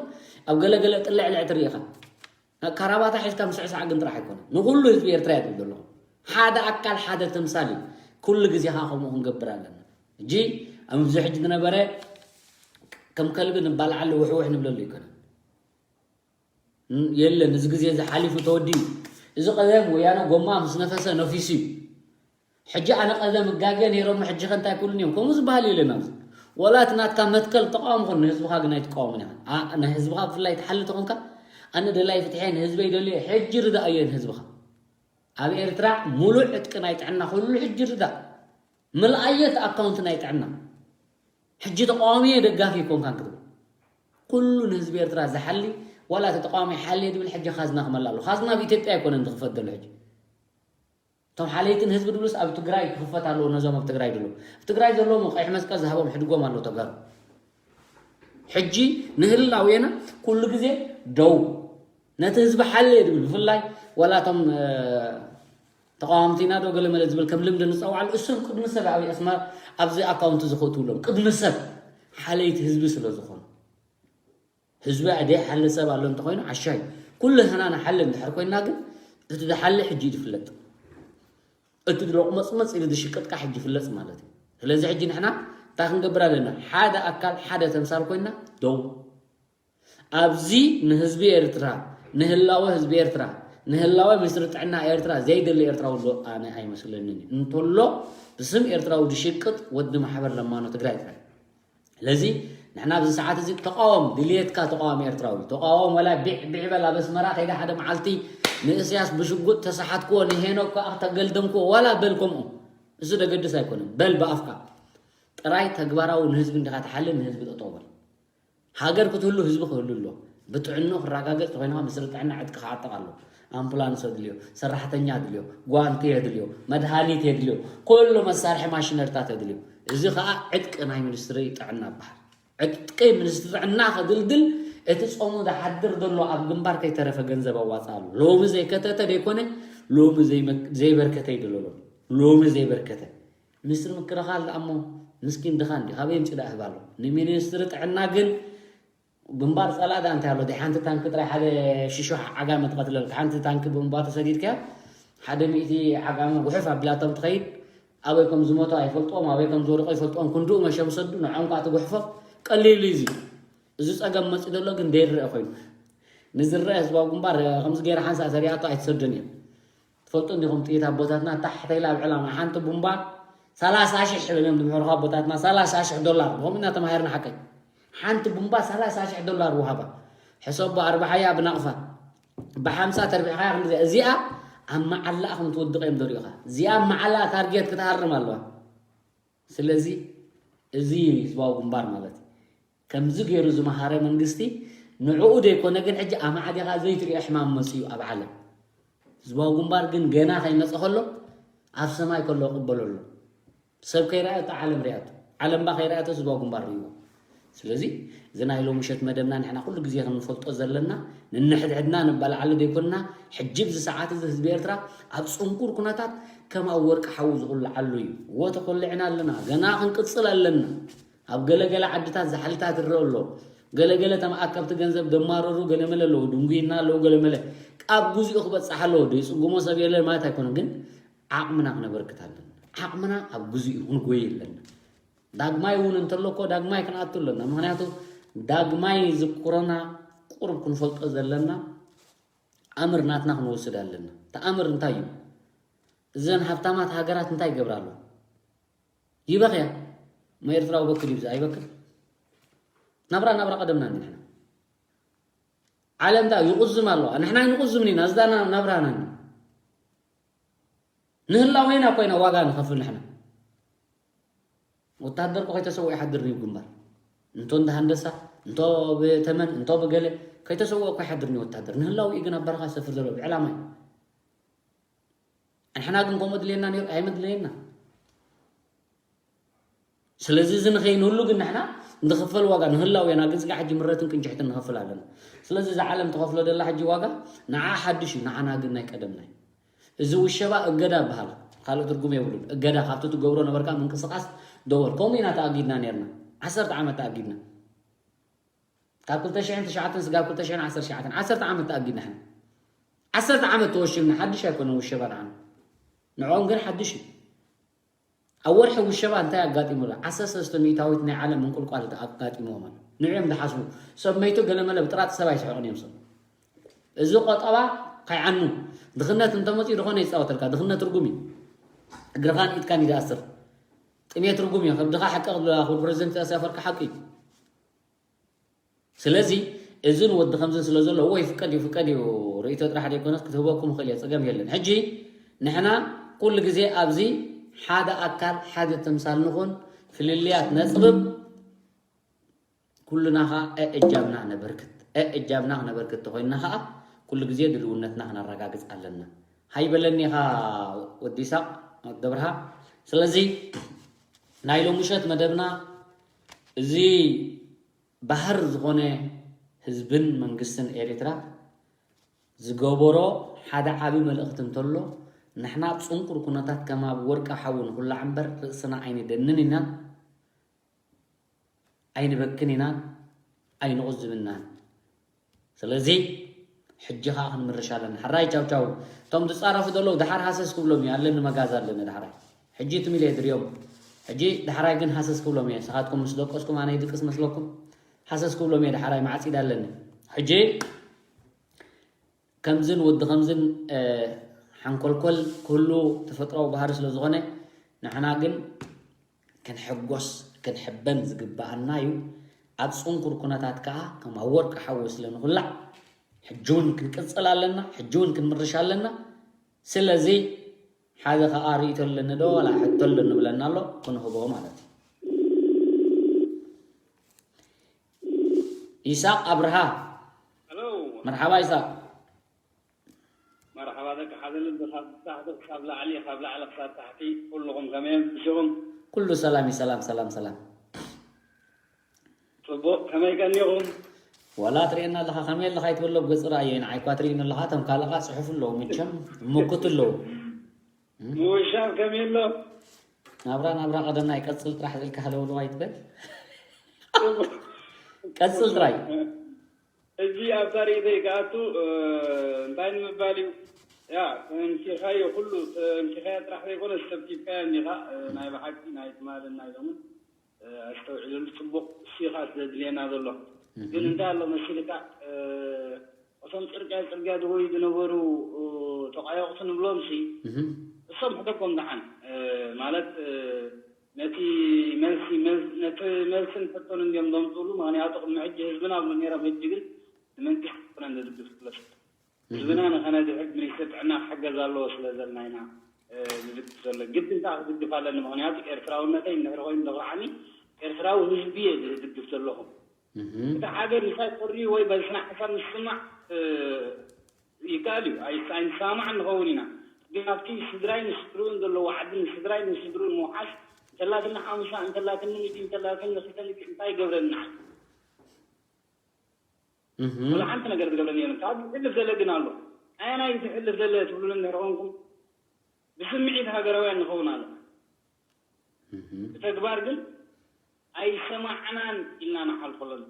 ኣብ ገለገለ ጥልዕልዕ ትርኢኻ ካራባታ ሒዝካ ምስዕሳዕ ግን ጥራሕ ኣይኮነ ንኩሉ ህዝቢ ኤርትራ እየ ትብል ዘለኹ ሓደ ኣካል ሓደ ተምሳል እዩ ኩሉ ግዜ ከዓ ከምኡ ክንገብር ኣለና ሕጂ ኣብዚ ሕጂ ዝነበረ ከም ከልቢ ንባልዓሉ ውሕውሕ ንብለሉ ይኮነ የለን እዚ ግዜ እዚ ሓሊፉ ተወዲኡ እዚ ቀደም ወያነ ጎማ ምስ ነፈሰ ነፊሱ እዩ ሕጂ ኣነ ቀደም እጋገ ነይሮም ሕጂ ከ እንታይ ኩሉን እዮም ከምኡ ዝበሃል የለን ኣብዚ ወላ እቲ ናትካ መትከል ተቃወም ኮን ንህዝብኻ ግን ኣይትቃወምን ኢኻ ንህዝብኻ ብፍላይ ትሓሊ ተኾንካ ኣነ ደላይ ፍትሐ ንህዝበይ ደልዮ ሕጂ ርዳእ እዮ ንህዝብኻ ኣብ ኤርትራ ሙሉእ ዕጥቂ ናይ ጥዕና ኩሉ ሕጂ ርዳእ ምልኣየት ኣካውንት ናይ ጥዕና ሕጂ ተቃዋሚ እየ ደጋፊ ይኮንካን ክትብል ኩሉ ንህዝቢ ኤርትራ ዝሓሊ ዋላ እቲ ተቃዋሚ ሓሊ ዝብል ሕጂ ካዝና ክመላ ኣሎ ካዝና ኣብ ኢትዮጵያ ኣይኮነን ዝኽፈት ዘሎ ሕጂ እቶም ሓለይትን ህዝቢ ድብሉስ ኣብ ትግራይ ክኽፈት ኣለዎ። ነዞም ኣብ ትግራይ ድሉ ኣብ ትግራይ ዘለዎም ቀይሕ መስቀል ዝሃቦም ሕድጎም ኣለዉ ተጋሩ። ሕጂ ንህላውየና ኩሉ ግዜ ደው ነቲ ህዝቢ ሓለየ ድብል ብፍላይ ዋላ እቶም ተቃዋምቲና ዶ ገለ መለ ዝብል ከም ልምዲ ንፀውዓሉ እሱን ቅድሚ ሰብ ኣብ ኣስመራ ኣብዚ ኣካውንቲ ዝኽእትውሎም ቅድሚ ሰብ ሓለይቲ ህዝቢ ስለ ዝኾኑ ህዝቢ ኣደ ሓለ ሰብ ኣሎ እንተኮይኑ ዓሻይ ኩሉ ህና ንሓለ እንድሕር ኮይና ግን እቲ ዝሓለ ሕጂ ይፍለጥ እቲ ድሎቁመፅመፅ ኢሉ ዝሽቅጥካ ሕጂ ይፍለፅ ማለት እዩ ስለዚ ሕጂ ንሕና እንታይ ክንገብር ኣለና ሓደ ኣካል ሓደ ተምሳል ኮይና ደው ኣብዚ ንህዝቢ ኤርትራ ንህላወ ህዝቢ ኤርትራ ንህላወ ሚኒስትሪ ጥዕና ኤርትራ ዘይደሊ ኤርትራዊ ኣሎ ኣነ ኣይመስለንን እዩ እንተሎ ብስም ኤርትራዊ ዝሽቅጥ ወዲ ማሕበር ለማኖ ትግራይ ጥራይ ስለዚ ንሕና ኣብዚ ሰዓት እዚ ተቃወም ድልየትካ ተቃዋሚ ኤርትራዊ ተቃወም ወላ ቢዕ ቢዕ በል ኣብ ኣስመራ ከይዳ ሓደ መዓልቲ ንእስያስ ብሽጉጥ ተሰሓትክዎ ንሄኖክ ከዓ ተገልደምክዎ ዋላ በል ከምኡ እሱ ደገድስ ኣይኮነን በል ብኣፍካ ጥራይ ተግባራዊ ንህዝቢ እንዲኻ ትሓልን ንህዝቢ ጠጠው በል ሃገር ክትህሉ ህዝቢ ክህሉ ኣሎ ብጥዕንኡ ክረጋገፅ ተኮይንካ ምስሪ ጥዕና ዕጥቂ ክዓጥቕ ኣሎ ኣምቡላንስ የድልዮ ሰራሕተኛ የድልዮ ጓንቲ የድልዮ መድሃኒት የድልዮ ኩሉ መሳርሒ ማሽነሪታት የድልዮ እዚ ከዓ ዕጥቂ ናይ ሚኒስትሪ ጥዕና ይበሃል ዕጥቂ ሚኒስትሪ ጥዕና ከድልድል እቲ ፆሙ ዝሓድር ዘሎ ኣብ ግንባር ከይተረፈ ገንዘብ ኣዋፅእ ኣሎ ሎሚ ዘይከተተ ዘይኮነ ሎሚ ዘይበርከተ ይደለሎ ሎሚ ዘይበርከተ ሚኒስትሪ ምክልኻል ደኣ እሞ ምስኪን ድኻ እንዲ ካበይ የምፅእ ደኣ ህብ ኣሎ ንሚኒስትሪ ጥዕና ግን ግንባር ፀላእ ደኣ እንታይ ኣሎ ደ ሓንቲ ታንኪ ጥራይ ሓደ ሽሹሕ ዓጋመ ትቐትለልካ ሓንቲ ታንኪ ብእምባ ተሰዲድካያ ሓደ ሚእቲ ዓጋመ ጉሕፍ ኣቢላቶም ትኸይድ ኣበይ ከም ዝሞቱ ኣይፈልጥዎም ኣበይ ከም ዝወደቁ ኣይፈልጥዎም ክንድኡ መሸ ምሰዱ ንዖም ከዓ ትጉሕፎም ቀሊሉ እዩ እዚ እዚ ፀገም መፂ ዘሎ ግን ደይረአ ኮይኑ ንዝረአ ህዝባዊ ግንባር ከምዚ ገይረ ሓንሳ ሰሪኣቶ ኣይትሰዱን እዮም ትፈልጡ እንዲኹም ጥይት ኣቦታትና ታሕተይ ላብ ዕላማ ሓንቲ ቡምባ ሰላሳ ሽሕ እዮም ዝምሕሩኻ ኣቦታትና ሰላሳ ሽሕ ዶላር ብኸምኡ ኢና ተማሂርና ሓቀይ ሓንቲ ቡምባ ሰላሳ ሽሕ ዶላር ውሃባ ሕሰቦ ኣርባሓያ ብናቕፋ ብሓምሳ ተርቢሕኻ ክንዲ እዚኣ ኣብ መዓላኣ ከም ትውድቕ እዮም ዘርእዩኻ እዚኣ ኣብ መዓላኣ ታርጌት ክትሃርም ኣለዋ ስለዚ እዚ ህዝባዊ ግንባር ማለት እዩ ከምዚ ገይሩ ዝመሃረ መንግስቲ ንዕኡ ዘይኮነ ግን ሕጂ ኣማዕዲኻ ዘይትሪኦ ሕማም መፅኡ ኣብ ዓለም ህዝባዊ ግንባር ግን ገና ከይመፀ ከሎ ኣብ ሰማይ ከሎ ቅበሎ ኣሎ ሰብ ከይረኣዮ እታ ዓለም ሪኣቶ ዓለም ባ ከይረኣቶ ህዝባዊ ግንባር ሪእዎ ስለዚ እዚ ናይ ሎሚ ምሸት መደብና ንሕና ኩሉ ግዜ ክንፈልጦ ዘለና ንንሕድሕድና ንባላዓሉ ዘይኮንና ሕጂ ብዚ ሰዓት እዚ ህዝቢ ኤርትራ ኣብ ፅንኩር ኩነታት ከም ኣብ ወርቂ ሓዊ ዝኹልዓሉ እዩ እዎ ተኮልዕና ኣለና ገና ክንቅፅል ኣለና ኣብ ገለገለ ዓድታት ዛሕልታት ይረአ ኣሎ ገለገለ ተመኣከብቲ ገንዘብ ደማረሩ ገለመለ ኣለዉ ድንጉይና ኣለዉ ገለመለ ኣብ ጉዚኡ ክበፅሕ ኣለዎ ዘይፅጉሞ ሰብ የለን ማለት ኣይኮነ ግን ዓቕምና ክነበርክት ኣለና ዓቕምና ኣብ ጉዚኡ ክንጎይ ኣለና ዳግማይ እውን እንተሎ እኮ ዳግማይ ክንኣቱ ኣለና ምክንያቱ ዳግማይ ዝኩረና ቁሩብ ክንፈልጦ ዘለና ኣምር ናትና ክንወስድ ኣለና ተኣምር እንታይ እዩ እዘን ሃብታማት ሃገራት እንታይ ይገብራ ኣለዋ ይበኽያ እሞ ኤርትራዊ በክል ይብዛ ኣይበክል ናብራ ናብራ ቀደምና እንዲ ንሕና ዓለም ዳ ይቁዝም ኣለዋ ንሕና ንቁዝም ኢና እዛ ናብራና ንህላወና ኮይና ዋጋ ንኸፍል ንሕና ወታደር እኮ ከይተሰውኦ ይሓድር እዩ ግንባር እንቶ እንደ ሃንደሳ እንቶ ብተመን እንቶ ብገለ ከይተሰውኦ እኮ ይሓድር እዩ ወታደር ንህላው እዩ ግን ኣብ በረኻ ሰፍር ዘሎ ብዕላማ እዩ ንሕና ግን ከምኡ ድልየና ነይሩ ኣይመድለየና ስለዚ እዚ ንኸይንህሉ ግን ንሕና ንኽፈል ዋጋ ንህላው የና ግን ስጋ ሕጂ ምረትን ቅንጭሕትን ንኸፍል ኣለና ስለዚ እዚ ዓለም ትኸፍሎ ደላ ሕጂ ዋጋ ንዓ ሓድሽ እዩ ንዓና ግን ናይ ቀደምና እዩ እዚ ውሸባ እገዳ በሃል ካልእ ትርጉም የብሉን እገዳ ካብቲ ትገብሮ ነበርካ ምንቅስቃስ ደወል ከምኡ ኢና ተኣጊድና ነርና ዓሰርተ ዓመት ተኣጊድና ካብ ክልተ ሽሕን ትሽዓተን ስጋብ ክልተ ሽሕን ዓሰርተ ትሽዓተን ዓሰርተ ዓመት ተኣጊድና ሕና ዓሰርተ ዓመት ተወሽብና ሓድሽ ኣይኮነን ውሸባ ንዓና ንዕኦም ግን ሓድሽ እዩ ኣብ ወርሒ ውሸባ እንታይ ኣጋጢሙ ኣሎ ዓሰርተ ሰለስተ ሚእታዊት ናይ ዓለም ምንቁልቋል ኣጋጢምዎም ኣሎ ንዕኦም ዝሓስቡ ሰብ መይቱ ገለመለ ብጥራጥ ሰብ ኣይስሕቕን እዮም ሰብ እዚ ቆጠባ ከይዓኑ ድኽነት እንተመፅኡ ዝኾነ ይፃወተልካ ድኽነት ትርጉም እዩ እግርኻን ኢድካን ይድኣስር ጥሜት ርጉም እዩ ከብድኻ ሓቂ ክብለካ ክብል ፕረዚደንት ኢሳያስ ኣፈወርቂ ሓቂ እዩ ስለዚ እዝን ወዲ ከምዝን ስለ ዘሎ እዎ ይፍቀድ እዩ ፍቀድ እዩ ርእይቶ ጥራሕ ዘይኮነስ ክትህበኩም ይኽእል እየ ፀገም የለን ሕጂ ንሕና ኩሉ ግዜ ኣብዚ ሓደ ኣካል ሓደ ተምሳል ንኹን ፍልልያት ነፅብብ ኩልና ከዓ እእጃምና ነበርክት እእጃምና ክነበርክት ተኮይንና ከዓ ኩሉ ግዜ ድልውነትና ክነረጋግፅ ኣለና ሃይበለኒ ኢኻ ወዲ ይስሓቕ ወዲ ኣብርሃ። ስለዚ ናይ ሎምሸት መደብና እዚ ባህር ዝኾነ ህዝብን መንግስትን ኤርትራ ዝገበሮ ሓደ ዓቢ መልእኽቲ እንተሎ፣ ንሕና ኣብ ጽንቁር ኩነታት ከም ኣብ ወርቂ ሓዊ ንኹላዕ እምበር ርእስና ኣይንደንን ኢና፣ ኣይንበክን ኢና፣ ኣይንቑዝብናን። ስለዚ ሕጂ ኸኣ ክንምርሽ ኣለና። ሕራይ ቻው ቻው። እቶም ዝጻረፉ ዘለዉ ደሓር ሃሰስ ክብሎም እዩ። ኣለኒ መጋዝ ኣለኒ ደሓራይ። ሕጂ ትም ኢለ ድርዮም። ሕጂ ደሓራይ ግን ሃሰስ ክብሎም እየ። ንስኻትኩም ምስ ደቀስኩም ኣነ ይድቅስ መስለኩም? ሃሰስ ክብሎም እየ ደሓራይ መዓጺድ ኣለኒ። ሕጂ ከምዝን ወዲ ከምዝን ሓንኮልኮል ክህሉ ተፈጥሮዊ ባህሪ ስለ ዝኾነ ንሕና ግን ክንሕጎስ ክንሕበን ዝግብኣና እዩ። ኣብ ጽንኩር ኩነታት ከኣ ከም ኣብ ወርቂ ሓዊ ስለ ንኹላዕ ሕጂ እውን ክንቅጽል ኣለና፣ ሕጂ እውን ክንምርሽ ኣለና። ስለዚ ሓደ ከኣ ርእይቶ ኣለኒ ዶ ዋላ ሕቶ ኣለኒ ብለና ኣሎ ክንህቦ ማለት እዩ። ይስሓቕ ኣብርሃ። ሄሎ መርሓባ ይስሓቕ። መርሓባ ደቂ ሓደ ልቢ ካብ ታሕቲ ክሳብ ላዕሊ ካብ ላዕሊ ክሳብ ታሕቲ ኩልኹም ከመይ ኣምሲኹም? ኩሉ ሰላም እዩ ሰላም ሰላም ሰላም። ጽቡቕ ከመይ ቀኒኹም? ዋላ ትርእየና ኣለኻ ከመይ ኣለኻ ይትበሎ ብገጽ ረኣዮ ንዓይ እኳ ትርእዩኒ ኣለኻ እቶም ካልእ ኸኣ ጽሑፍ ኣለዉ መቸም ምኩት ኣለዉ። ምውሻብ ከመይ ኣሎ? ናብራ ናብራ ቀደምና ይቀጽል ጥራሕ ኢልካ ሃለውለው ኣይትበል። ጽቡቕ ቀጽል ጥራይ። እዚ ኣብታ ርእይተይ ክኣቱ እ፣ እንታይ ንምባል እዩ ያ ተንኪኻዮ ኩሉ ተንኪኻዮ ጥራሕ ዘይኮነ ሰብቲብካዮ እኒኻ እ፣ ናይ ብሓቂ ናይ ትማልን ናይ ሎምን እ፣ ኣስተውዕልሉ ጽቡቕ እሱ ኢኻ ዘድልየና ዘሎ ግን እንታይ ኣሎ መሲልካ እ፣ እቶም ጽርግያ ጽርግያ ዝጎዩ ዝነበሩ እ፣ ተቋየቑቲ ንብሎም ሲ እህም። እሶም ሕተኮም ደሓን እ፣ ማለት እ፣ ነቲ መልሲ መልስ- ነቲ መልስን ሕቶን እንዲዮም ዘምፅሉ ምክንያቱ ቅድሚ ሕጂ ህዝብና ብሉ ነይሮም ሕጂ ግን ንመንግስቲ ኮነ ንድግፍ ስለስ ህዝብና ንከነድሕድ ሚኒስትር ጥዕና ክሕገዝ ኣለዎ ስለ ዘለና ኢና እ፣ ዝድግፍ ዘሎ ግድን ከዓ ክድግፍ ኣለኒ ምክንያቱ ኤርትራውነተይ እንድሕር ኮይኑ ዘኩርዓኒ ኤርትራዊ ህዝቢ እየ ዝድግፍ ዘለኹ እህም። እቲ ሓደ ምሳይ ኮሪ ወይ በስና ሓሳብ ምስማዕ እ፣ ይከኣል እዩ ኣይ- ኣይንሰማማዕ ንኸውን ኢና ግን ኣብቲ ስድራይ ንስድርኡን ዘለዎ ዓዲ ንስድራይ ንስድርኡን ምውሓስ እንተላትኒ ሓሙሳ እንተላትኒ ሚእቲ እንተላትኒ ክልተ ሚእቲ እንታይ ይገብረኒ ንዓይ እህም። ወላ ሓንቲ ነገር ዝገብረኒ የለን ካብ ዝሕልፍ ዘለ ግን ኣሎ ኣየናይ ዝሕልፍ ዘለ ትብሉኒ እንድሕር ኮንኩም ብስምዒት ሃገራውያን ንኸውን ኣለና እህም። ብተግባር ግን ኣይሰማዕናን ኢልና ንሓልፈሎም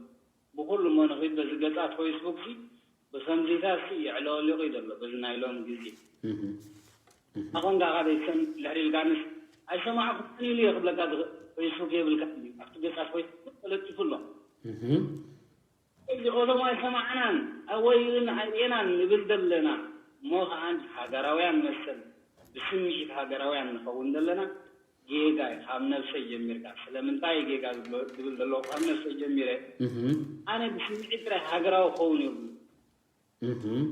ብኩሉ እሞ ንኺድ በዚ ገጻት ፌስቡክ ሲ ብከምዚታት ሲ የዕለወሊቑ እዩ ዘሎ በዚ ናይ ሎም ግዜ እህም። ኣኾን ጋኻ ደይሰም ልሕሪ ኢልካንስ ኣይሰማዕኩን ኢሉ እየ ክብለካ ዝኽእል ፌስቡክ የብልካ እዩ ኣብቲ ገጻት ፌስቡክ ተለጢፉ ኣሎ እህም። እዚ ኦቶም ኣይሰማዕናን ኣወይን ኣይርኤናን ንብል ዘለና እሞ ከዓ ሃገራውያን መሰል ብስምዒት ሃገራውያን ንኸውን ዘለና ጌጋ እዩ ካብ ነብሰይ ጀሚርካ ስለምንታይ ጌጋ ዝብል ዘለዉ ካብ ነብሰይ ጀሚረ ኣነ ብስምዒት ጥራይ ሃገራዊ ክኸውን የብሉ እህም።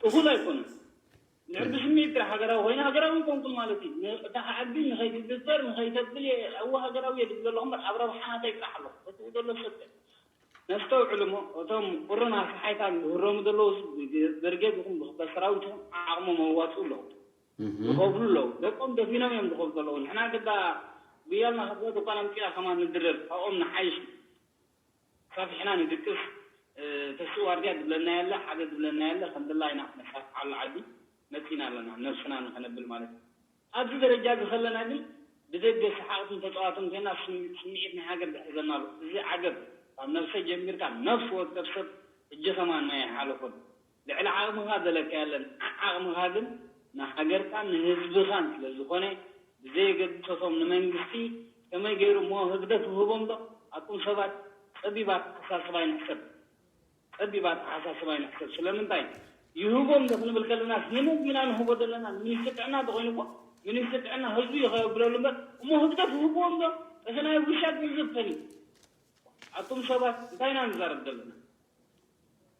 እኹል ኣይኮነን ንሕር ብስምዒት ጥራይ ሃገራዊ ኮይኑ ሃገራዊ ይኮንኩን ማለት እዩ እታ ዓዲ ንኸይትድበር ንኸይተብል እየ እወ ሃገራዊ እየ ዝብል ዘለኹ እምበር ኣብ ረብሓ ናተይ ጥራሕ ኣለኹ እቲ ዘሎ ሰብ ነስተውዕል እሞ እቶም ቁርን ኣስሓይታን ዝህረሙ ዘለዉ ብርጌድ ይኹን ብክፍለ ሰራዊት ይኹን ዓቕሞም ኣዋፅኡ ኣለዉ ዝኸፍሉ ኣለዉ ደቆም ደፊኖም እዮም ዝኸፍሉ ዘለዉ ንሕና ግዳ ብያልና ከብረድ እኳ ኣምፂና ከማን ንድረር ካብኦም ንሓይሽ ሳፊሕና ንድቅስ ተስኡ ዋርድያ ዝብለና የለ ሓደ ዝብለና የለ ከምድላ ኢና ነሳፍሓሉ ዓዲ መፂና ኣለና ነብስና ንኸነብል ማለት እዩ ኣብዚ ደረጃ እዚ ከለና ግን ብደገ ሰሓቕትን ተፃዋትን ኮይና ስምዒት ናይ ሃገር ዝሕዘና ኣሎ እዚ ዓገብ ካብ ነብሰ ጀሚርካ ነፍሲ ወከፍ ሰብ ሕጂ ከማን ናይ ሓለፎን ልዕሊ ዓቕምኻ ዘለካ የለን ዓቕምኻ ግን ንሃገርካን ንህዝብኻን ስለ ዝኾነ ብዘየገድሰቶም ንመንግስቲ ከመይ ገይሩ እሞ ህግደፍ ይህቦም ዶ ኣቱም ሰባት ፀቢብ ኣተሓሳስባ ይንሕሰብ ፀቢብ ኣተሓሳስባ ይንሕሰብ ስለምንታይ ይህቦም ዶ ክንብል ከለና ንመን ኢና ንህቦ ዘለና ሚኒስትር ጥዕና ተኮይኑ እኮ ሚኒስትር ጥዕና ህዝቡ ይኸብለሉ እምበር እሞ ህግደፍ ይህብዎም ዶ እዚ ናይ ውሻ ገንዘብ ተን ኣቱም ሰባት እንታይ ኢና ንዛረብ ዘለና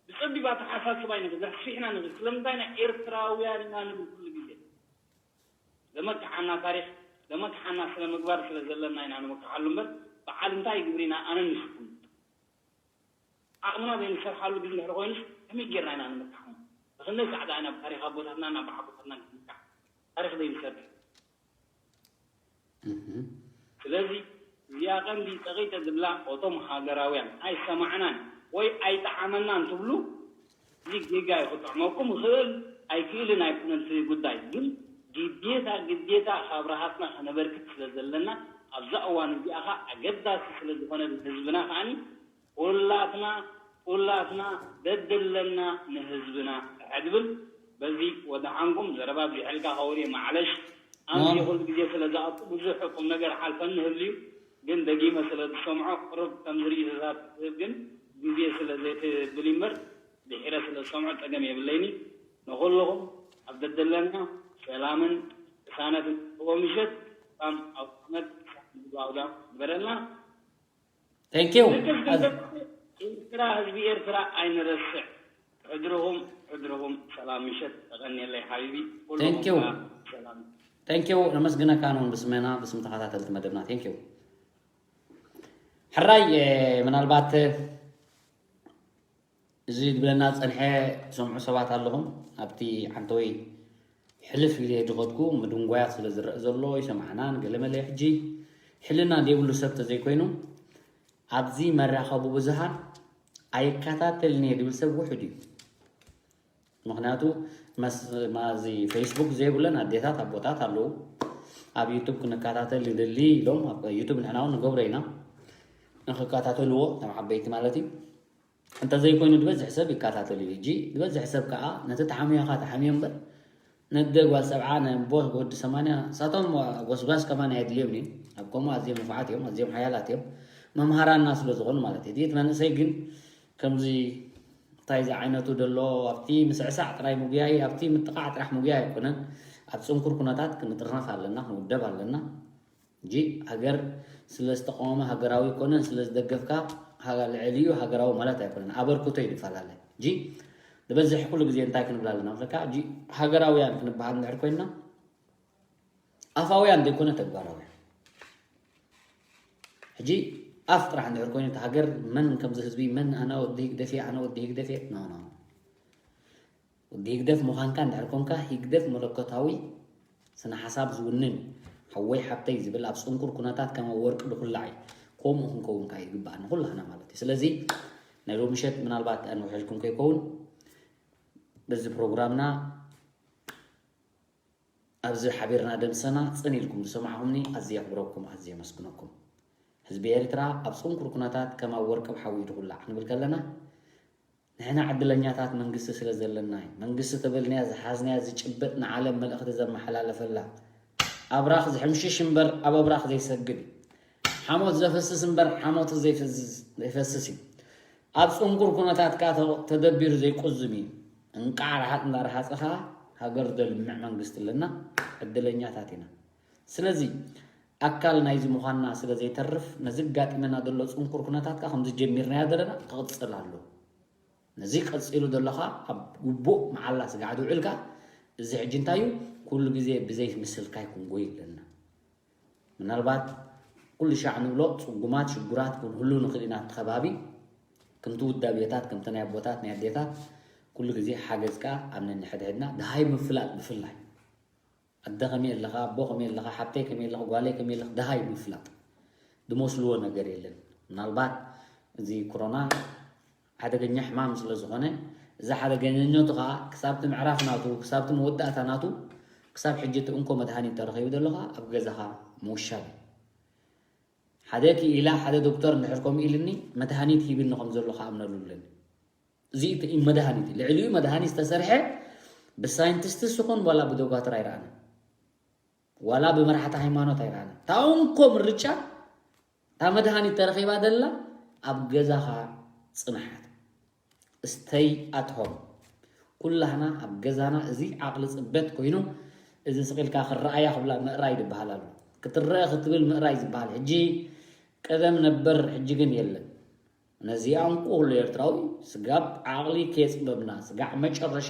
ብፀቢብ ኣተሓሳስባ ይንሕሰብ ኣስፊሕና ንብል ስለምንታይ ኢና ኤርትራውያን ኢና ንብል ኩሉ ግዜ ለመክሓና ታሪክ ለመክሓና ስነ ምግባር ስለ ዘለና ኢና ንምክሓሉ እምበር በዓል እንታይ ግብሪ ኢና ኣነ ንስኩም ዓቕምና ዘይንሰርሓሉ ግዜ እንድሕር ኮይኑስ ከመይ ጌርና ኢና ንምክሓሞ ክንነሳዕ ደኣ ናብ ታሪኽ ኣቦታትና ናብ ኣቦታትና ክንነሳዕ ታሪኽ ዘይንሰርሕ። ስለዚ እዚኣ ቀንዲ ጸቒጠ ዝብላ እቶም ሃገራውያን ኣይሰማዕናን ወይ ኣይጠዓመናን ትብሉ፣ እዚ ጌጋ እዩ። ክጥዕመኩም ይኽእል ኣይክእልን ኣይኮነን እቲ ጉዳይ፣ ግን ግዴታ ግዴታ ካብ ረሃጽና ከነበርክት ስለ ዘለና ኣብዛ እዋን እዚኣ ኸኣ ኣገዳሲ ስለ ዝኾነ ንህዝብና ከኣ ኩላትና ኩላትና ደድለና ንህዝብና ዕድብል በዚ ወደሓንኩም ዘረባ ብዝሕልካ ከውሪ ማዕለሽ ኣንቲ ኩሉ ግዜ ስለ ዝኣቱ ብዙሕ ቁም ነገር ሓልፈኒ ህብል እዩ ግን ደጊመ ስለ ዝሰምዖ ቅሩብ ከም ዝርኢ ዝዛብ ትህብ ግን ግዜ ስለ ዘይትብል እምበር ድሒረ ስለ ዝሰምዖ ጸገም የብለይኒ ንኹልኹም ኣብ ደደለና ሰላምን ቅሳነትን ጽቡቕ ምሸት ሳም ኣብ ዓመት ሳም ዝባውዳ ዝበረልና Thank you. ኤርትራ ህዝቢ ኤርትራ ኣይንረስዕ ሕድርኹም ሕድርኹም ሰላም ምሸት ተቐንየለይ ሓቢቢ Thank you. ሰላም Thank you. ነመስግነካ ንውን ብስመና ብስም ተኸታተልቲ መደብና thank you. ሕራይ ምናልባት እዚ ዝብለና ዝጸንሐ ትሰምዑ ሰባት ኣለኹም ኣብቲ ዓንተወይ ሕልፍ ኢለ ዝኸድኩ ምድንጓያት ስለ ዝረአ ዘሎ ይሰማዕናን ገለመለ ሕጂ ሕልና ዘይብሉ ሰብ ተዘይኮይኑ ኣብዚ መራኸቡ ብዙሃን ኣይከታተልን እየ ዝብል ሰብ ውሑድ እዩ ምክንያቱ እዚ ፌስቡክ ዘይብለን ኣዴታት ኣቦታት ኣለዉ ኣብ ዩቱብ ክንከታተል ይደሊ ኢሎም ኣብ ዩቱብ ንሕና እውን ንገብሮ ኢና ንክከታተልዎ ከም ዓበይቲ ማለት እዩ እንተዘይኮይኑ ዝበዝሕ ሰብ ይከታተል እዩ ሕጂ ዝበዝሕ ሰብ ከዓ ነቲ ተሓሚዮካ ተሓሚዮ እምበር ነደ ጓል ሰብዓ ነቦ ወዲ ሰማንያ ሳቶም ጎስጓስ ከማን ኣየድልዮም እዩ ኣብ ከምኡ ኣዝዮም ንፉዓት እዮም ኣዝዮም ሓያላት እዮም መምሃራና ስለ ዝኾኑ ማለት እዩ እቲ መንእሰይ ግን ከምዚ እንታይ ዝዓይነቱ ደሎ ኣብቲ ምስዕሳዕ ጥራይ ምጉያይ ኣብቲ ምጥቃዕ ጥራሕ ምጉያይ ኣይኮነን ኣብ ፅንኩር ኩነታት ክንጥርነፍ ኣለና ክንውደብ ኣለና እንጂ ሃገር ስለ ዝተቃወመ ሃገራዊ ኣይኮነን ስለ ዝደገፍካ ልዕሊኡ ሃገራዊ ማለት ኣይኮነን ኣበርክቶ እዩ ዝፈላለ እንጂ ዝበዝሕ ኩሉ ግዜ እንታይ ክንብል ኣለና መስለካ እንጂ ሃገራውያን ክንበሃል እንድሕር ኮይንና ኣፋውያን ዘይኮነ ተግባራውያን ሕጂ ኣፍ ጥራሕ እንድሕር ኮይኑ እቲ ሃገር መን ከምዚ ህዝቢ መን ኣነ ወዲ ህግደፍ እየ ኣነ ወዲ ህግደፍ እየ ኖ ኖ ወዲ ህግደፍ ምዃንካ እንድሕር ኮንካ ህግደፍ መለኮታዊ ስነ ሓሳብ ዝውንን ሓወይ ሓብተይ ዝብል ኣብ ፅንኩር ኩነታት ከም ወርቂ ድኩላዕ እዩ ከምኡ ክንከውን ካ ይግባእ ንኩላህና ማለት እዩ ስለዚ ናይ ሎሚ ምሸት ምናልባት ኣንውሕልኩም ከይከውን በዚ ፕሮግራምና ኣብዚ ሓቢርና ደምሰና ጽን ኢልኩም ዝሰማዕኹምኒ ኣዝየ ኣኽብረኩም ኣዝየ ኣመስግነኩም። ህዝቢ ኤርትራ ኣብ ጽንኩር ኩነታት ከም ኣብ ወርቂ ኣብ ሓዊ ድኹላዕ ክንብል ከለና ንሕና ዕድለኛታት መንግስቲ ስለ ዘለና እዩ። መንግስቲ ተበልናያ ዝሓዝናያ ዝጭበጥ ንዓለም መልእኽቲ ዘመሓላለፈላ ኣብራኽ ዝሕምሽሽ እምበር ኣብ ኣብራኽ ዘይሰግድ እዩ። ሓሞት ዘፍስስ እምበር ሓሞቱ ዘይፈስስ እዩ። ኣብ ጽንኩር ኩነታት ከኣ ተደቢሩ ዘይቁዝም እዩ። እንቃዕ ረሃጽ እንዳረሃጸ ከኣ ሃገር ዘልምዕ መንግስቲ ኣለና። ዕድለኛታት ኢና። ስለዚ ኣካል ናይዚ ምዃንና ስለ ዘይተርፍ ነዚ ኣጋጢመና ዘሎ ጽንኩር ኩነታት ከኣ ከምዚ ጀሚርናዮ ዘለና ክቕጽል ኣለዎ። ነዚ ቀጺሉ ዘሎ ከኣ ኣብ ግቡእ መዓላ ስጋዕ ዝውዕል ከኣ እዚ ሕጂ እንታይ እዩ ኩሉ ግዜ ብዘይ ምስልካይ ክንጎይ ኣለና። ምናልባት ኩሉ ሻዕ ንብሎ ጽጉማት ሽጉራት ክንህሉ ንኽእል ኢና እቲ ከባቢ ከምቲ ውዳቤታት ከምቲ ናይ ኣቦታት ናይ ኣዴታት ኩሉ ግዜ ሓገዝ ከኣ ኣብ ነንሕድሕድና ደሃይ ምፍላጥ ብፍላይ ኣደ ከመይ ኣለኻ ኣቦ ከመይ ኣለኻ ሓብተይ ከመይ ኣለኻ ጓለይ ከመይ ኣለኽ ደሃይ ምፍላጥ ዝመስልዎ ነገር የለን ምናልባት እዚ ኮሮና ሓደገኛ ሕማም ስለ ዝኾነ እዚ ሓደገኛነቱ ከዓ ክሳብቲ ምዕራፍ ናቱ ክሳብቲ መወዳእታ ናቱ ክሳብ ሕጂ እቲ እንኮ መድሃኒት ተረኺቡ ዘሎ ከዓ ኣብ ገዛኻ ምውሻብ እዩ ሓደ ክኢላ ሓደ ዶክተር እንድሕር ከምኡ ኢልኒ መድሃኒት ሂብኒ ከም ዘሎ ከዓ እምነሉ ኣለኒ እዚ መድሃኒት እዩ ልዕሊኡ መድሃኒት ዝተሰርሐ ብሳይንቲስት ስኹን ዋላ ብዶጋትር ኣይረኣና ዋላ ብመራሕቲ ሃይማኖት ኣይረኣና እታ እንኮ ምርጫ እታ መድሃኒት ተረኺባ ደላ ኣብ ገዛኻ ጽንሓት stay at home ኩላህና ኣብ ገዛና እዚ ዓቕሊ ጽበት ኮይኑ እዚ ስቕ ኢልካ ክረኣያ ክብላ ምእራይ ዝበሃል ኣሎ ክትረአ ክትብል ምእራይ ዝበሃል ሕጂ ቀደም ነበር ሕጂ ግን የለን ነዚኣ እንቁ ኩሉ ኤርትራዊ ስጋብ ዓቕሊ ከየጽበብና ስጋዕ መጨረሻ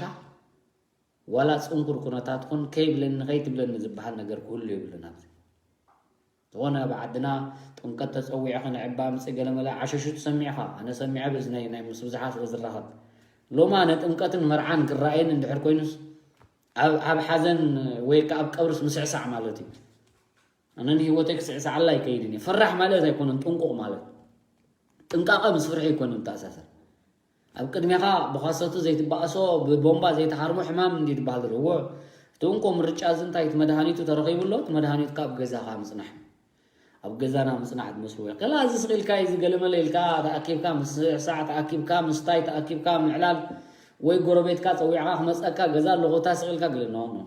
ዋላ ጽንኩር ኩነታት ኩን ከይብለኒ ከይትብለኒ ዝበሃል ነገር ክህሉ የብሉን ኣብዚ ዝኾነ ኣብ ዓድና ጥምቀት ተጸዊዕኺ ንዕባ ምጺ ገለመለ ዓሸሹ ትሰሚዕኻ ኣነ ሰሚዐ ብእዝነይ ናይ ምስ ብዙሓት ስለ ዝራኸብ ሎማ ንጥምቀትን መርዓን ክረኣየኒ እንድሕር ኮይኑስ ኣብ ኣብ ሓዘን ወይ ከዓ ኣብ ቀብርስ ምስዕሳዕ ማለት እዩ። ኣነ ንህይወተይ ክስዕስዓላ ኣይከይድን እየ። ፈራሕ ማለት ኣይኮነን ጥንቁቕ ማለት። ጥንቃቐ ምስ ፍርሒ ኣይኮነን ተኣሳሰር። ኣብ ቅድሜኻ ብኳሰቱ ዘይትባእሶ ብቦምባ ዘይትሃርሞ ሕማም እንዲ ትበሃል ዘሎ እዎ። እቲ እንኮ ምርጫ እዚ እንታይ እቲ መድሃኒቱ ተረኺቡ ኣሎ። እቲ መድሃኒትካ ኣብ ገዛኻ ምጽናሕ። ኣብ ገዛና ምጽናሕ ትመስሉ ወይ ከላ እዚ ስቕ ኢልካ እዚ ገለመለ ኢልካ ተኣኪብካ ምስሳዕ ተኣኪብካ ምስታይ ተኣኪብካ ምዕላል ወይ ጎረቤትካ ጸዊዕካ ክመጸካ ገዛ ኣለኹ እታ ስቕ ኢልካ ግለ ኖ ኖ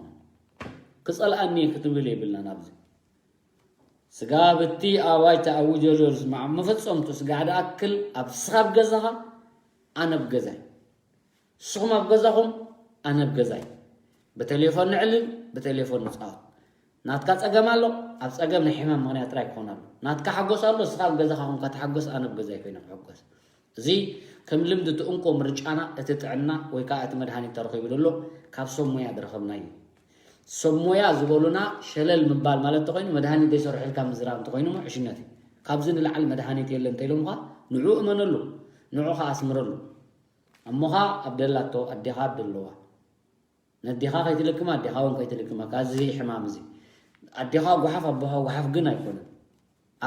ክጸልኣኒ ክትብል የብልናን ኣብዚ ስጋ ብቲ ኣዋጅ ተኣውጀ ዘሎ ዝስማዕ መፈጸምቱ ስጋዕ ደኣክል ኣብ ስኻብ ገዛኻ ኣነ ኣብ ገዛይ ንስኹም ኣብ ገዛኹም ኣነ ኣብ ገዛይ ብቴሌፎን ንዕልል ብቴሌፎን ንፃወት ናትካ ፀገም ኣሎ ኣብ ፀገም ናይ ሕማም ምክንያት ጥራይ ክኾን ኣሎ ናትካ ሓጎስ ኣሎ ንስኻ ኣብ ገዛኻ ኮንካ ተሓጎስ ኣነ ኣብ ገዛይ ኮይነ ክሕጎስ እዚ ከም ልምዲ እቲ እንኮ ምርጫና እቲ ጥዕና ወይ ከዓ እቲ መድሃኒት ተረኺቡ ዘሎ ካብ ሰብ ሞያ ዝረኸብናዮ ሰብ ሞያ ዝበሉና ሸለል ምባል ማለት እንተኮይኑ መድሃኒት ዘይሰርሑልካ ምዝራብ እንተኮይኑ እሞ ዕሽነት እዩ ካብዚ ንላዕሊ መድሃኒት የለን እንተኢሎምካ ንዑ እመነሉ ንዑ ከዓ ኣስምረሉ ኣሞኻ ኣብ ደላቶ ኣዴኻ ኣብ ደለዋ ነዴኻ ከይትልክማ ኣዴኻ እውን ከይትልክመካ እዚ ሕማም እዚ ኣዴኻ ጓሓፍ ኣቦኻ ጓሓፍ ግን ኣይኮነን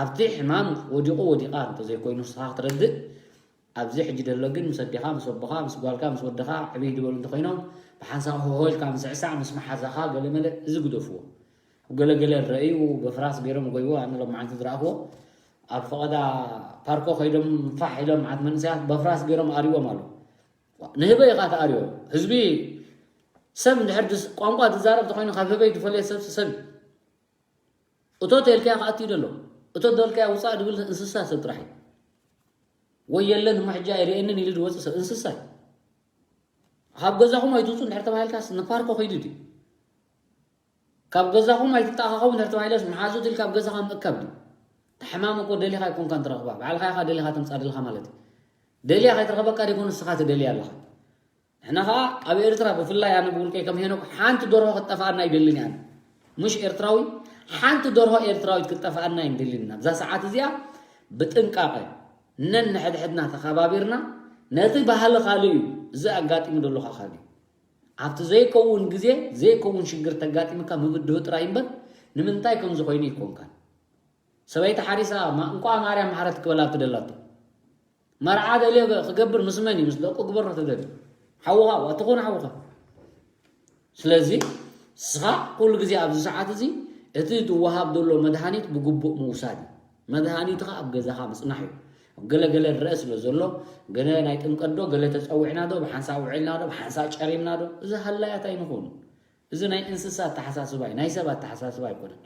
ኣብቲ ሕማም ወዲቑ ወዲቓ እንተዘይኮይኑ ንስኻ ክትረድእ ኣብዚ ሕጂ ደሎ ግን ምስ ኣዴኻ ምስ ኣቦኻ ምስ ጓልካ ምስ ወድኻ ዕብይ ዝበሉ እንተኮይኖም ብሓንሳብ ሆሆ ኢልካ ምስዕሳዕ ምስ መሓዛኻ ገለመለ እዚ ግደፍዎ ኣብ ገለገለ ረእዩ በፍራስ ገይሮም ጎይዎ ኣነ ሎማዓንቲ ዝረኣኽዎ ኣብ ፈቐዳ ፓርኮ ከይዶም ፋሕ ኢሎም መዓት መንእሰያት በፍራስ ገይሮም ኣርዎም ኣለዉ ንህበይ ኢኻ ትኣርዮ ህዝቢ ሰብ እንድሕር ቋንቋ ትዛረብ ተኮይኑ ካብ ህበይ ዝፈለየ ሰብ ሰብ እቶ ተልካያ ክኣትዩ ደሎ እቶ ደልካያ ውፃእ ድብል እንስሳ ሰብ ጥራሕ እዩ ወይ የለን እሞ ሕጂ ኣይርእየንን ኢሉ ዝወፅእ ሰብ እንስሳ እዩ ካብ ገዛኹም ኣይትውፁ እንድሕር ተባሂልካስ ንፓርኮ ከይዱ ድዩ ካብ ገዛኹም ኣይትጠኣኻኸቡ እንድሕር ተባሂለስ መሓዙት ኢልካ ኣብ ገዛኻ ምእካብ ድዩ ተሕማም እኮ ደሊኻ ኣይኮንካን ትረኽባ ባዕልኻ ኢኻ ደሊኻ ተምፃ ደልኻ ማለት እዩ ደልያ ከይትረኸበካ ደይኮኑ ንስኻ ትደልያ ኣለኻ ንሕና ኸዓ ኣብ ኤርትራ ብፍላይ ኣነ ብውልቀይ ከም ሄኖክ ሓንቲ ደርሆ ክትጠፍኣና ኣይደልን እያ። ምሽ ኤርትራዊ ሓንቲ ደርሆ ኤርትራዊት ክትጠፍኣና ኣይንደልን ኢና። ኣብዛ ሰዓት እዚኣ ብጥንቃቐ ነንሕድሕድና ተኸባቢርና ነቲ ባህሊ ካልእ እዩ እዚ ኣጋጢሙ ዘሎ ኸዓ ካልእ እዩ። ኣብቲ ዘይከውን ግዜ ዘይከውን ሽግር ተጋጢምካ ምብድሁ ጥራይ እምበር ንምንታይ ከምዚ ኮይኑ ኣይኮንካን። ሰበይቲ ሓሪሳ እንቋዕ ማርያም መሓረት ክበላ ኣብቲ ደላቶ መርዓ ደልዮ ክገብር ምስ መን እዩ ምስ ደቁ ግበሮ ትደሊ ሓውኻ ትኾነ ሓውኻ ስለዚ ንስኻ ኩሉ ግዜ ኣብዚ ሰዓት እዚ እቲ ዝወሃብ ዘሎ መድሃኒት ብግቡእ ምውሳድ እዩ መድሃኒትኻ ኣብ ገዛኻ ምፅናሕ እዩ ኣብ ገለገለ ንረአ ስለ ዘሎ ገለ ናይ ጥምቀት ዶ ገለ ተፀዊዕና ዶ ብሓንሳእ ውዒልና ዶ ብሓንሳእ ጨሪምና ዶ እዚ ሃላያት ኣይንኾኑ እዚ ናይ እንስሳ ኣተሓሳስባ እዩ ናይ ሰብ ኣተሓሳስባ ኣይኮነን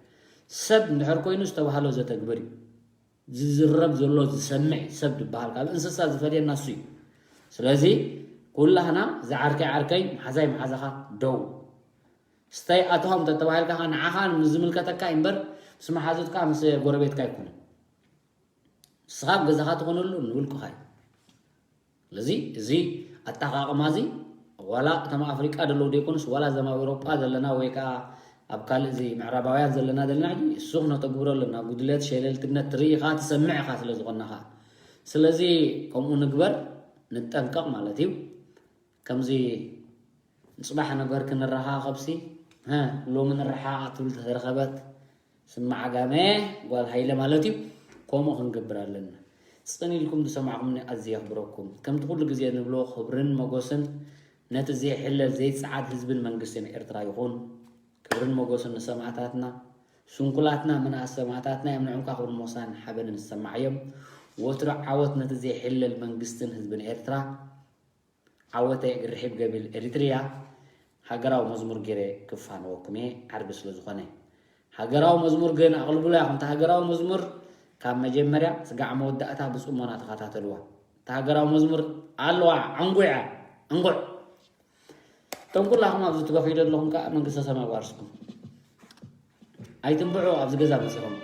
ሰብ እንድሕር ኮይኑ ዝተባህሎ ዘተግብር እዩ ዝዝረብ ዘሎ ዝሰምዕ ሰብ ዝበሃል ካብ እንስሳ ዝፈልየና እሱ እዩ። ስለዚ ኩላህና ዝዓርከይ ዓርከይ መሓዛይ መሓዛኻ ደው ስተይ ኣትሆም ተተባሂልካ ንዓኻ ዝምልከተካ እምበር ምስ መሓዙትካ ምስ ጎረቤትካ ኣይኮነን። ንስኻ ኣብ ገዛኻ ትኾነሉ ንውልቅኻ እዩ። ስለዚ እዚ ኣጠቓቕማ እዚ ዋላ እቶም ኣፍሪቃ ዘለዉ ዘይኮኑስ ዋላ እዞም ኣብ ኤውሮጳ ዘለና ወይ ከዓ ኣብ ካልእ እዚ ምዕራባውያን ዘለና ዘለና ሕጂ እሱ ክነተግብሮ ኣለና። ጉድለት ሸለልትነት ትርኢ ኢኻ ትሰምዕ ኢኻ ስለ ዝኾንና ኸዓ ስለዚ ከምኡ ንግበር ንጠንቀቕ ማለት እዩ። ከምዚ ንጽባሕ ነገር ክንረኻኸብሲ ሎሚ ንረሓቕ ትብል ተተረኸበት ስማዕ ጋመ ጓል ሃይለ ማለት እዩ። ከምኡ ክንገብር ኣለና። ጽን ኢልኩም ዝሰማዕኩምኒ ኣዝየ የኽብረኩም። ከምቲ ኩሉ ግዜ ንብሎ ክብርን መጎስን ነቲ ዘይሕለል ዘይጸዓድ ህዝብን መንግስትን ኤርትራ ይኹን። ክብርን መጎስን ንሰማእታትና። ስንኩላትና ምንኣስ ሰማእታትና እዮም ንዕምካ ክብርን ሞሳን ሓበንን ዝሰማዕ እዮም። ወትሩ ዓወት ነቲ ዘይሕለል መንግስትን ህዝብን ኤርትራ። ዓወተይ እግሪ ርሒብ ገቢል ኤሪትርያ ሃገራዊ መዝሙር ገይረ ክፋነወኩም እየ ዓርቢ ስለ ዝኾነ። ሃገራዊ መዝሙር ግን ኣቕልቡላ ኢኹም። እታ ሃገራዊ መዝሙር ካብ መጀመርያ ስጋዕ መወዳእታ ብጽሞና ተኸታተልዋ። እታ ሃገራዊ መዝሙር ኣለዋ ዕንጉዕ እያ ዕንጉዕ። እቶም ኩላኹም ኣብዚ ትበኽዩ ዘለኹም ከዓ መንግስተ ሰማይ ዋርስኩም። ኣይትንብዑ ኣብዚ ገዛ መጺኹም።